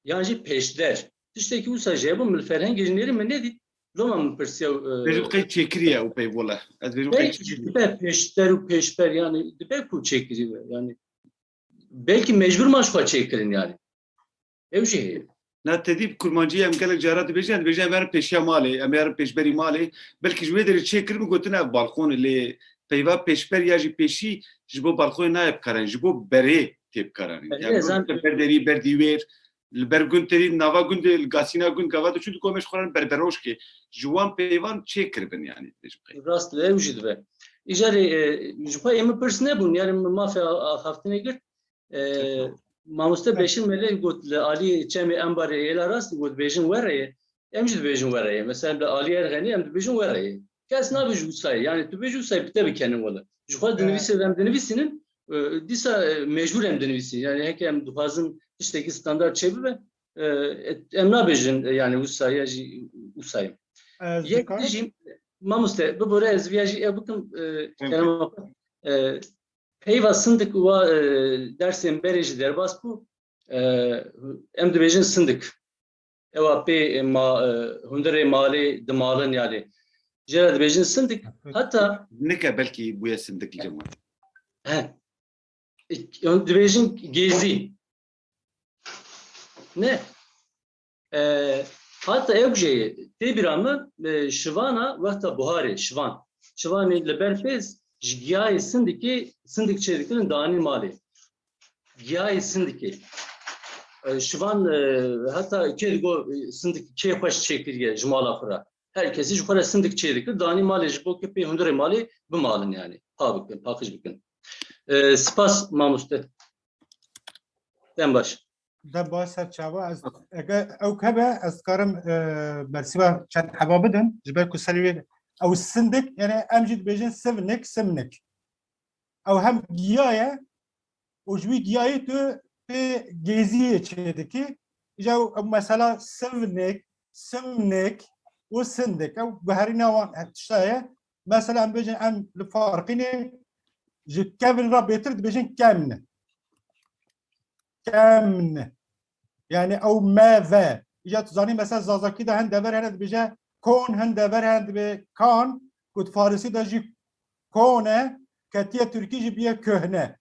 Yan jî pêşder. Tiştekî wisa jî hebû, min li ferhengê ji nêrî min nedît. Loma min pirsiya, e, Bêjim qey çêkiriye û peyvola. Ez bêjim qey belkî çêkiriye. Dibe pêşder û pêşber, yani dibe ku çêkiriye, yani belkî mecbûr ma ji xwe çêkirin yani. Ew jî heye. Na tedî bi kurmancî em gelek cara dibêjin, em dibêjin em herin pêşiya malê, em herin pêşberî malê. Belkî ji wê derê çêkirin û gotin ev balkon e, lê peyva pêşber ya jî pêşî ji bo balkonê nayê bikaranîn, ji bo berê tê bikaranîn. Belê, yani zan- ber derî, ber dîwêr, Li ber gund têrî, nava gundê, li gasîna gund gava diçû, digo me ji xwe re berberoşkê. Ji wan peyvan çê kiribin, yanî, dibêjim qey. Rast, ew jî dibe. Îjarê, e, ji xwe ê min pirs nebûn, yanî min mafê a-, axaftinê girt. E, Mamoste Beşîr Melek got, li alî çemê Embarê Êla Rast got, dibêjin were ye. Em jî dibêjin were ye. Mesela li alî Erxenî em dibêjin were ye. Kes nabêje wisa ye. Yanî tu bêjî wisa ye, bi te bikenin wele. Ji xwe dinivîse, em dinivîsînin, e, dîsa, e, mecbûr em dinivîsînin. Yanî heke em dixwazin tiştekî standard çêbibe, e, em nabêjin, e, yanî wisa ye jî wisa ye. Yek dikarim jî, mamoste, bibore ez viya jî ev bikim, e, kerema xwe. E, peyva sindik wa, e, dersên berê jî derbas bû. E, em dibêjin sindik. Ewa pê, e, ma, e, hundirê malê dimalin, yanî. Jê re dibêjin sindik. Heta nike belkî bûye sindik li cem wan. He. Em dibêjin gêzî. Ne. E, heta ew jê tê bîra min, e, şivana wexta buharê, şivan. Şivanê li ber pêz ji giyayê sindikê, sindik çêdikirin, danî malê. Giyayê sindikê. E, şivan, e, heta kê digo, e, sindik kê xweş çêkiriye ji mala xwe re. Her kesî ji xwe re sindik çêdikir, danî malê ji bo ke pê hundirê malê bimalin, yanî pa bikin, paqij bikin. E, spas mamoste. Dem baş. De baş ser çava. Ez, eger ew hebe, ez dikarim, e, bersiva çend heba bidim. Ji ber ku serî wê ew sindik, yani em jî dibêjin sivnik, simnik. Ew hem giya ye û ji wî giyayê tu pê gêziyê çêdikî. Îja ew mesela sivnik, simnik û sindik. Ew guherîna wan tişta ye. Mesela em bêjin em li Farqînê ji kevin re bêtir dibêjin kemn. Kemn. Yani ew me ve. Îja tu zanî mesela Zazakî de hin dever hene dibêje kon, hin dever hene dibê kan, ku di Farisî de jî kon e, ketiye Tirkî jî biye köhne.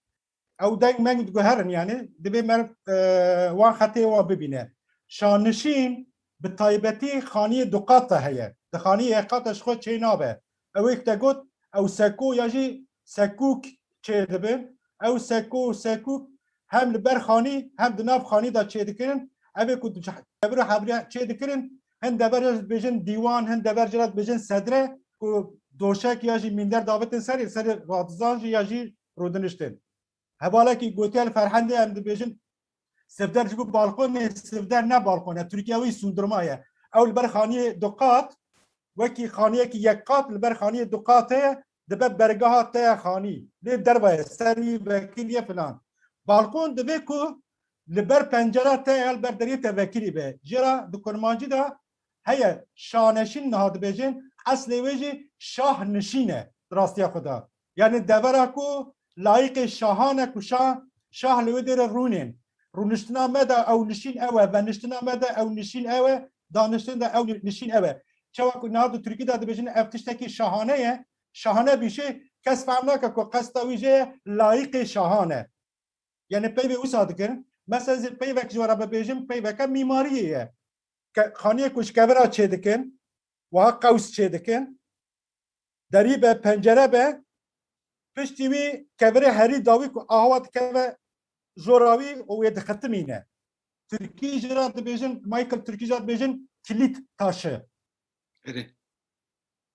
Ew deng meng diguherin, yani divê me, e, wan xetê wan bibîne. Şanişîn bi taybetî xaniyê du qat de heye. Di xaniyê yek qat de ji xwe çê nabe. Ew ê te got, ew seko ya jî sekûk çêdibin. Ew seko û sekûk hem li ber xanî hem di nav xanî de çêdikirin. Ev ê ku kevir û hevrî çêdikirin, hin dever jî dibêjin dîwan, hin dever jî re dibêjin sedre, ku doşek ya jî mînder davitin serê, serê radizan jî ya jî rûdiniştin. Hevalekî gotiye li Ferhendê em dibêjin sivder ji bo balkonê, sivder ne balkon e, Tirkiye wî sundurma ye. Ew li ber xaniyê du qat, wekî xaniyekî yek qat li ber xaniyê du qat heye, dibe bergeha te ye xanî. Lê derve ye, ser wî vekirî ye filan. Balkon divê ku li ber pencera te ya li ber deriyê te vekirî be. Jê re di kurmancî de heye şaneşîn niha dibêjin, eslê wê jî şah nişîn e di rastiya xwe de. Yani devera ku layîqê şahan e ku şah, şah li wê derê rûnên. Rûniştina me de ew nişîn ew e, veniştina me de ew nişîn ew e, daniştin de ew nişîn ew e. Çawa ku niha di Tirkî de dibêjin ev tiştekî şahane ye, şahane bir şey, kes fehm nake ku qesta wî jê ye, layîqê şahan e. Yani peyvê wisa dikirin. Mesela ez ê peyvek ji we re bibêjim, peyveke mîmariyê ye. Ke-, xaniyê ku ji kevira çêdikin, wiha qews çêdikin, derî be, pencere be, piştî wî kevirê herî dawî ku awa dikeve jora wî û wê dixitimîne. Tirkî jî re dibêjin, Michael, Tirkî jî re dibêjin kilit taşı. Erê.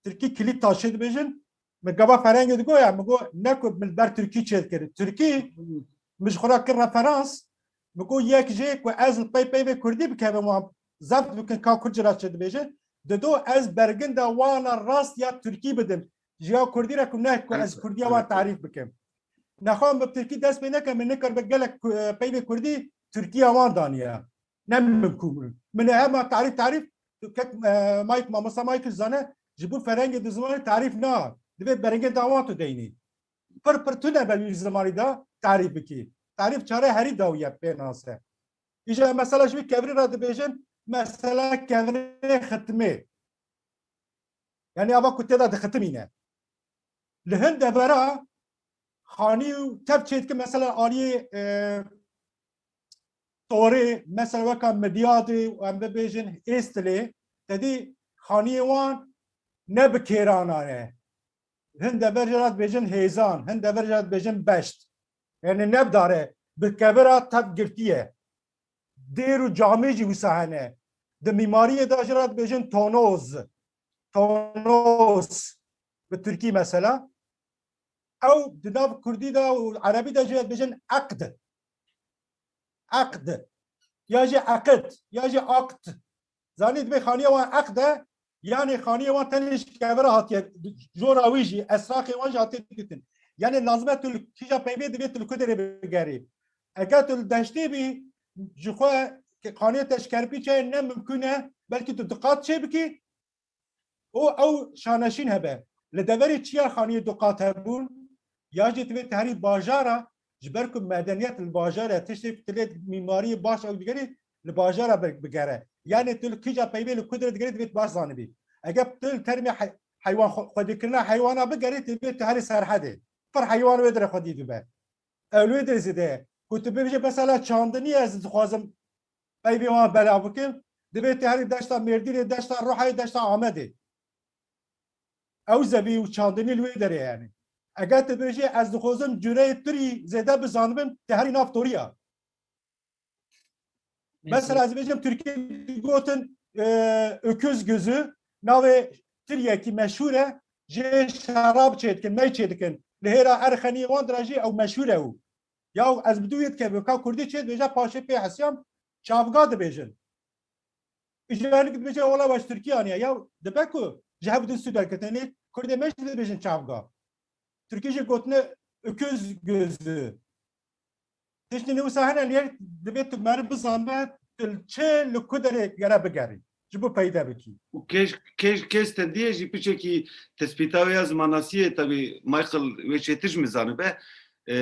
Tirkî kilit taşı dibêjin. Min gava ferengê digo ya, min go ne ku min ber Tirkî çêdikir. Tirkî min ji xwe re kir referans, min go yek jê ku ez li pey peyvê Kurdî bikevim wan zeft bikin ka Kurd jî re çi dibêje. Dido ez berginda wana rast ya Tirkî bidim. Ji ya Kurdî re ku ne ku ez Kurdiya wan tarîf bikim. Nexwe min bi Tirkî dest pê neke, min nikir bi gelek ku-, peyvê Kurdî Tirkiya wan daniye. Ne min ku min. Min hema tarîf tarîf, tu kek, e, Mike, mamosta Mike zane, ji bo ferengê di zimanê tarîf na. Divê berengê dawa tu deynî. Pir pir tune be wî zimanî de tarîf bikî. Tarîf çare herî dawiye pê nase. Îja mesela ji wî kevirî re dibêjin, mesela kevirê xitimê. Yani ava ku tê de dixitimîne. Li hin devera xanî û tev çêdikin, mesela aliyê, e, Torê, mesela weka Midyadê û em bibêjin Êstilê, te dî xaniyê wan ne bi kêrana ne. Hin dever jê re dibêjin hêzan, hin dever jê re dibêjin beşt. Yani ne bi dar e, bi kevira tev girtî ye. Dêr û camê jî wisa hene. Di mîmariyê de jî re dibêjin tonoz. Tonoz bi tirkî mesela. Ew di nav kurdî de û erebî de jî re dibêjin eqd. Eqd. Ya jî eqid, ya jî akt. Zanî dibê xaniya wan eqd e, yanê xaniya wan tenê ji kevira hatiye, jora wî jî, esraqê wan jî hatiye dîtin. Yanê lazim e tu li kîja peyvê divê tu li ku derê bigerî. Eger tu li deştê bî, ji xwe xaniya te ji kerpî çaye ne mimkûn e, belkî tu diqat çê bikî, û ew şaneşîn hebe. Li deverê çiya xaniyê du qat hebûn, ya jî divê tu herî bajara, ji ber ku medeniyet li bajar e, tiştê ku tu lê mîmariyê baş ew digerî, li bajara bi-, bigere. Yanê tu li kîja peyvê li ku derê digerî divê tu baş zanibî. Eger tu li termê hey-, heywan xwe-, xwedîkirina heywana bigerî, divê tu herî serhedê. Pir heywan wê derê xwedî bibe. Ew li wê derê zêde ye. Ku tu bibêje mesela çandinî ez dixwazim peyvê wan belav bikim, divê tu herî deşta Mêrdînê, deşta Rihayê, deşta Amedê. Ew zevî û çandinî li wê derê ye yanî. Eger tu bêjî ez dixwazim cureyê tirî zêde bizanibim, tu herî nav toriya. Mesela ez bêjim Tirkî digotin, e, öküz gözü, navê tiriyekî meşhûr e, jê şerab çêdikin, mey çêdikin. Li hêra Erxeniyê wan dira jî ew meşhûr e û. Ya ez bi dû yê dikevim, ka kurdî çê dibêje, paşê pê hesiyam çavga dibêjin. Îcanik dibêje, wala we ji Tirkiyê aniye. Ya dibe ku ji hev din sû derketin, kurdê me jî dibêjin çavga. Tirkî jî gotine öküz gözü. Tiştî ne wisa hene, lê divê tu meriv bizanbe, tu li çi, li ku derê gere bigerî, ji bo peyde bikî. Û kêş, kêş, kêş tendî ye jî piçekî tespîta wê ya zimanasiyê, tabî Michael wê çêtir ji min zanibe. E,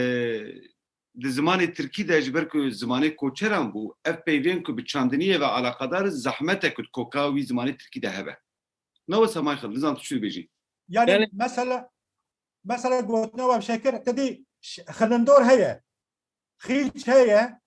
di zimanê tirkî de ji ber ku zimanê koçeran bû, ev peyvên ku bi çandiniyê ve alaqadar in, zehmet e ku di koka wî zimanê tirkî de hebe. Ne wisa Michael, nizam tu çi dibêjî? Yani, yani mesela, mesela gotine we şekir, te dî ş-, xilindor heye, xîç heye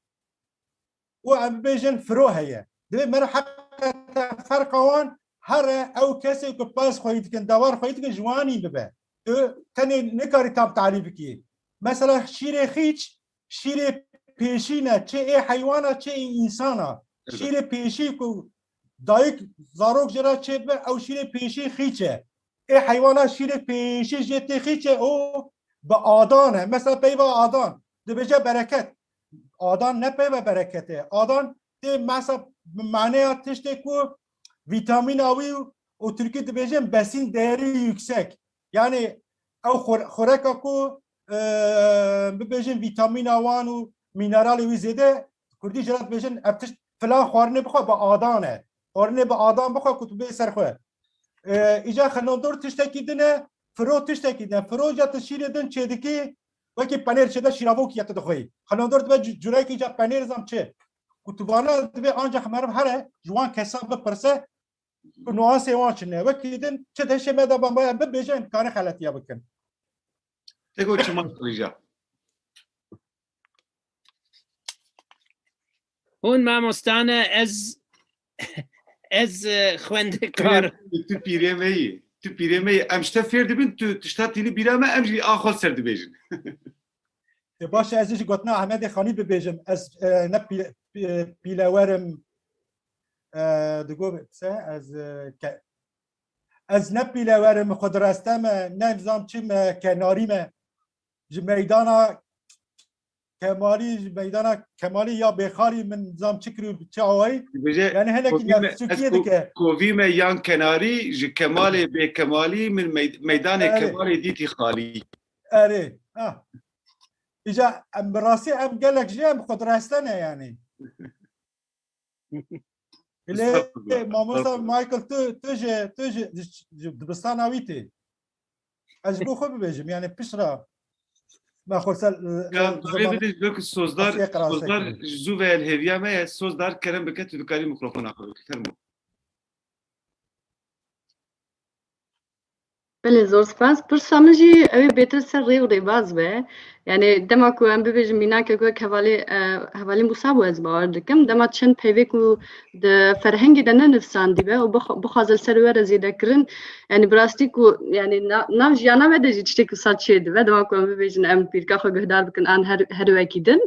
û em bibêjin firo heye. Divê me re heqete ferqa wan here ew kesê ku pez xweyî dikin, dewar xweyî dikin, ji wanî bibe. Tu tenê nikarî tam tarîf bikî. Mesela şîrê xîç, şîrê pêşî ne, çi ê heywana, çi ê însana. Elbet. Şîrê pêşî ku dayik zarok jê re çêdibe, ew şîrê pêşî xîç e. Ê heywana şîrê pêşî jê tê xîç e, o bi adan e. Mesela peyva adan, dibêje bereket. Adan ne peyva bereket e. Adan tê mesela bi maneya tiştê ku vîtamîna wî û, û tirkî dibêjin besin değeri yüksek. Yani ew xur-, xureka ku, e, bibêjin vîtamîna wan û mineralê wî zêde, kurdî jê re dibêjin ev tişt filan xwarinê bixwe bi adan e. Xwarinê bi adan bixwe ku tu bê ser xwe. E, îca xilindor tiştekî din e, firo tiştekî din e. Firo ca tu şîrê din çêdikî, wekî penêr çêde şîravokî ya tu dixweyî. Xilindor dibe cu-, curekî ca penêr zam çi. Ku tu vana divê ancax meriv here, ji wan kesa bipirse, ku nuansê wan çi ne. Wekî din çi deşê me de bambaye bibêje, em dikarin xeletiya bikin. Te got çi Michael îca? Hûn mamosta ne, ez, ez, e, xwendekar. Tu pîrê me yî. Tu pîrê me yî. Em ji te fêr dibin, tu tişta tînî bîra me, em jî a xwe ser dibêjin. E, baş e, ez jî gotina Ehmedê Xanî bibêjim. Ez, e, ne pî-, pî-, pîlewer im, e, digo se, ez, e, ke-, ez ne pîlewer im, xwedireste me, ne nizam çi me, kenarî me. Ji meydana Kemalî, ji meydana Kemalî ya Bêxalî min nizam çi kir û çi awayî. Dibêje, yani hinekî kovî me, nefsûkiyê ez ko-, dike. Kovî me yan kenarî, ji Kemalê Bêkemalî min meyd-, meydanê Erê. Kemalê dîtî xalî. Erê, ha. Îca em bi rastî em gelek jî em xwedireste ne yani. Lê Estağfurullah, mamosta estağfurullah. Michael, tu, tu ji, tu ji, ji, ji dibistana wî tê. Ez ji bo xwe bibêjim, yani piştre me xwe ser, Ka e, dawê zaman bidin ji ber ku Sozdar, Asiye Qirasek Sozdar kir. Ji zû ve li hêviya me ye. Sozdar, kerem bike, tu dikarî mikrofona xwe bikî. Fermo. Belê, zor spas. Pirsa min jî ew ê bêtir ser rê û rêbaz be. Yani dema ku em bibêjin mînakek wek hevalê, e, hevalî Mûsa bû, ez bawer dikim. Dema çend peyvê ku di ferhengê de ne nivsandî be û bix-, bixwaze li ser we re zêde kirin, yani bi rastî ku, yani na-, nav jiyana me de jî tiştek wisa çê dibe. Dema ku em bibêjin em pîrka xwe guhdar bikin an her, her wekî din.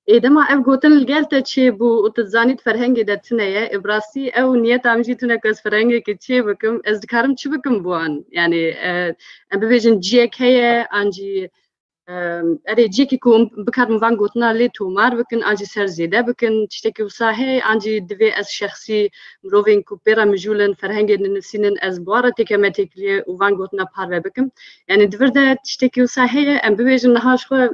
Ê, dema ev gotin li gel te çêbû û tu dizanî di ferhengê de tune ye, ê, bi rastî ew niyeta min jî tune ku ez ferhengekê çê bikim, ez dikarim çi bikim bi wan? Yanî, e, em bibêjin ciyek heye, an jî, e, erê, ciyekî ku hûn bikarin van gotina lê tomar bikin, an jî ser zêde bikin, tiştekî wisa heye, an jî divê ez şexsî mirovên ku pê re mijûl in, ferhengê dinivîsînin, ez bi wan re têkeme têkiliyê û van gotina parve bikim? Yanî di vir de tiştekî wisa heye, em bibêjin niha ji xwe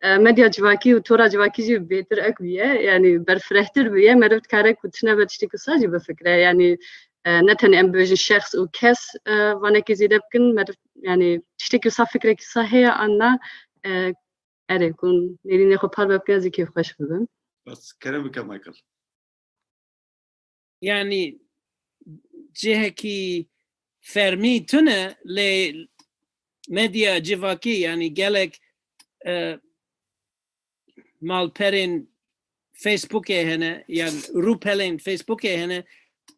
e, medya civakî û tora civakî jî bêtir ek bûye, yanî berfirehtir bûye, meriv dikare ku tiştine ve tiştekî wisa jî bifikire. Yanî, e, ne tenê em bibêjin şexs û kes, e, vanekê zêde bikin, meriv, yanî tiştekî wisa, fikrekî wisa heye an na, e, erê, ku nêrînê xwe parve bikin, ez ê kêfxweş bibim. Bas, kerem bike, Michael. Yanî cihekî fermî tune, lê medya civakî, yanî gelek, e, malperên Facebookê hene, yan rûpelên Facebookê hene,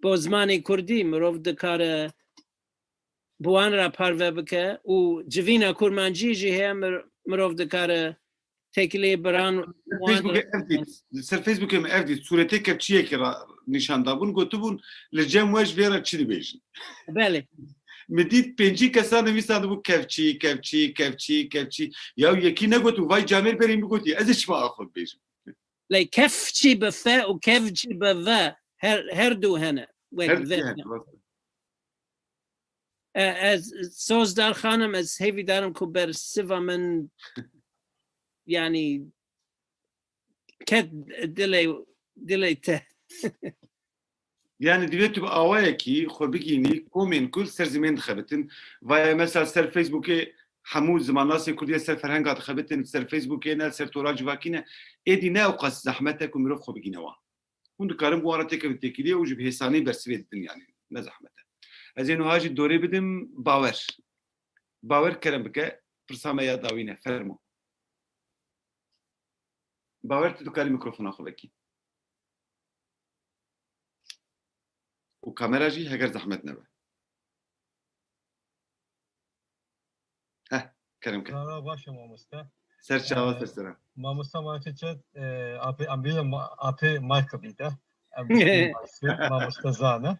bo zimanê kurdî mirov dikare bi wan re parve bike û civîna kurmancî jî heye, mir-, mirov dikare têkilê biran wan Facebookê re ev dît. Li ser Facebookê min ev dît. Sûretê kevçiyekê re nîşan dabûn, gotibûn, "Li cem we ji vê re çi dibêjin?" Belê. Min dît pêncî kesan nivîsandibû, "Kevçî, kevçî, kevçî, kevçî." Ya yekî negotibû, "Vay camêr berê min gotî, ez ê çima a xwe bibêjim?" Lê kevçî bi fe û kevçî bi ve her, her du hene. Wek Her ve. du hene, rast e. E, ez, Sozdar Xanim, ez hêvîdarim ku bersiva min, yanî, ket dilê, dilê te. Yanî divê tu bi awayekî xwe bigînî komên ku li ser zimên dixebitin. Vaya mesela ser Facebookê hemû zimannasê kurdî ser ferhenga dixebitin, ser Facebookê ne, ser tora civakî ne. Êdî ne ewqas zehmet e ku mirov xwe bigîne wan. Hûn dikarin bi wan re têkevin têkiliyê û ji bi hêsanî bersivê didin, yanî ne zehmet e. Ez ê nuha jî dorê bidim Bawer. Bawer, kerem bike, pirsa me ya dawî ne, fermo. Bawer, tu dikarî mikrofona xwe vekî. Û kamera jî, heger zehmet nebe. Heh, kerem ke. Rara baş e mamoste. Ser çava, Ee, ser sera. Mamoste, ma çet, e, apê, em bîle ma-, apê Michael bî de. Em bîle mamoste, mamoste zane.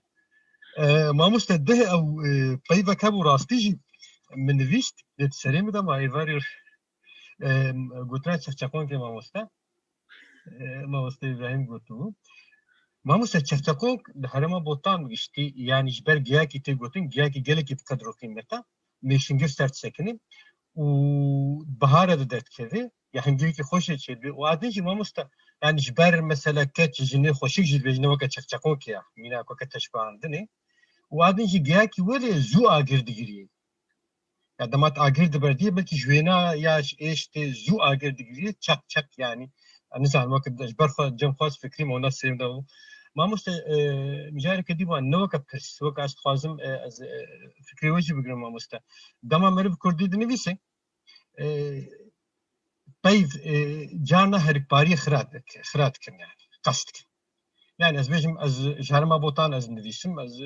E, mamoste, deh ew, e, peyvek hebû rastî jî min nivîşt, lê di serê min de ma êvarî, e, gotina çeqçeqonkê mamoste. E, mamoste Îbrahîm gotibû. Mamoste, çeqçeqonk di herêma Botan giştî, yanî ji ber giyakî tê gotin, giyakî gelekî bi qedr û qîmet e, mêşingir ser disekine û bihare de derdikeve, ya hingirîkî xweşê çêdibê. Û a din jî mamoste, yanî ji ber mesela keç, jinê xweşik jî dibêjine weke çeqçeqonkê ya, mînak weke teşbihandinê. Û a din jî giyakî welê zû agir digirî. Ya dema tu agir diberdiyê, belkî ji wêna ya ji êş tê zû agir digiriyê, çeq çeq yanî. Ez nizanim, weke ji ber xwe cem xwe ez fikrîm, ona sêm de bû. Mamoste, e, mijareke dî bû, ne weke pirs, weke ez dixwazim, e, ez, e, fikrê we jî bigrim mamoste. Dema meriv kurdî dinivîse, e, peyv, e, carna herikpariyê xira dik-, xira dikin, yanî qest dikin. Yanî ez bêjim, ez ji herêma Botan ez nivîsim, ez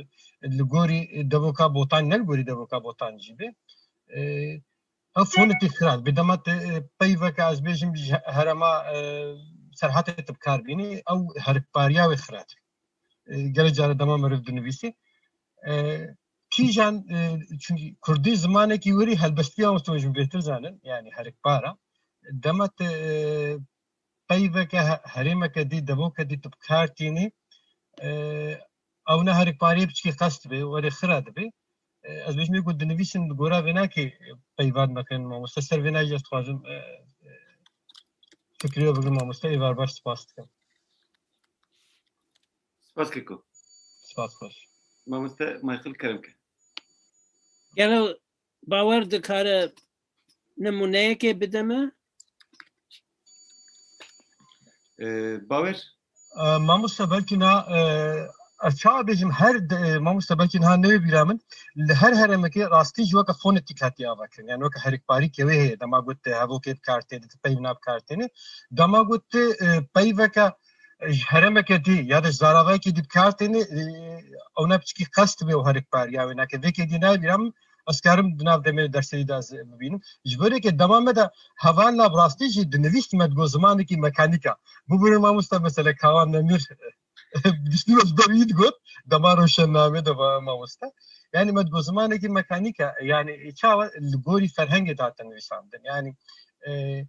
li gorî devoka Botan, ne li gorî devoka Botan jî be. E, ew fonetîk xira dibe. Dema te, e, peyveke ez bêjim ji herêma, e, Serhatê tu bi kar bînî, ew herikpariya wê xira dibe. E, gelek care dema meriv dinivîsî. E, kîjan, e, çunkî kurdî zimanekî werî helbestî ya, ji min bêtir zanin, yanî herikpar e. Dema te, e, peyveke he-, herêmeke dî, devoke dî tu bi kar tînî, e, ew ne herikpariyê piçkî qest dibe, werê xira dibe. E, ez bêjim ku dinivîsin, li gora vênakê peyvan mekin, mamoste. Ser vêna jî ez dixwazim, e, e, fikrê we bigrim, mamoste. Êvar baş, spas dikim. Spas Keko. Spas xweş. Mamoste Michael, kerem ke. Gelo Bawer dikare nimûneyekê bide me? Ee, Bawer? Ee, mamoste, belkî niha, e, ez çawa bêjim, her de-, e, mamoste, belkî niha newê bîra min, li her herêmekê rastî jî weke fonetîk hatiye avakirin. Yani weke herikparîkê wê heye. Dema got, e, hevokê bi kar tê, di peyvna bi kar têne. Dema got, e, peyveke, e, ji herêmeke dî ya da ji zaravayekê dî bi kar têne, e, ew ne piçkî qest be û herikpariya wê nake. Vêkê dî nayê bîra min, Ez karim di nav demê dersê de ez bibînim. Ji bo rêkê dema me de hevalna bi rastî jî dinivîst me digot zimanekî mekanîka. Bibûrin mamoste mesela Kawan Nemîr giştî ez ber wî digot. Dema roşennamê de va mamoste. Yani me digot zimanekî mekanîka. Yani çawa li gorî ferhengê de hate nivîsandin. Yani e,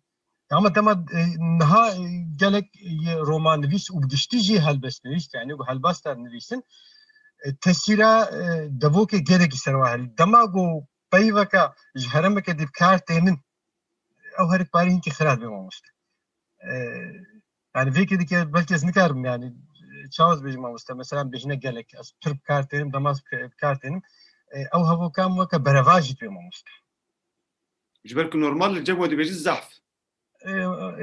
ama dema e, niha e, gelek e, romannivîs û bi giştî jî helbestnivîs, yani ku helbesta nivîsin e, tesîra e, devokê gelekî ser wa herî. Dema ku peyveke ji herêmeke dî bi kar tênin, ew herî parî hinkî xira dibe mamoste. E, yani vêkê dike belkî ez nikarim yani e, çawa ez bêjim mamoste. Mesela bêjine gelek, ez pir bi kar tênim, dema ez bi kar tênim. E, ew hevokan weke berevajî dibe mamoste. Ji ber ku normal li cem we dibêjin zehf. E,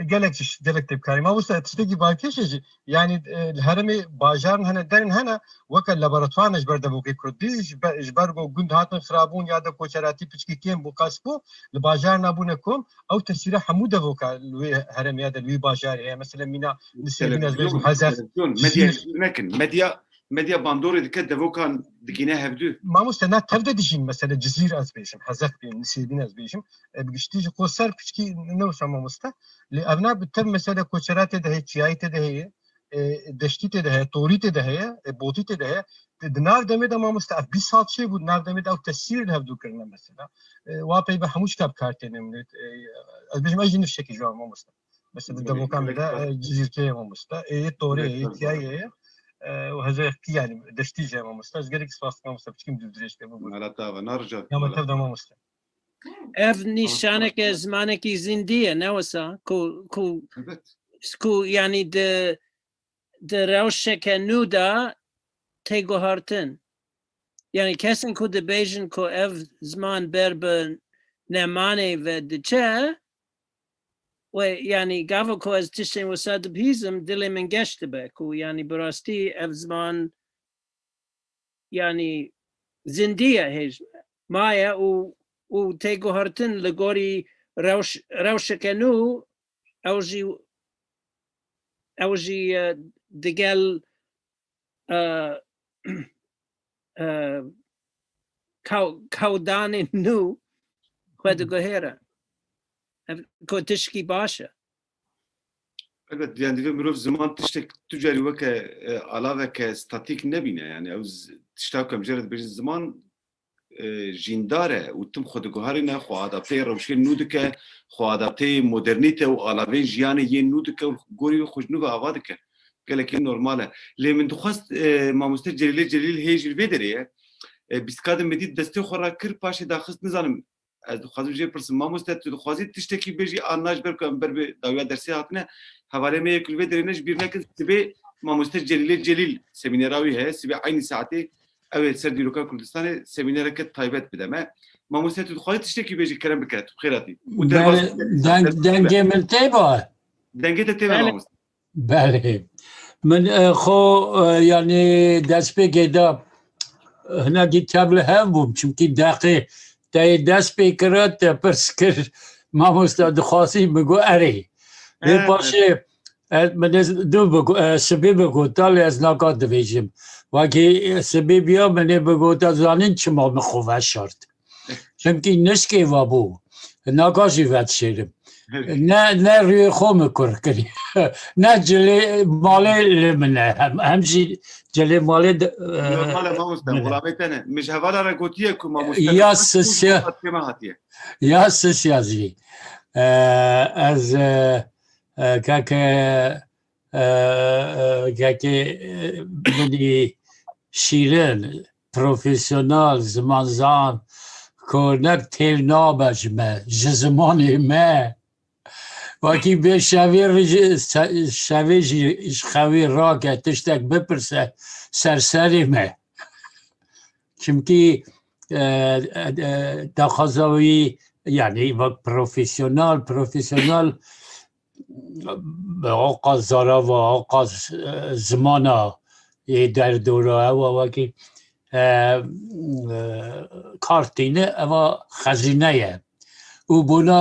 gelek tişt, gelek tê bikarî. Mamoste tiştekî balkêş e jî. Yani e, li herêmê bajarin hene, derin hene, weke laboratuwarine ji ber devokê kurdî, ji ber, ji ber ku gund hatin xirabûn ya da koçeratî piçkî kêm bû, qas bû, li bajarina bûne kom, ew tesîra hemû devoka li wê herêmê ya da li wî bajarê heye. Mesela mîna Nisêbîn ez bêjim, Hezek, Televizyon, medya Cizîr. Ji bîr nekin. Medya, medya bandorê dike, devokan digîne hevdu. Mamoste na tev de dijîn, mesela Cizîr ez bêjim, Hezek bê, Nisêbîn ez bêjim. E, bi giştî ji xwe ser piçkî ne wisa mamoste. Lê ev na bi tev mesela koçeratê de heye, çiyayê tê de heye, e, deştî tê de heye, torî tê de heye, e, botî tê de heye. Di, di nav demê de mamoste ev bîst sal çêbû, di nav demê de ew tesîr li hevdû kirine mesela. E, wa peyve hemû şika bi kar têne min. E, ez bêjim ez jî nifşekî ji wan mamoste. Mesela di devoka me de e, cizîrkeyê mamoste. Ê yê torê, ê yê tiyayê ye. E, û hezek yani deştî jî mamoste. Ez gelek spas dikim mamoste. Piçkim dû dirêj te bibû. Mala te ava, na rica. Ya me tev de mamoste. Ev nîşaneke zimanekî zindî ye, ne wisa? Ku, ku, Evet. Ku yani di, di rewşeke nû de tê guhartin. Yani kesên ku dibêjin ku ev ziman ber bi nemanê ve diçe, we yani gava ku ez tiştên wisa dibihîzim, dilê min geş dibe ku yani bi rastî ev ziman yani zindî ye hêj maye û, û tê guhertin li gorî rewş-, rewşeke nû ew jî, ew jî, e, digel, e, e, kaw-, kawdanên nû xwe diguhêre. Ev ku tişkî baş e. Elbet, yani divê mirov ziman tiştek tu carî weke, e, alaveke statîk nebîne. Yani ew z-, tişta ku em jê re dibêjin ziman, e, jîndar e û tim xwe diguherîne, xwe adapteyê rewşên nû dike, xwe adapteyê modernîte û alavên jiyanê yên nû dike û gorî wî xwe ji nû ve ava dike. Gelekî normal e. Lê min dixwest, e, mamoste Celîlê Celîl hê jî li vê derê ye. E, bîstka de min dît destê xwe rakir, paşê daxist, nizanim. Ez dixwazim jê pirsim, mamoste, tu dixwazî tiştekî bêjî an na, ji ber ku em ber bi dawiya dersê hatine, hevalê me yek li vê derê ne, ji bîr nekin, sibê mamoste Celîlê Celîl semînera wî heye, sibê eynî saetê ew ê li ser dîroka Kurdistanê semînereke taybet bide me. Mamoste, tu dixwazî tiştekî bêjî, kerem bike, tu bi xêr hatî. Û Belê, derbas deng-, dengê min tê ba? Dengê te tê be, Belê. Mamoste. Belê. Min, e, xwe, e, yanî destpêkê de, e, hinekî tev li hev bûm, çimkî deqê te yê dest pê kira, te pirs kir, mamoste dixwazî, min got, erê. Lê He, paşê, e, min ez du bigo-, e, sibê bigota, lê ez naka divêjim. Wekî, e, sibê biya, min ê bigota, zanîn çima min xwe veşart. Çimkî nişkê ve bû. Naka jî vedişêrim. Evet. Ne, ne rûyê xwe min kur kirî. Ne cilê malê li min e. Hem, hem jî cilê malê de, e, Normal e mamoste, min e. Welamê te ne. Min ji hevala re gotiye ku mamoste Ya sisya. Kêma hatiye. Ya sisya jî. E, ez, e, e, keke, e, e, keke, e, binî şîrin, profesyonel, zimanzan, ku ne têr nabe ji me, ji zimanê me. Wekî bê şevê rê jî, se-, şevê jî ji xewê rake, tiştek bipirse, ser serê me. Çimkî, e, e, daxwaza wî, yanî wek profesyonel, profesyonel, oqa zarava, oqa z-, e, zimana yê derdora, ewa wekî, e, e, kar tîne, eva xezîne ye. Û bona,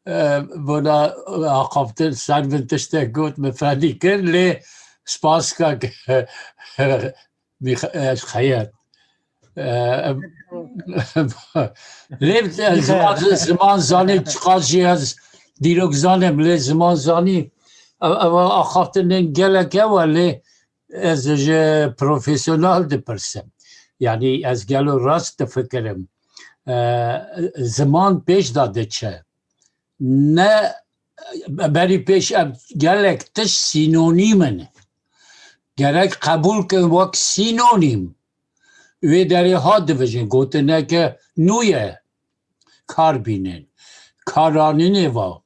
e, bona axaftin ser bin tiştek got, min fedî kir, lê spas kak Mîx-, e, Xeyet. Lê ez ziman, ziman zanî, çiqas jî ez dîrok zanim, lê ziman zanî, ev, ev axaftinên gelek ew e, lê ez ji profesyonel dipirsim. Yanî ez gelo rast difikirim. E, ziman pêş de diçe. Ne, berî pêş ev gelek tişt sînonîm in. Gerek qebûl kin wek sînonîm. Wê derê hat dibêjin, gotineke nû ye. Kar bînin. Karanînê va.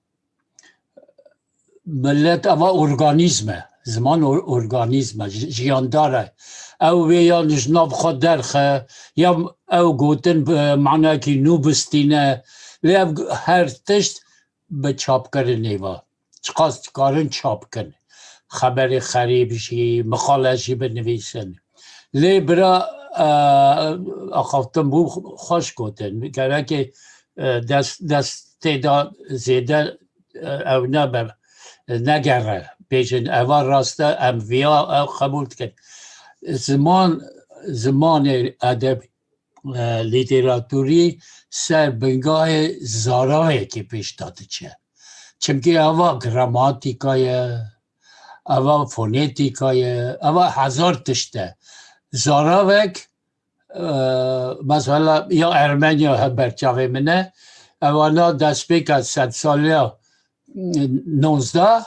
Millet eva organîzm e. Ziman or-, organîzm e, ji-, jiyandar e. Ew wê ya ji nav xwe derxe, ya ew gotin bi manayekî nû bistîne. Lê ev her tişt bi çapkirinê ve. Çiqas dikarin çap kin. Xeberê xerîb jî, miqale jî binivîsin. Lê bira, e, axaftin bû xweş gotin. Gereke, e, dest, destê de zêde, e, ew nebe, negere. Bêjin, eva rast e, em viya ew qebûl dikin. Ziman, zimanê edeb, e, lîteraturî ser bingehê zaravekê pêş de diçe. Çimkî eva gramatîka ye, eva fonetîka ye, eva hezar tişt e. Zaravek, e, mesela ya Ermenya hember çavê min e, ewana destpêka sedsaliya nozdeh,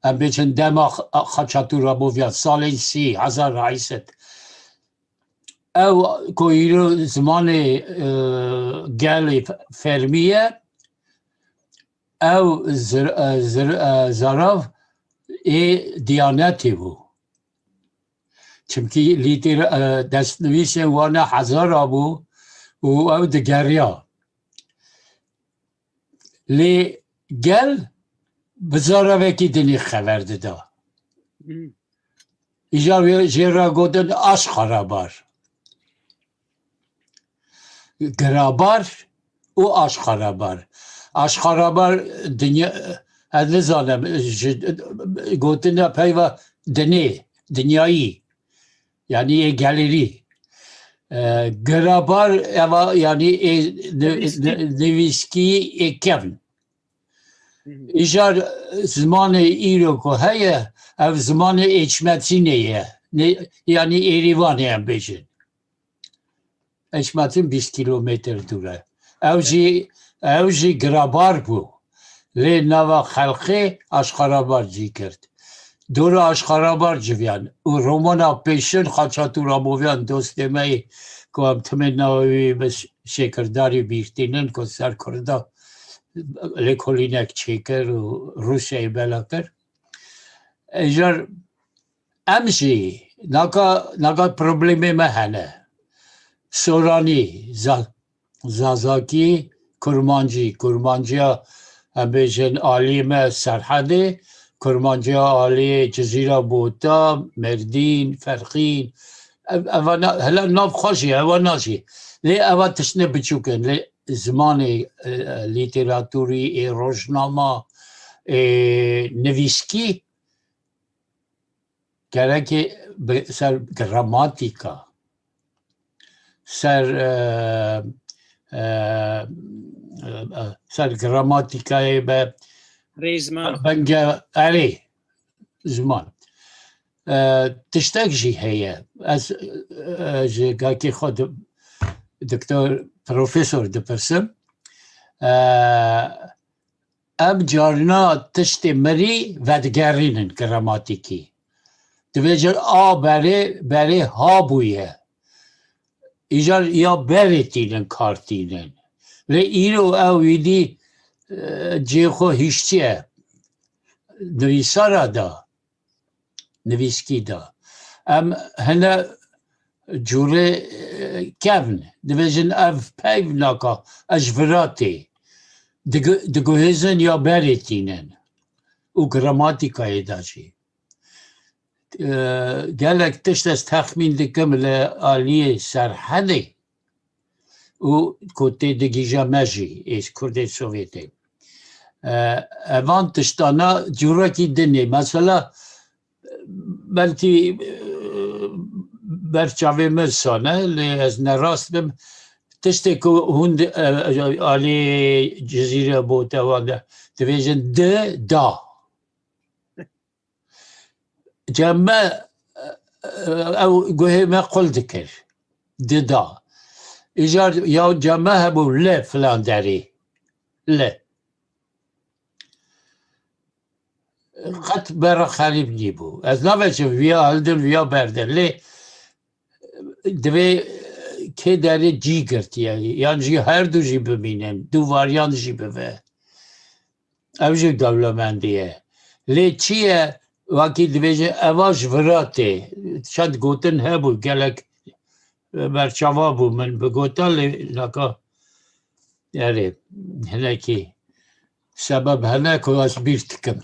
em bêjin dema Xa-, Xaçatûra Boviyan, salên sî, hezar rayset. Ew ku îro zimanê, e, gelê fermî ye, ew zir-, e, zir-, e, zarav ê diyanetê bû. Çimkî lîtera-, e, destnivîsên wana hezara bû û ew digeriya. Lê gel bi zaravekî dinê xeber dida. Hmm. Îcar wê jê re gotin aşxarabar. Girabar û aşxarabar. Aşxarabar dinya, ez nizanim, ji gotina peyva dinê, dinyayî. Yanî ê gelêrî. E, girabar eva, yanî ê ni-, nivîskî. Ni-, nivîskî ê kevn. Hı hı. Îcar zimanê îro ku heye, ev zimanê êçmetînê ye. Ne, yanî Êrîvanê em bêjin. Êçmetin bîst kîlometr dûr e. Ew jî, ew jî girabar bû. Lê nava xelqê aşxarabar cî girt. Dora aşxarabar civiyan. Û romana pêşin Xaçatû Ramoviyan, dostê me yê ku em timê navê wî bi ş-, şêkirdarî bîr tînin, ku ser Kurda lêkolînek çêkir û Rûsyayê bela kir. Îcar em jî naka, naka problemê me hene. Soranî, Za-, Zazakî, Kurmancî, Kurmanciya, em bêjin, aliyê me Serhedê, Kurmanciya aliyê Cizîra Bota, Merdîn, Ferqîn, ev-, evana, hela nav xwe jî, ewana jî. Lê eva tiştine biçûk in, lê zimanê, e, lîteraturî, ê rojnama, ê nivîskî, gerekê bi ser gramatîka, ser, e, e, e, ser gramatîkayê be Rêzman. Benge, erê, ziman. E, tiştek jî heye. Ez, e, ji gakê xwe di-, doktor, profesor dipirsim. E, Em carna tiştê mirî vedigerînin gramatîkî. Dibêjin a berê, berê ha bûye. Îcar ya berê tînin, kar tînin. Lê îro ew îdî, e, cihê xwe hiştiye. Nivîsara da. Nivîskî de. Em hine cûrê, e, kevn, dibêjin ev peyv naka, ez ji vira tê. Digu-, diguhêzin ya berê tînin. Û gramatîkayê de jî. E, gelek tişt ez texmîn dikim li aliyê Serhedê. Û ku tê digihîje me jî, ê Kurdên Sovyetê. E, evan tiştana cûrekî din ê. Mesela, belkî, e, Ber çavê min sane, lê ez nerast bim. Tiştê ku hûn di, e, e, alî Cizîre bo te wan de dibêjin di da. Cem me, e, e, ew guhê me qul dikir. Di da. Îcar ya cem me hebû li filan derê. Li. Qet berra xerîb nîbû. Ez naveçim viya hildin, viya berdin. Lê divê kê derê cî girtiye. Yan jî her du jî bimînin. Du varyan jî bibe. Ev jî dewlemendî ye. Lê çi ye? Wekî dibêje eva ji vira tê. Çend gotin hebû, gelek berçava bû min bigota lê naka. Erê, hinekî sebeb hene ku ez bîr dikim.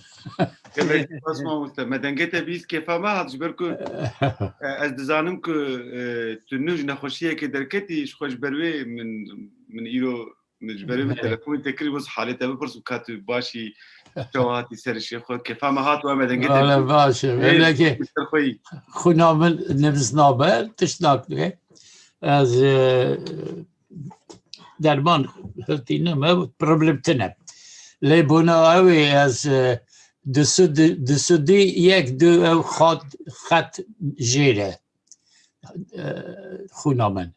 Gelek spas mamoste. Me dengê te bîst kêfa me hat ji ber ku, e, ez dizanim ku, e, tu nû ji nexweşiyekê derketî, ji xwe ji ber wê min, min îro min ji ber wê min telefonê te kirî, bes halê te bipirsim ka tu baş î, çawa hatî ser işê xwe. Kêfa me hat we me dengê te Wala bîst. Baş e. Ê, Hinekî ser xwe yî. Xwîna min nivîs nabe, tişt nakire. Ez, e, derman hiltînim, ew problem tine. Lê bona ew ê ez, e, du sed, du sed yek du ew xat, xet jêr e, e, xwîna min.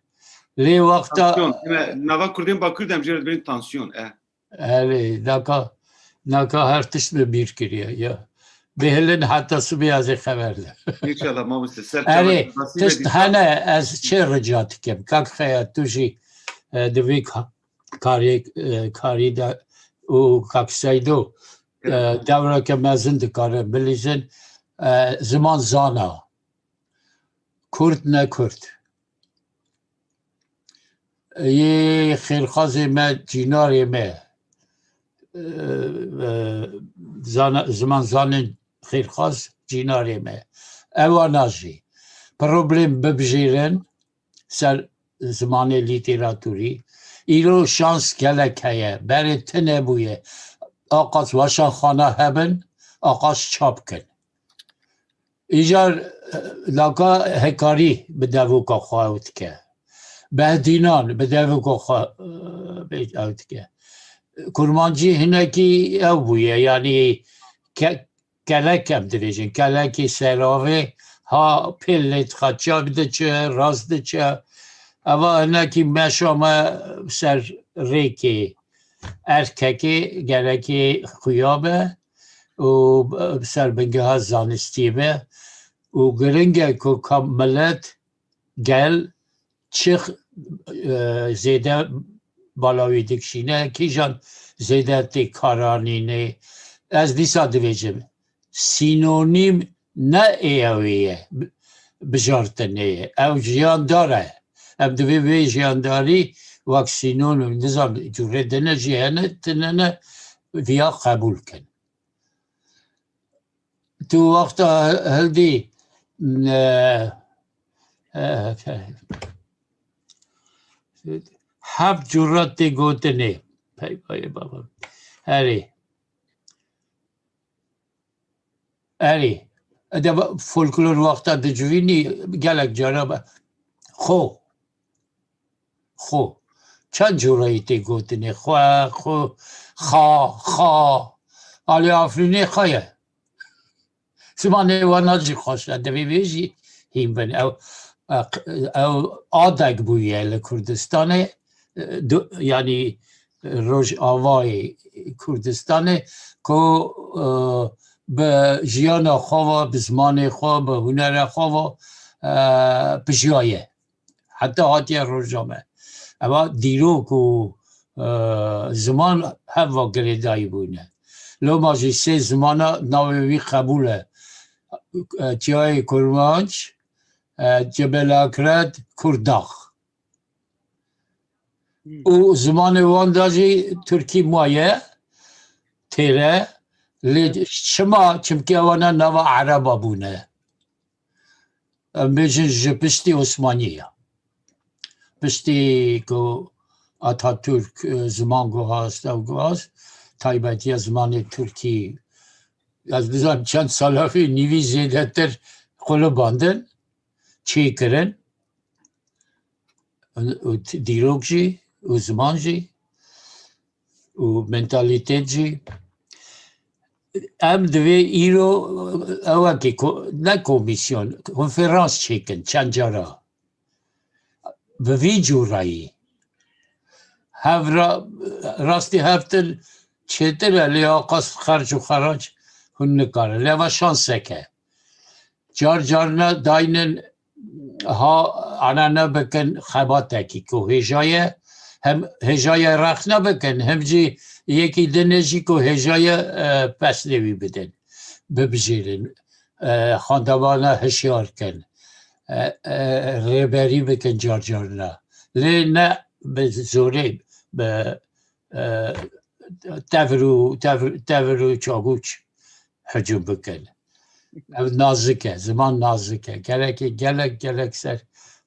Lê wexta Tansiyon. Em, nava Kurdên Bakur de em jê re dibêjin tansiyon, e. Erê, naka, naka her tişt min bîr kiriye, ya. Bihilin heta sibê ez ê xeber de. Înşallah, mamoste. Ser Erê, çavan, nasîbê tişt dîsa. Hene, ez çi rica dikim? Kak Xeya, tu jî, e, di vî ka-, karê, e, karî de û Kak Seydo, e, Kerem. Dewreke mezin dikarin bilîzin, e, ziman zana. Kurd ne Kurd. Yê xêrxazê me, cînarê me, e, e, zana-, ziman zanên xêrxaz cînarê me. Ewana jî problem bibijêrin ser zimanê lîteraturî. Îro şans gelek heye. Berê tune bûye. Aqas weşanxana hebin, aqas çap kin. Îcar, e, laka Hekarî bi devoka xwe ew dike. Behdînan bi devoka xwe, e, ew dike. Kurmancî hinekî ew bûye, yanî ke-, kelek em dibêjin, kelekî seravê ha pêl lê dixe, çap diçe, rast diçe. Eva hinekî meşa me ser rêkê erkekê gerekê xuya be û ser bingeha zanistî be û giring e ku ka milet, gel çi, e, zêde bala wî dikişîne, kîjan zêde tê karanînê. Ez dîsa dibêjim, sînonîm ne ê ew ê ye, bi-, bijartinê ye. Ew jiyandar e. Em divê vê jiyandarî wek sînonim, nizam cûrê dine jî hene, tine ne, viya qebûl kin. Tu wexta hildî, e, e, heft cûra tê gotinê. Peyvayê baba. Herê. Erê, ede folklor wexta dicivînî gelek cara be. Xo. Xo. Çend cureyî tê gotinê? Xwe, xo, xa, xa. Alê Afrînê xwe ye. Zimanê wana jî xweş e. Divê vê jî hîn bin. Ew, ew adeg bûye li Kurdistanê. du-, yanî Rojavayê Kurdistanê ku, e, bi jiyana xwe ve, bi zimanê xwe, bi hunera xwe ve, e, bijiyaye. Heta hatiye roja me. Eva dîrok û, e, ziman hev ve girêdayî bûne. Loma jî sê zimana navê wî qebûl e. E, Çiyayê Kurmanc, e, Cebel Akrad, Kurdax. Hmm. Û zimanê wan de jî tirkî maye, têre, lê çima? Çimkî ewana nava Ereba bûne. Em bêjin ji piştî Osmaniya. Piştî ku Atatürk, e, ziman guhast, ew guhast, taybetiya zimanê tirkî, ez nizanim çend sala vê nîvî zêdetir qulibandin. çêkirin û t-, dîrok jî û ziman jî û mentalîtet jî. Em divê îro ew wekî ko-, ne komîsyon, konferans çêkin çend cara. Bi vî cûrayî. Hev ra-, rastî hevtin çêtir e, lê aqas xerc û xerac hûn nikarin. Lê eva şansek e. Car carna daynin ha anane bikin xebatekî ku hêjaye, hem hêjaye rexne bikin, hem jî yekî dinê jî ku hêjaye, e, pesnê wî bidin, bibijêrin, e, xandevana hişyar kin, e, e, rêberî bikin car carna. Lê ne bi zorê, bi, e, tevr û, tevr, tevr û çagûç hicûm bikin. Ev nazik e, ziman nazik e. Gerekê gelek, gelek ser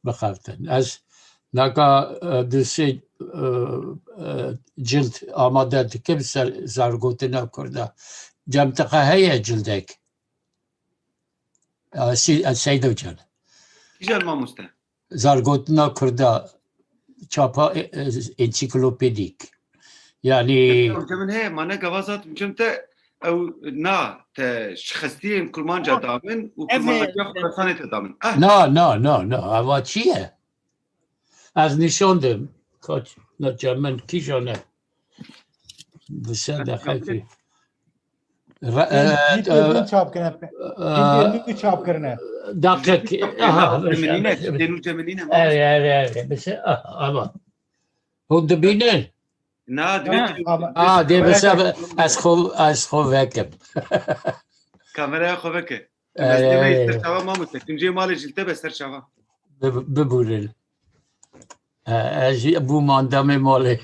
bixebtin. Ez naka, e, du sê, e, e, cild amade dikim ser zargotina Kurda. Cem te heye cildek? E, Sî-, e, Seydo can. Kîjan mamoste? Zargotina Kurda çapa, e, e, ensiklopedîk. Yani Cem heye, ma ne gava zat cem te ew na te şixestiyên Kurmanca damin û Kurmanca Xorasanê te damin. Ah. Na, na, na, na. Ava çi ye? Ez nîşan dim. Kaç, na cem min kîjan e? Bi ser deqekî. Re-, Cildê e, din e, çap kirine. E, Cildê nû çap kirine. Deqek. Aha, Cem nîne, cildê nû cem nîne. Erê, erê, erê. Bi ser, aha, ama. Hûn dibînin? Na, dibînin. Ha, ama A, dê bi ser, ez xwe, ez xwe vekim. Kameraya xwe veke. Ey, ey, ey. Ser çava mamoste. Kincê malê jî li te be ser çava. Bi-, bibûrin. E, ez jî bûm andamê malê.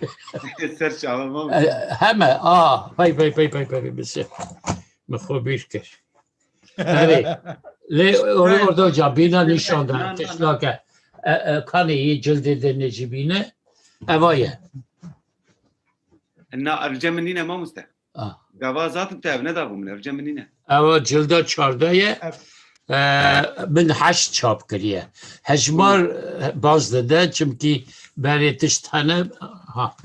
Ser çava mamoste. E, heme, a, pey, pey, pey, pey, pey, bise. Min xwe bîr kir. Erê. Lê or-, orada ca bîna nîşan da. Na, na, na. Tişt nake. E, e, kanê yê cildê de necibîne. Eva ye. Na, ev cem min nîne mamoste. Ah. Gava zaten te ev nedabû min, ev cem min nîne. Ewa cilda çardeh ye. Ev. E, min heşt çap kiriye. Hejmar, e, baz dide, çimkî berê tişt hene, ha.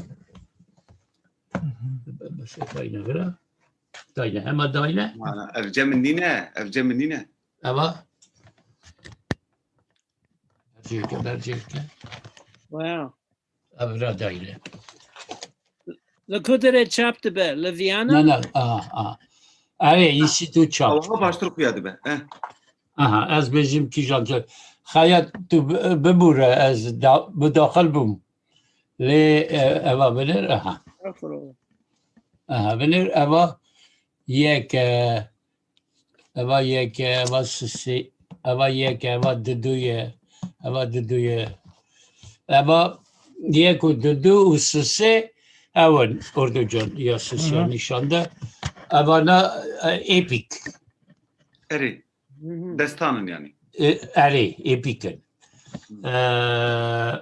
Hı hı. Dayne vira. Dayne, hema dayne. Mana, ev cem min nîne, ev cem min nîne. Ewa. Bercêke, bercêke. Wow. Ev ra dayne. Li ku derê çap dibe? Li Viyana? Ne, ne, aha, aha. Erê, îsî tu çap. Ew baştir xuya dibe. Eh. Aha, ez bêjim kîjan çap. Xeyat tu bi-, bibûre, ez da-, bi daxil bûm. Lê, e, eva binir, aha. Estağfurullah. Aha, binir, eva yek, e, Eva yek e, eva sisê, eva yek e, eva didu ye, eva didu ye. Eva yek û didu û sisê ew in. Orducan ya sisê Hı hı. nîşan de. Evana, e, epîk. Erê. Hı hı. Destan in yani. E, erê, epîk in. E,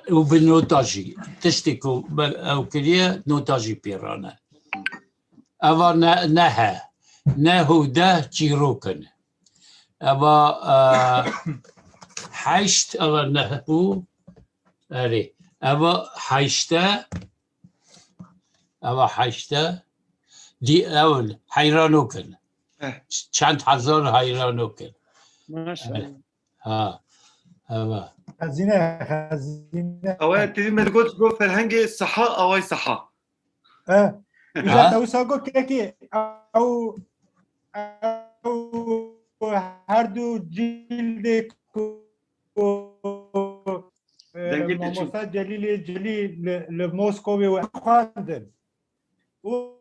û bi nota jî. Tiştê ku be-, ew kiriye, nota jî pê rane. Eva ne, ne he. Ne hû deh çîrok in. Eva, e, heşt, eva ne bû. Erê. Eva heşte. Eva heşte. Dî, ew in, heyranok in. Eh. Ç-, çend hezar heyranok in. Maşallah. Ha. Eva. Xezîne, xezîne. Ew ê tevî me digot, got ferhengê siha, away siha. E, Ha? Îja te wisa got kekê, ew, ew her du cildê ku, e, Dengê te çû. Mamosta Celîlê Celî li, li Moskowê we xwendin. Û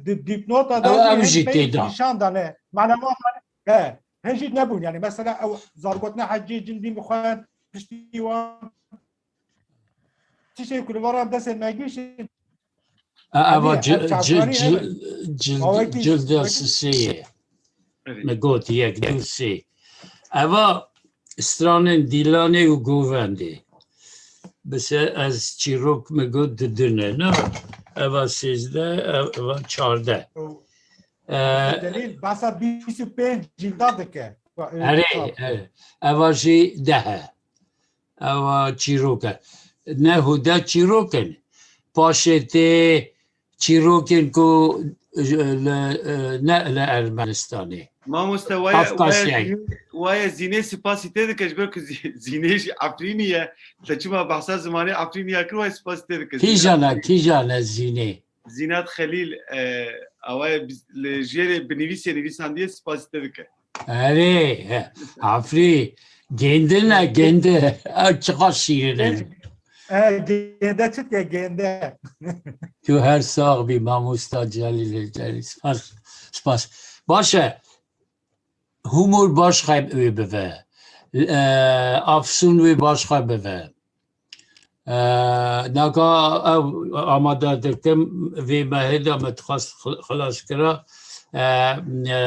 di dîpnota Ew, da jî ew hin jî pey tê de. Nîşan dane. Mana wan, he, hin jî nebûn. Yani mesela ew zargotina hecê cildî bixwend, piştî wan tiştê ku li van re destên me gihîştin. E, eva Yanî, ci-, ev ci-, çavkanî ci-, ev in. Cil-, Awekî, cildê awekî sisê ye. Evet. Me got yek, du, sê. Eva stranên Dîlanê û Govendê. Bise ez çîrok me got didine, na? Eva sêzdeh, ev-, eva çardeh. O, E, Delîl, basa bîst û pênc cîlda dike. Erê, erê. Eva jî deh e. Eva çîrok e. Ne huda çîrok in. Paşê tê çîrokên ku ji, li, e, ne li Ermenistanê. Mamoste, waya, Kafkasyayê. Waya zînê, waya zînê spasî tê dike, ji ber ku zî-, zînê jî Efrînî ye. Te çima behsa zimanê Efrînî ya kir, waya spasî tê dike. Kîjan e, kîjan e zînê? Zînat Xelîl, e, awaya biz-, li jêrê binivîsê nivîsandiye, spasî te dike. Erê, he, Afrî, gêndin e, gêndi. Ew çiqas şîrin e. E, gênde çi dike, gênde? Tu her sax bî, mamosta Celîl, Celîl. Spas, spas. Baş e, humor baş xwe wê bive. E, afsûn wê baş xwe bive. E, naka ev amade dikim, vê mehê de me dixwest xil-, xilas kira, e, e,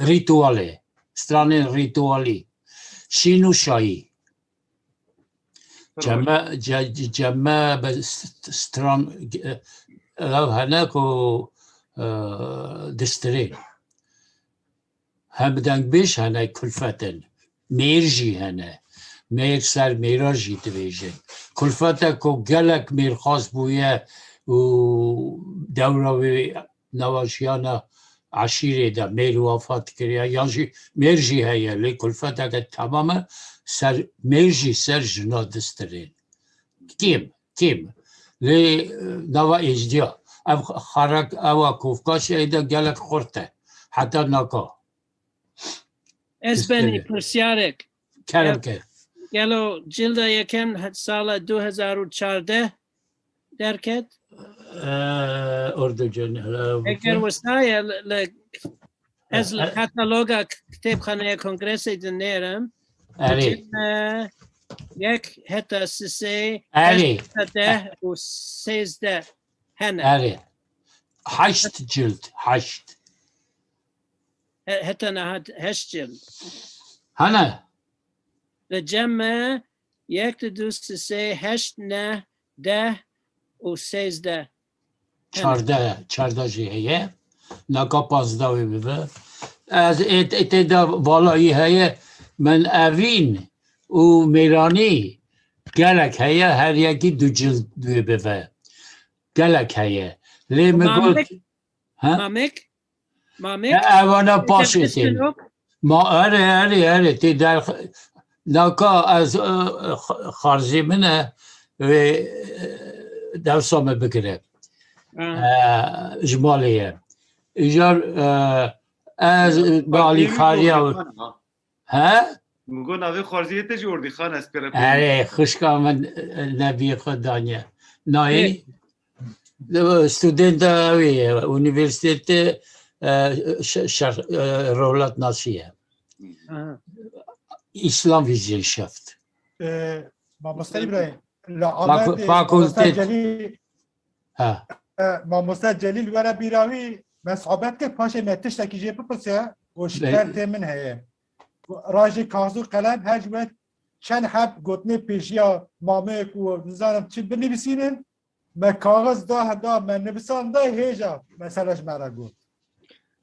rîtualê, stranên rîtualî, şîn û şayî. Ceme, ce-, ceme be st-, stran, e, ev hene ku, e, distirê. Hem dengbêj hene kulfet in. Mêr jî hene. Mêr ser mêra jî dibêjin. Kulfete ku gelek mêrxas bûye û dewra wê nava jiyana eşîrê de mêr wefat kiriye, yan jî mêr jî heye, lê kulfeteke temam e, ser mêr jî ser jina distirên. Kêm, kêm. Lê, e, nava êzdiya. Ev xerek, ewa Kofkasyayê de gelek xurt e. Heta naka. Ez benî pirsiyarek. Kerem ke. Gelo cilda yekem sala du hezar û çardeh derket? Ee, orada can-, e, Eger wisa ye, li, li, ez li kataloga k-, kitêbxaneya kongresê dinêrim. Erê. Cem, e, yek heta sisê, Erê. Heta deh û sêzdeh hene. Erê. Heşt cild, heşt. He-, heta niha heşt cild. Hene? Li cem me yek, du, du, sê, heşt, neh, deh û sêzdeh. Hene. Çardeh, çardeh jî heye. Naka pazdeh wê bibe. Ez ê, ê tê de valayî heye. Min evîn û mêranî gelek heye. Her yekî du cild wê bibe. Gelek heye. Lê min got, Mamek? Ha? Mamek? Mamek? E, evana paşê tên. Ma, erê, erê, erê, tê der-, naka ez, e, e, xarzê min e, wê, e, dewsa me bigire. Ha. E, ji malê ye. Îcar, e, ez bi alîkarîya He? Min got, navê xwarziyê te jî Ordîxan, ez pê re pê Erê, xwişka min, e, neviyê xwe daniye. Nayê, Ê. studenta wê ye, unîversîtetê, e, ş-, şer-, e, rewlatnasî ye. Aha. Islamwissenschaft. E, Mamoste Îbrahîm, li Faku-, Amedê, fakultet. Mamoste Celîl, Ha. E, Mamoste Celîl were bîra wî, me sohbet kir, paşê me tiştekî jê bipirse, û Be- şikayetê min heye. Rajê kaxz û qelem her ji we çend heb gotinê pêşiya mamêk û nizanim çi binivîsînin, me kaxiz da, da, me nivisan da, hêja mesele ji me re got.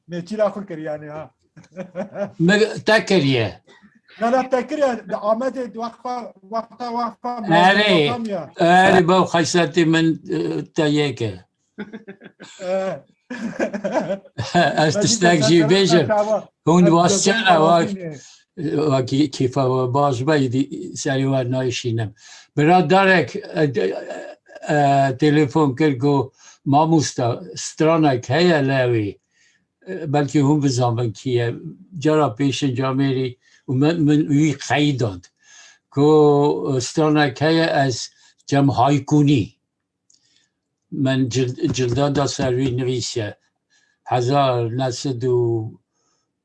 Mêçîra xwe kir, yanî, ha. Me te kiriye. Na, na, te kiriye. Di Amedê di wexta, wexta, wexta Erê, mezin ya. Erê, bew xeysatê min, e, te yek e. E. Ez tiştek jî bêjim. Hûn wasçe ne, wek, wekî kêfa we baş be, îdî serê we nayşînim. Biraderek, e, e, telefon kir, got, mamosta, stranek heye lewê. E, belkî hûn bizanbin kî ye. Cara pêşin camêrî û min, min wî qeydand. Ku, e, stranek heye ez cem haykunî. Min cil-, cildan da ser wî nivîsiye. Hezar neh sed û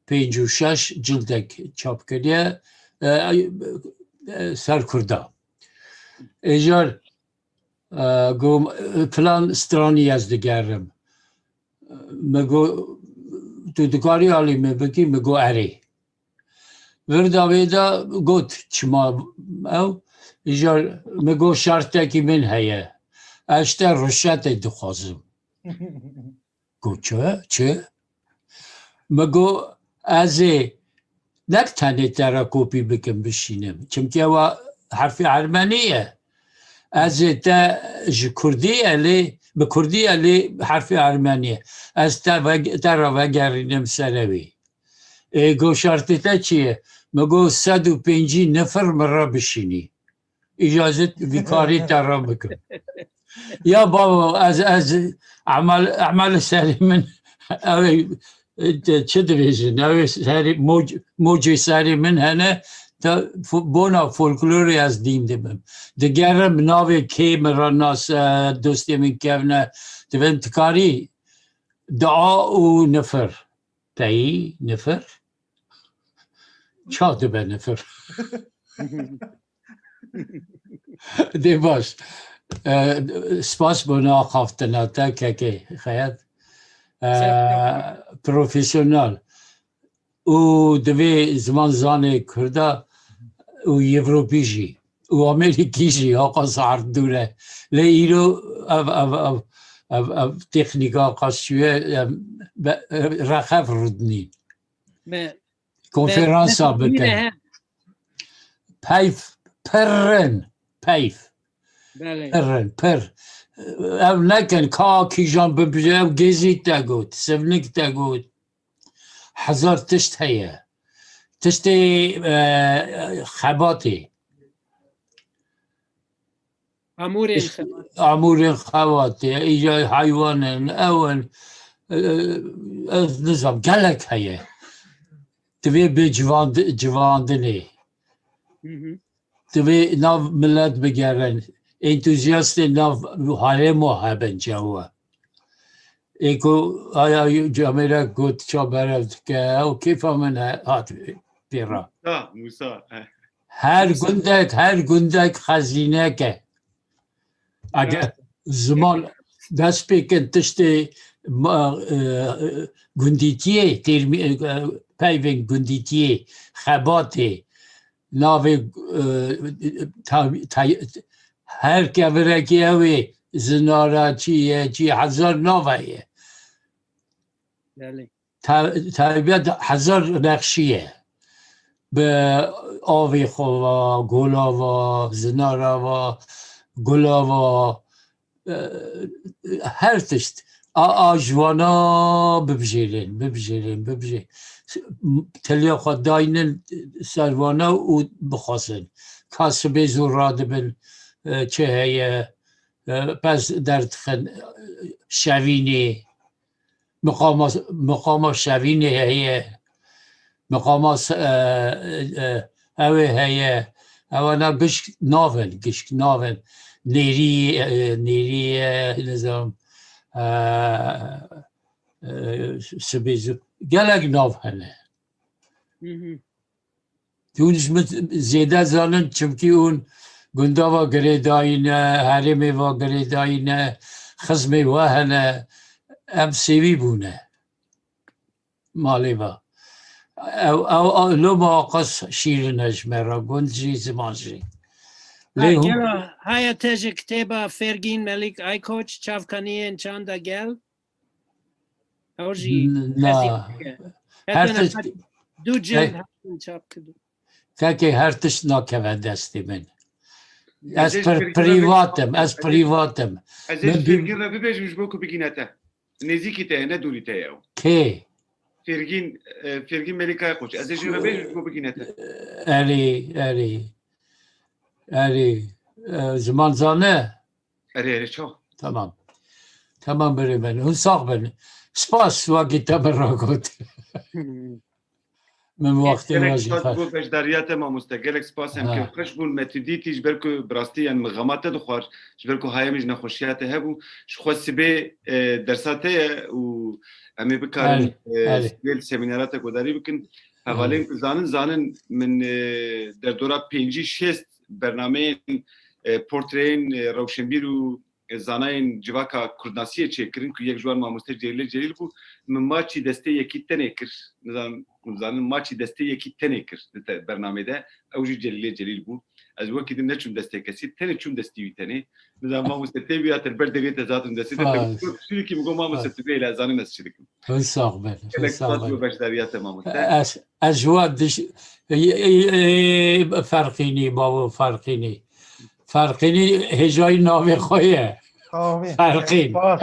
pêncî û şeş cildek çap kiriye, e, e, ser Kurda. Êcar, e, got, filan stranî ez digerim. Me got, tu dikarî alî min bikî? Me got, erê. Vir da vê de got, çima ew? Îcar me got, şertekî min heye. Ez ji te ruşetê dixwazim. Got, çi? Çi? Me got, ez ê Nek tenê te re kopî bikim bişînim. Çimkî ewa herfê ermenî ye. Ez ê te ji kurdî ye lê, bi kurdî ye lê herfê ermenî ye. Ez te veg-, te re vegerînim serevî. Ê, go şertê te çi ye? Min go sed û pêncî nifir min re bişînî. Îcazet vî karî te re bikim. Ya babo, ez, ez emel, emel serî min, ew ê, çi dibêjin? Ew ê serî, moc-, mocê serî min hene, te fo-, bona folklorê ez dîn dibim. Digerim navê kê min re nas, e, dostê min kevne, dibim tikarî dua û nifir. Teyî, nifir? Çax dibe nifir? Dê baş. E, spas bo axaftina te kekê Xeyat. E, profesyonel. Û divê ziman zanê Kurda û Ewropî jî û Amerîkî jî, aqas erd dûr e. Lê îro ev, ev, ev, ev, ev teknîka qas çûye, em, be-, rexef rûdinîn. Me, Konferansa me bikin. Peyv, pir in, peyv. Belê. Pir in, pir. Ev nekin, ka kîjan bibije, ev Gezî te got, Sivnik te got. Hezar tişt heye. Tiştê, e, xebatê. Amûrên xebat. Amûrên xebatê, îca heywan in, ew in, e, ez nizam, gelek heye. Divê bê civand-, civandinê. Hı hı. Divê nav milet bigerin. Entuziyastê nav harêmo hebin cawa. Ê ku aya camêrek got ça berev dike, ew kêfa min he-, hat pê re. Musa, Musa, eh. Her Musa. Gundek, her gundek xezînek e. Eger Evet. Ziman dest pê kin tiştê ma-, e, e, gundîtiyê, têrmî-, e, peyvên gundîtiyê, xebatê, navê, e, ta-, ta-, her kevirekî ew ê, zinara çi ye, çi hezar nav heye. Belê. Ta-, taybet hezar nexşî ye. Bi avê xwe ve, gola ve, zinara ve, gula ve, e, her tişt. A, a ji wana bibijêrin, bibijêrin, bibijê-, teliya xwe daynin ser wana û bixwazin. Ka sibê zû radibin, e, çi heye, e, pez derdixin, e, şevînê, miqama, miqama şevînê heye, miqama s-, e, e, ew ê heye, ewana gişk navin, gişk navin. Nêrî, e, nêrî ye, nizam, e, e, sibê zû-, gelek nav hene. Hı hı. Hûn ji min zêde zanin, çimkî hûn gunda va girêdayî ne, herêmê va girêdayî ne, xizmê we hene, em sêwî bûne malê va. Ew, ew, ew loma aqas şîrin e ji me re, gund jî, ziman jî. Lê Ha, hûn gelo, haya te ji kitêba Fêrgîn Melîk Aykoç, Çavkaniyên Çanda Gel? Ew jî N-, na. Hezî dike. Her Heta tişt-, niha du cild he-, hatin çap kirdin. Kekê her tişt nakeve destê min. Ez Ez ê pir-, ji vir re privat im, ez privat im. Ez ê Min ji bî- Fêrgîn re bibêjim ji bo ku bigîne te. Nêzîkî te ye, ne dûrî te ye ew. Kê? Fêrgîn, e, Fêrgîn Melîkaya Koç. Ez ê ji re bêjim ji bo bigîne te. Erê, erê. Erê. E, ziman zane? Erê, erê, çawa? Tamam. Tamam, birê min. Hûn sax bin. Spas, wekî te min re got. Min wextê Gelek we jî spas xweş. Bo beşdariya te, mamoste. Gelek spas em Ha. Kêfxweş bûn. Me tu dîtî ji ber ku bi rastî, yani, min xema te dixwar, ji ber ku haya min ji nexweşiya te hebû. Ji xwe sibê, e, dersa te ye û em ê bikarin, Erê, e, erê. Sibê li semînara te guhdarî bikin. Hevalên Erê. Ku zanin, zanin min, e, derdora pêncî şêst bernameyên, e, portreyên, e, rewşenbîr û, e, zanayên civaka kurdnasiyê çêkirin ku yek ji wan mamoste Celîlê Celîl bû. Min maçî destê yekî tenê kir. Nizanim, hûn zanin maçî destê yekî tenê kir di te-, bernamê de. Ew jî Celîlê Celîl bû. Ez wekî din neçûm destê kesî, tenê çûm destî wî tenê. Nizanim mamoste tê bî ya te li ber devê te zatim destê te. Spas. Te spas. Sûrîkî min got, "Mamoste, tu bê, lê ez zanim ez çi dikim." Hûn sax bin, hûn Gelek sax spas bin. Bo beşdariya te, mamoste. Ez, ez ji we diş-, e, e, e, Ferqînî, bavo Ferqînî. Ferqînî hêjayî navê xwe ye. Amin. Ferqîn. Spas.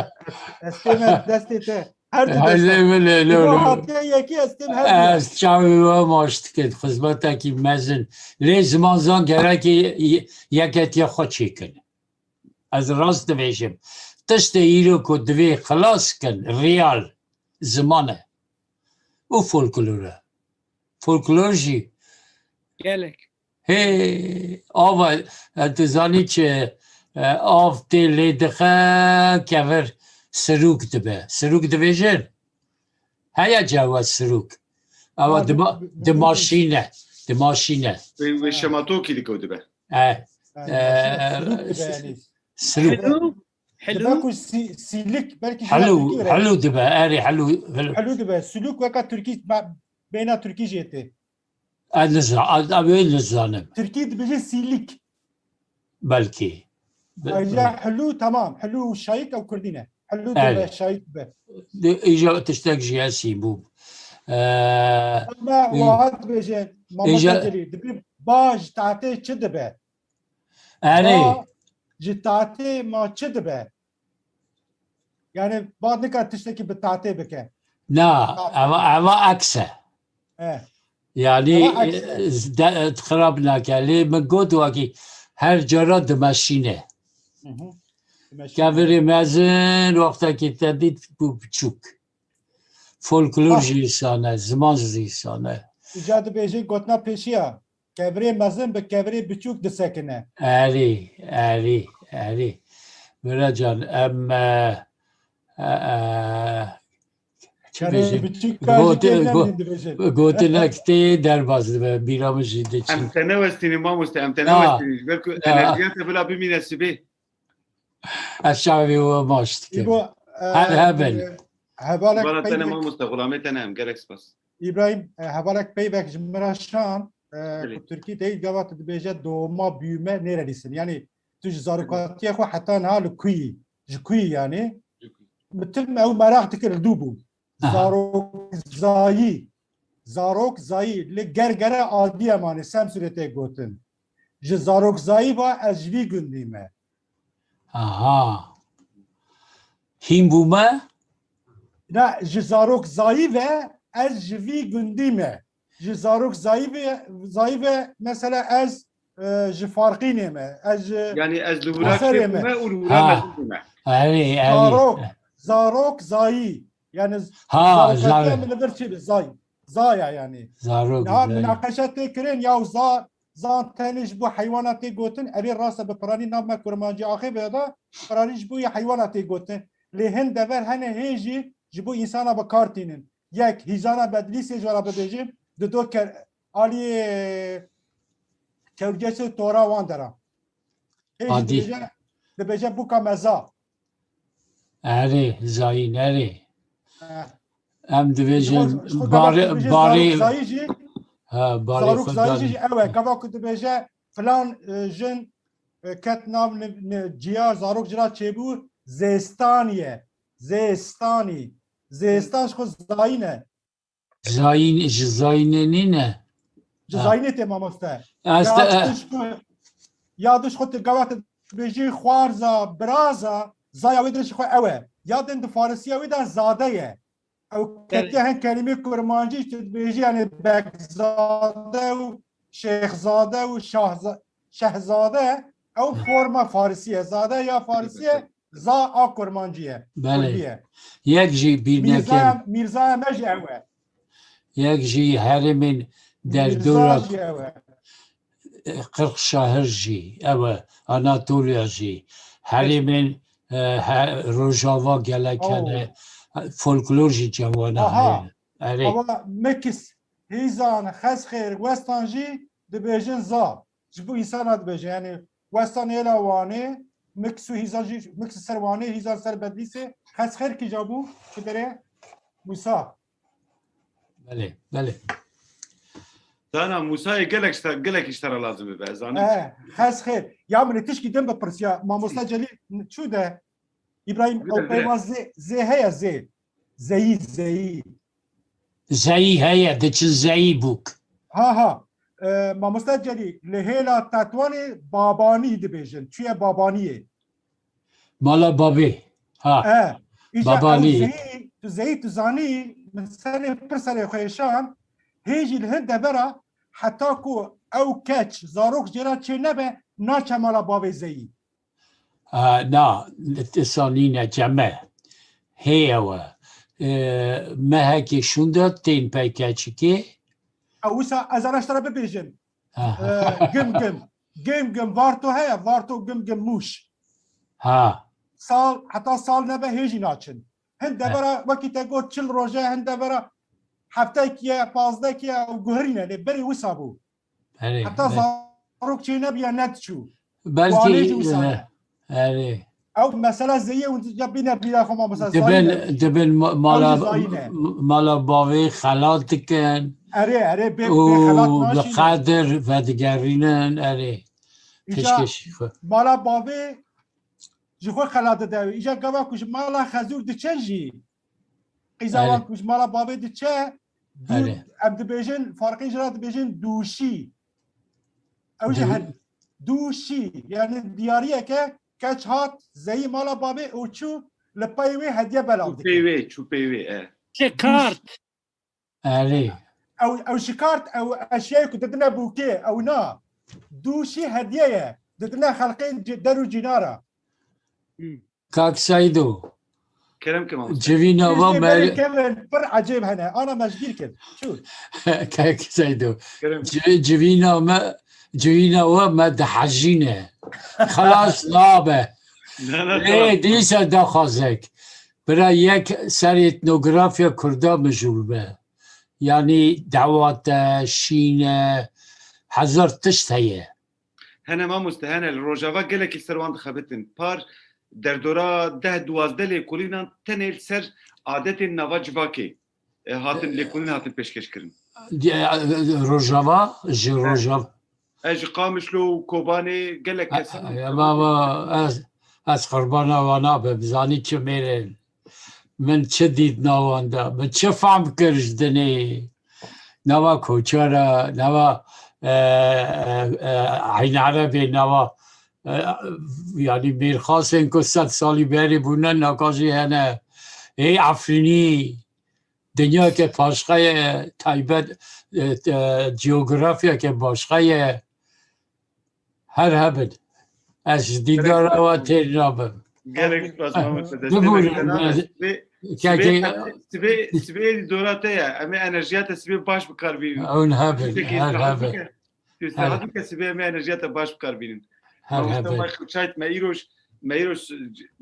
Ez tême destê te. Her du Hezê desta. Min ê, lo, Îro lo. Hatiye yekî ez têm her du. Ez çavê we maç dikin, xizmetekî mezin. Lê ziman zan gerekê ye-, yeketiya xwe çêkin. Ez rast dibêjim. Tiştê îro ku divê xilas kin, real ziman e. Û folklor e. Folklor jî Gelek. Hê, ava, e, tu zanî çi, e, av tê lê dixe, kevir sirûk dibe. Sirûk dibêjin? Heye cewa sirûk. Ewa Ha, dima-, bi-, bi-, dimaşîne. Dimaşîne. Wê, wê şematokî dikewtibe. E, Ha, e, dimaşîne, sirûk dibe yanî. Sirûk. Helû? Helû? Dibe ku sî-, sîlik, belkî ji Helû, Tirkî re. Helû dibe, erê, helû, helû. Helû dibe. Sîlik weka Tirkî, be-, bêhna Tirkî jê tê. Ez niza-, ez, ez wê nizanim. Tirkî dibêje sîlik. Belkî. Be-, Ayrıca be- helû, tamam. Helû û şayik ew Kurdî ne. Helû Evet. dibe, şayik dibe. De, îja tiştek jî hesî bû. Ee, Ama ê-, wiha dibêje, Mama îja Tecelî, dibe ba ji tatê çi dibe? Erê. Ba ji tatê ma çi dibe? Yani ba nikare tiştekî bi tatê bike. Na, Ha. eva, eva aks e. Eh. Yani, Eva aks e. e, de, xirab nake. Lê min got wakî her cara dimeşîne. Hı hı. Dimeşîne. Kevirê mezin wextekî te dît bû biçûk. Folklor Ah. jî îsan e, ziman jî îsan e. Îca dibêje gotina pêşiya. Kevirê mezin bi kevirê biçûk disekine. Erê, erê, erê. Mira can, em, e, e, e, çi Kevirê bêjim? biçûk ka jî Gotin-, kêv go-, nemîn dibêjin. gotinek tê derbas dibe, bîra min jî diçin. Em te newestînin mamoste, em te Ha. newestînin. Ji ber ku Ha. enerjiya te bila bimîne sibê. Ez çavê we maç dikim. Îbo, e, Her hebin. e, hevalek Bara te ne peyvek, mamoste, xulamê te ne em. Gelek spas. Îbrahîm, e, hevalek peyvek ji min re şand, e, Belê. ku Tirkî de gava tu dibêje doğma büyüme neredeysin. Yani tu ji zarokatiye xwe heta niha li ku yî, ji ku yî yani. Ji ku yî. Min tim ew meraq dikir li dû bû. Aha. Zarokzayî. Zarokzayî. Li Gergere Adiyemanê, Semsûrê tê gotin. Ji zarokzayî va ez ji vî gundî me. Aha. Hîn bûme? Ne, ji zarokzayî ve ez ji vî gundî me. Ji zarokzayî ve, zayî ve mesela ez, e, ji Farqînê me. Ez ji Yani ez li wira Serê me. çêbûme û li wira Ha. mezin bûme. Erê, erê. Zarok, zarokzayî. Yani z-, Ha, zarokatiya zarok. min li vir çi be? Zay. Zaya yani. Zarok, Ya zay. münaqeşe tê kirin ya za, zan tenê ji bo heywana tê gotin. Erê rast e bi piranî nav me kurmancî axê be da piranî ji bo ya heywana tê gotin. Lê hin dever hene hê jî ji bo însana bi kar tînin. Yek, hîzana Bedlîsê ji we re bibêjim, di do ke-, aliyê kewrgeçê tora wan dera. Hê jî Adî. dibêje, dibêje bûka me za. Erê, zayîn, erê. Eh. Em Ji dibêjin xwe, ji xwe barê, gava dibêje barê, zarokzayî jî, ha, barê zarokzayî xwe jî danê. ew e. Gava ku dibêje filan, e, jin, e, ket nav ni-, ni-, ciya, zarok cira çêbû, zêstanî ye. Zêstanî. Zêstan ji xwe zayîn e. Zayîn, ji zayînê nîne? Ji Ha. zayînê tê mamoste. Ez Ya te, tu ji xwe, ya tu ji xwe tu gava tu dibêjî xwarza, biraza, zaya wê dirê ji xwe ew e. Ya din di farisiya wê de zade ye. Ew Evet. ketiye hen kelîmê kurmancî tu dibêjî yani Bekzade û Şêxzade û Şahza-, Şehzade, ew forma farisiye. Zade ya farisiye, za a kurmancî ye. Belê. Kurdî ye. Yek jî bîr Mîrza, nekin. Mîrzaya me jî ew e. Yek jî herêmên Mîrza derdora jî ew e. Qirxşehir jî ew e. Anatoliya jî. Herêmên, e, he-, Rojava gelek Oo. hene. Folklor jî cem wana Aha. heye. Erê. Ama Mekis, Hîzan, Xezxêr, Westan jî dibêjin za. Ji bo însana dibêje. Yani Westan êla Wanê, Miks û Hîzan jî, Miks ser Wanê, Hîzan ser Bedlîsê, Xezxêr kîja bû, çi derê? Musa. Belê, belê. Dana Musayê gelek ji te, gelek ji te re lazim bibe, ez zanim. Eh, hez xêr. Ya min ê tişkî din bipirsiya. Mamoste Celîl çû de? Îbrahîm, Bire, ew bire. peyva zê, zê heye zê. Zeyî, zeyî. Zeyî heye, diçin zeyî bûk. Ha, ha. E, Mamoste Celîl, li hêla Tetwanê Babanî dibêjin. Çûye Babaniyê. Mala bavê. Ha. E, îja Babanî. ew zeyî, tu zeyî tu zanî, min serê pir serê xwe êşan, hê jî li hin devera heta ku ew keç, zarok jê re çê nebe, naçe mala bavê zeyî. A, na, li tisa nîne ceme. Hê ew e. E, mehekê şûnde tên pey keçikê. Ew wisa ez ana ji te re bibêjim. Aha. E, gim gim. Gim gim varto heye, varto gim gim mûş. Ha. Sal, heta sal nebe hê jî naçin. Hin devera, wekî te got çil roj e, hin devera hefteyek ye, pazdehek ye, ew guherîne, lê berê wisa bû. Erê, Heta be- zarok çê nebiya, nediçû. Belkî, Wanê jî wisa e, erê. Ew mesela zeyê hûn ya bîne bîra xwe, mamoste Dibin, zayîne. dibin ma-, mala, Ew jî zayîne. m-, mala bavê xelat dikin. Erê, erê, bê, Û bê xelat bi naşîne. Qedir vedigerînin, erê. Îca Pêşkêşî xwe. Mala bavê ji xwe xelat dide. Îca gava ku ji mala Xezûr diçe jî. Qîza Erê. wan ku ji mala bavê diçe, dû, Erê. em dibêjin, farqê jî re dibêjin dûşî. Ew jî Dû- her dûşî, yani diyariyeke keç hat, zeyî mala bavê û çû li pey wê hediye belav Çû dike. pey wê, çû pey wê, e. Şikart. Erê. Ew, ew şikart, ew eşyayê ku didine bûkê, ew na. Dûşî hediye ye. Didine xelqê ci-, der û cînara. Kak Seydo. Kerem ke mamoste. Civîna we Piştê me berê kevin pir ecêb hene. Ana me ji bîr kir. Çû. Kak Seydo. Kerem. Ci-, civîna me, civîna we me dihejîne. Xelas nabe. Na, na, Lê tamam. dîsa daxwazek. Bira yek ser etnografya Kurda mijûl be. Yanî dewat e, şîn e, hezar tişt heye. Hene mamoste, hene. Li Rojava gelekî ser wan dixebitin. Par derdora deh duwazdeh lêkolînan tenê li ser adetên nava civakê, e, hatin lêkolîn hatin pêşkêş kirin. Di-, Rojava, ji He. Rojava. E, ji Qamişlo û Kobanê gelek E, kes e, baba, ez, ez qurbana wan nabim, zanî çi mêrên. Min çi dît nawan de? Min çi fehm kir ji dinê? Nava Koçera, nava, e, e, e, Eyn Erebê, nava, e, yanî mêrxasên ku sed salî berê bûne, naka jî hene. Ê Efrînî, dinyayeke paşqe ye, taybet, e, e, coğrafyeke başqe ye. Her hebin. Ez ji dîdara we têr nabim. Gelek spas, mamoste. Destê me Bibûrin, kena. e, Sibê, kekê sibê, sibê, sibê dora te ye. Em ê enerjiya te sibê baş bi kar bînin. Ewn hebin, Tiştekî her istirahat hebin. bike. Tu istirahat Her bike, sibê em ê enerjiya te baş bi kar bînin. Her Mamoste hebin. Michael Chait, me îroj, me îroj c-,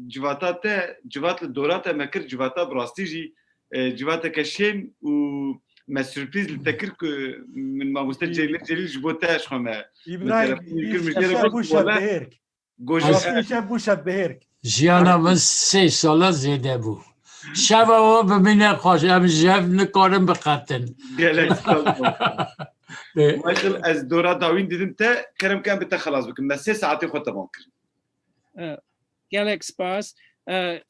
civata te, civat li dora te me kir, civata bi rastî jî, e, civateke şên û me surprîz li te kir ku min mamoste Î- Celîl, Celîl ji bo te ji xwe me, min Îbrahîm, telefon kir, min jê re got, wele, bû şev bihêrk. Gojo Îşe bû şev bihêrk. Jiyana min sê sala zêde bû. Şeva we bimîne xweş, em ji hev nikarin biqetin. Gelek spas bû. Ê. Michael, ez dora dawîn didim te, kerem ke em bi te xelas bikin. Me sê saetê xwe temam kirin. E, gelek spas. E,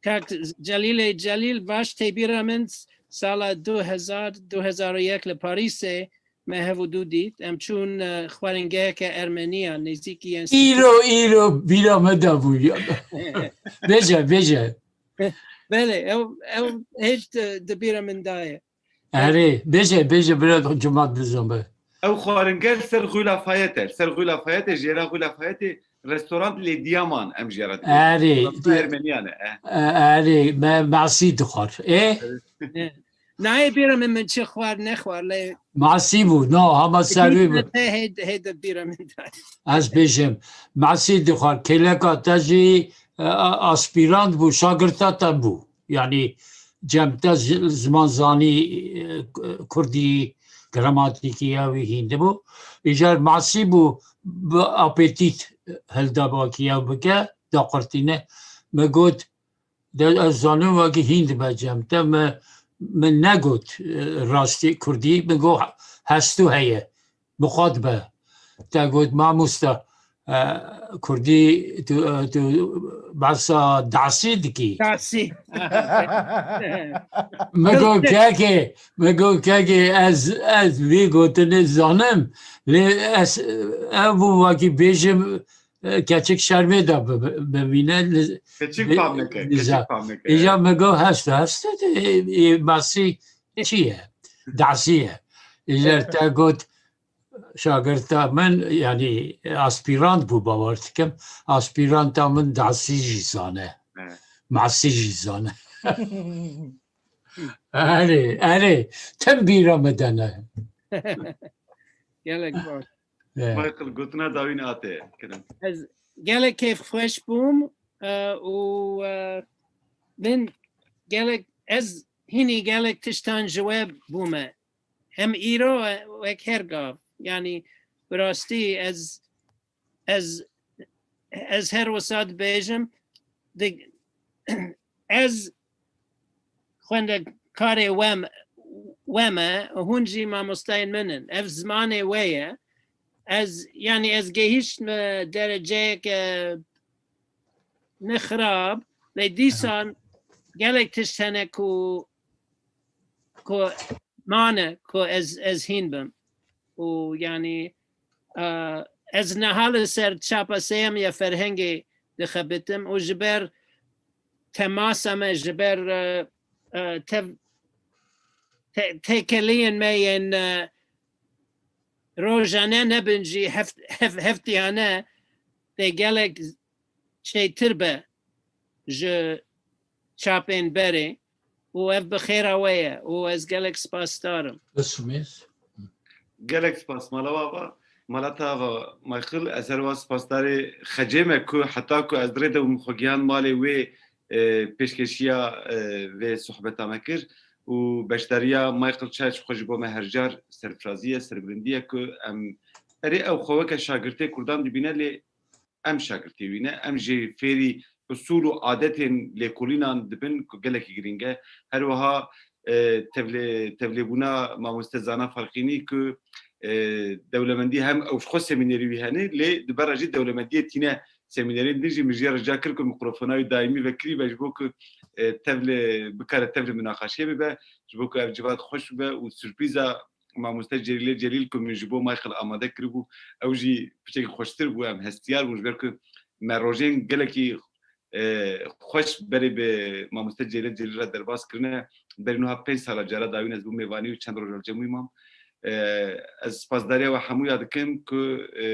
Kak Celîlê Celîl, baş tê bîra min sala du hezar, du hezar û yek li Parîsê me hev û du dît. Em çûn, e, xwaringeheke Ermeniyan, nêzîkî enstîtû. Îro, îro, bîra me de bû ya. Bêje, bêje. Belê, ew, ew hêj di, di bîra min de ye. Erê, bêje, bêje, bira Cuma dizan be. Ew xwaringeh li ser Rue Lafayette e. Li ser Rue Lafayette e, jêra Rue Lafayette e, restoran Les Diamants em jê re dibêjin. Erê. Restoran Ermeniyan e, e. E, erê, me masî dixwar. Ê? E. Nayê bîra min, min çi xwar nexwar, lê Masî bû, no, hema ser wî bû. Hê, hê, hê de bîra min de. Ez bêjim, masî dixwar, kêleka te jî, e, a-, aspîrant bû, şagirta te bû. Yanî cem te zi-, ziman zanî, e, kurdî, gramatîkî ya wî hîn dibû. Îcar masî bû, bi apetît hilda bakî ya bike, da qurtîne. Me got, de ez zanim wekî hîn dibe cem te, me, min negot, e, rastî kurdî, min got hestû heye. Bi xwe dibe. Te got, "Mamoste, e, kurdî tu, e, tu behsa dasî dikî?" Dasî. Min got, "Kekê, min got, kekê, ez, ez vî gotinê zanim, lê ez, ev bû wekî bêjim, e, keçik şermê de bi-, bi-, bimîne." Li-, Keçik li-, fam neke, li-, keçik za-, fam neke. Îja min got, "Hest, hest, e, e, masî çi ye? Dasî ye." Îja te got, şagirta min, yanî aspîrant bû, bawer dikim, aspîranta min dasî jî zane. Evet. Masî jî zane. Erê, erê, tim bîra me de ne. Gelek baş. Evet. Michael, gotina dawîn ate, kirim. Ez gelek kêfxweş bûm, e, û, e, min gelek, ez hinî gelek tiştan ji we bûme. Hem îro, e, wek her gav. Yanî, bi rastî ez, ez, ez her wisa dibêjim, di-, ez xwendekarê we me, we me, hûn jî mamosteyên min in. Ev zimanê we ye. Ez, yanî ez gehiştme dereceyeke ne xirab, lê dîsan gelek tişt hene ku, ku mane ku ez, ez hîn bim. Û yanî, e, ez niha li ser çapa sêyem ya ferhengê dixebitim û ji ber temasa me, ji ber, e, e, tev-, te-, têkeliyên me yên, e, rojane nebin jî heft-, heft-, heftiyane tê gelek çêtir be ji çapên berê û ev bi xêra we ye û ez gelek spasdar im. Bismês. Gelek spas mala we ava. Mala te ava Michael, ez her wiha spasdarê Xecê me ku heta ku ez di rê de bûm xwe gihan malê wê, e, pêşkêşiya, e, vê sohbeta me kir û beşdariya Michael Çaç xwe ji bo me her car serfirazî ye, serbilindî ye ku em erê ew xwe weke şagirtê Kurdan dibîne lê em şagirtê wî ne, em jî fêrî usul û adetên lêkolînan dibin ku gelekî girîng e. Her wiha, e, tevlê-, tevlêbûna mamoste Zana Farqînî ku, e, dewlemendî hem ew ji xwe semînerî wî hene, lê di ber re jî dewlemendiyê tîne semînerên din jî min jê re rica kir ku mikrofona wî daîmî vekirî be ji bo ku, e, tevlê, bikare tevlê minaqaşeyê bibe, ji bo ku ev civat xweş bibe û surprîza mamoste Celîlê Celîl ku min ji bo Michael amade kiribû, ew jî piçekî xweştir bû, em hestiyar bûn, ji ber ku me rojên gelekî, e, xweş berê bi mamoste Celîlê Celîl re derbas kirine. Berî niha pênc sala cara dawîn ez bûm mêvanî û çend roj li cem wî mam. E, ez spasdariya we hemûya dikim ku, e,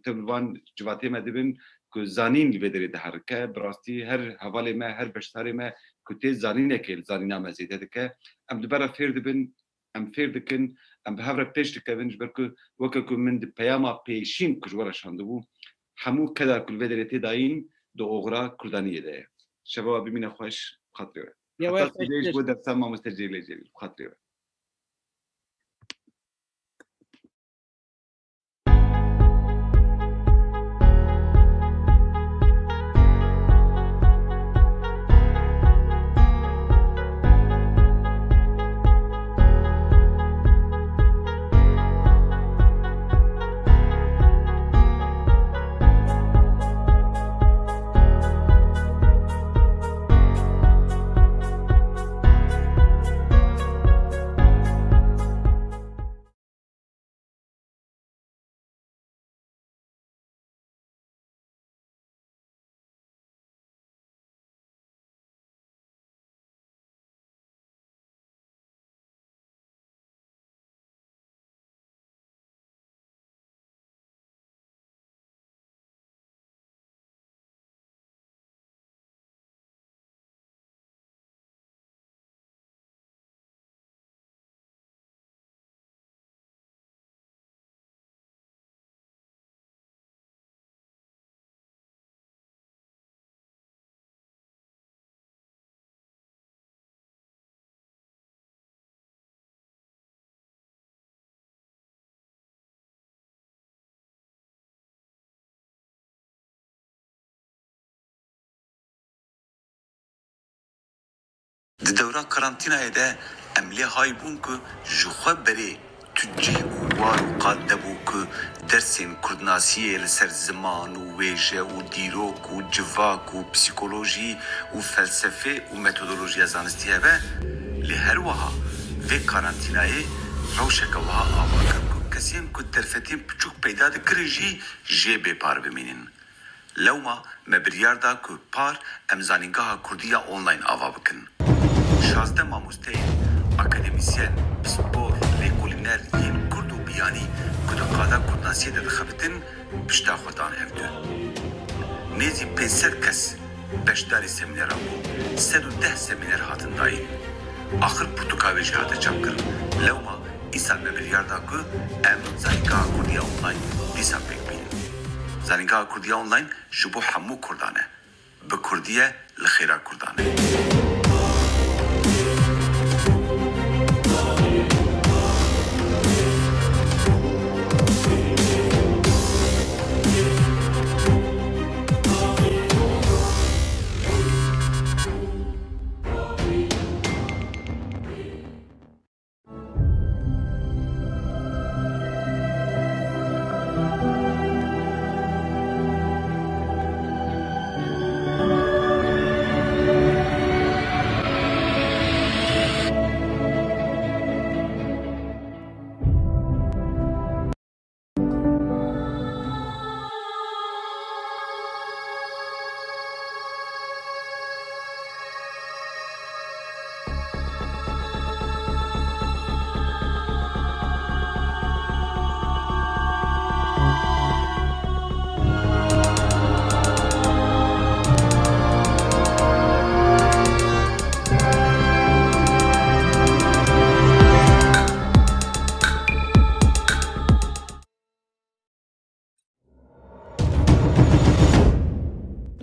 tev li van civatê me dibin ku zanîn li vê derê diherike. Bi rastî her hevalê me, her beşdarê me ku tê zanînekê li zanîna me zêde dike. Em di ber re fêr dibin, em fêr dikin, em bi hev re pêş dikevin, ji ber ku weke ku min di peyama pêşîn ku ji we re şandibû, hemû keda ku li vê derê tê dayîn di oxira kurdaniyê de ye. Şeva we bimîne xweş, bi xatirê we. Ya we Heta xweş sibê ji bo dersa mamoste Cêlê Cêlî, bi xatirê we. Di dewra karantînayê de em lê hay bûn ku ji xwe berê tu cih û war û qad nebû ku dersên kurdnasiyê li ser ziman û wêje û dîrok û civak û psîkolojî û felsefê û metodolojiya zanistî hebe, lê her wiha vê karantînayê rewşeke wiha ava kir ku kesên ku derfetên piçûk peyda dikirin jî jê bê par bimînin. Lewma me biryar da ku par em Zanîngeha Kurdî ya Online ava bikin. Şazdeh mamosteyên, akademîsyen, pispor, lêkolîner yên kurd û biyanî ku di qada kurdnasiyê de dixebitin, pişta xwe dan hevdu. Nêzî pênc sed kes beşdarî semîneran bûn, sed û deh semîner hatin dayîn. Axir pirtûka wê jî hate çapkirin. Lewma îsal me biryar da ku em Zanîngeha Kurdî ya Online dîsa pêk bînin. Zanîngeha Kurdî ya Online ji bo hemû kurdan e. Bi kurdî ye, li xêra kurdan e.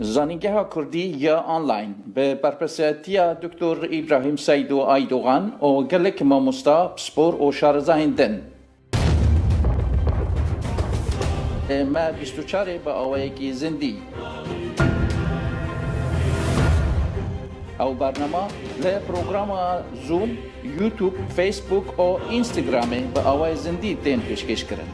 Zanîngeha Kurdî ya Online bi berpirsiyatiya Doktor Îbrahîm Seyd û Aydogan û gelek mamosta, pispor û şarezahên din. Me bîst û çarê bi awayekî zindî. Ew bernama li programa Zoom, YouTube, Facebook û Instagramê bi awayê zindî tên pêşkêşkirin.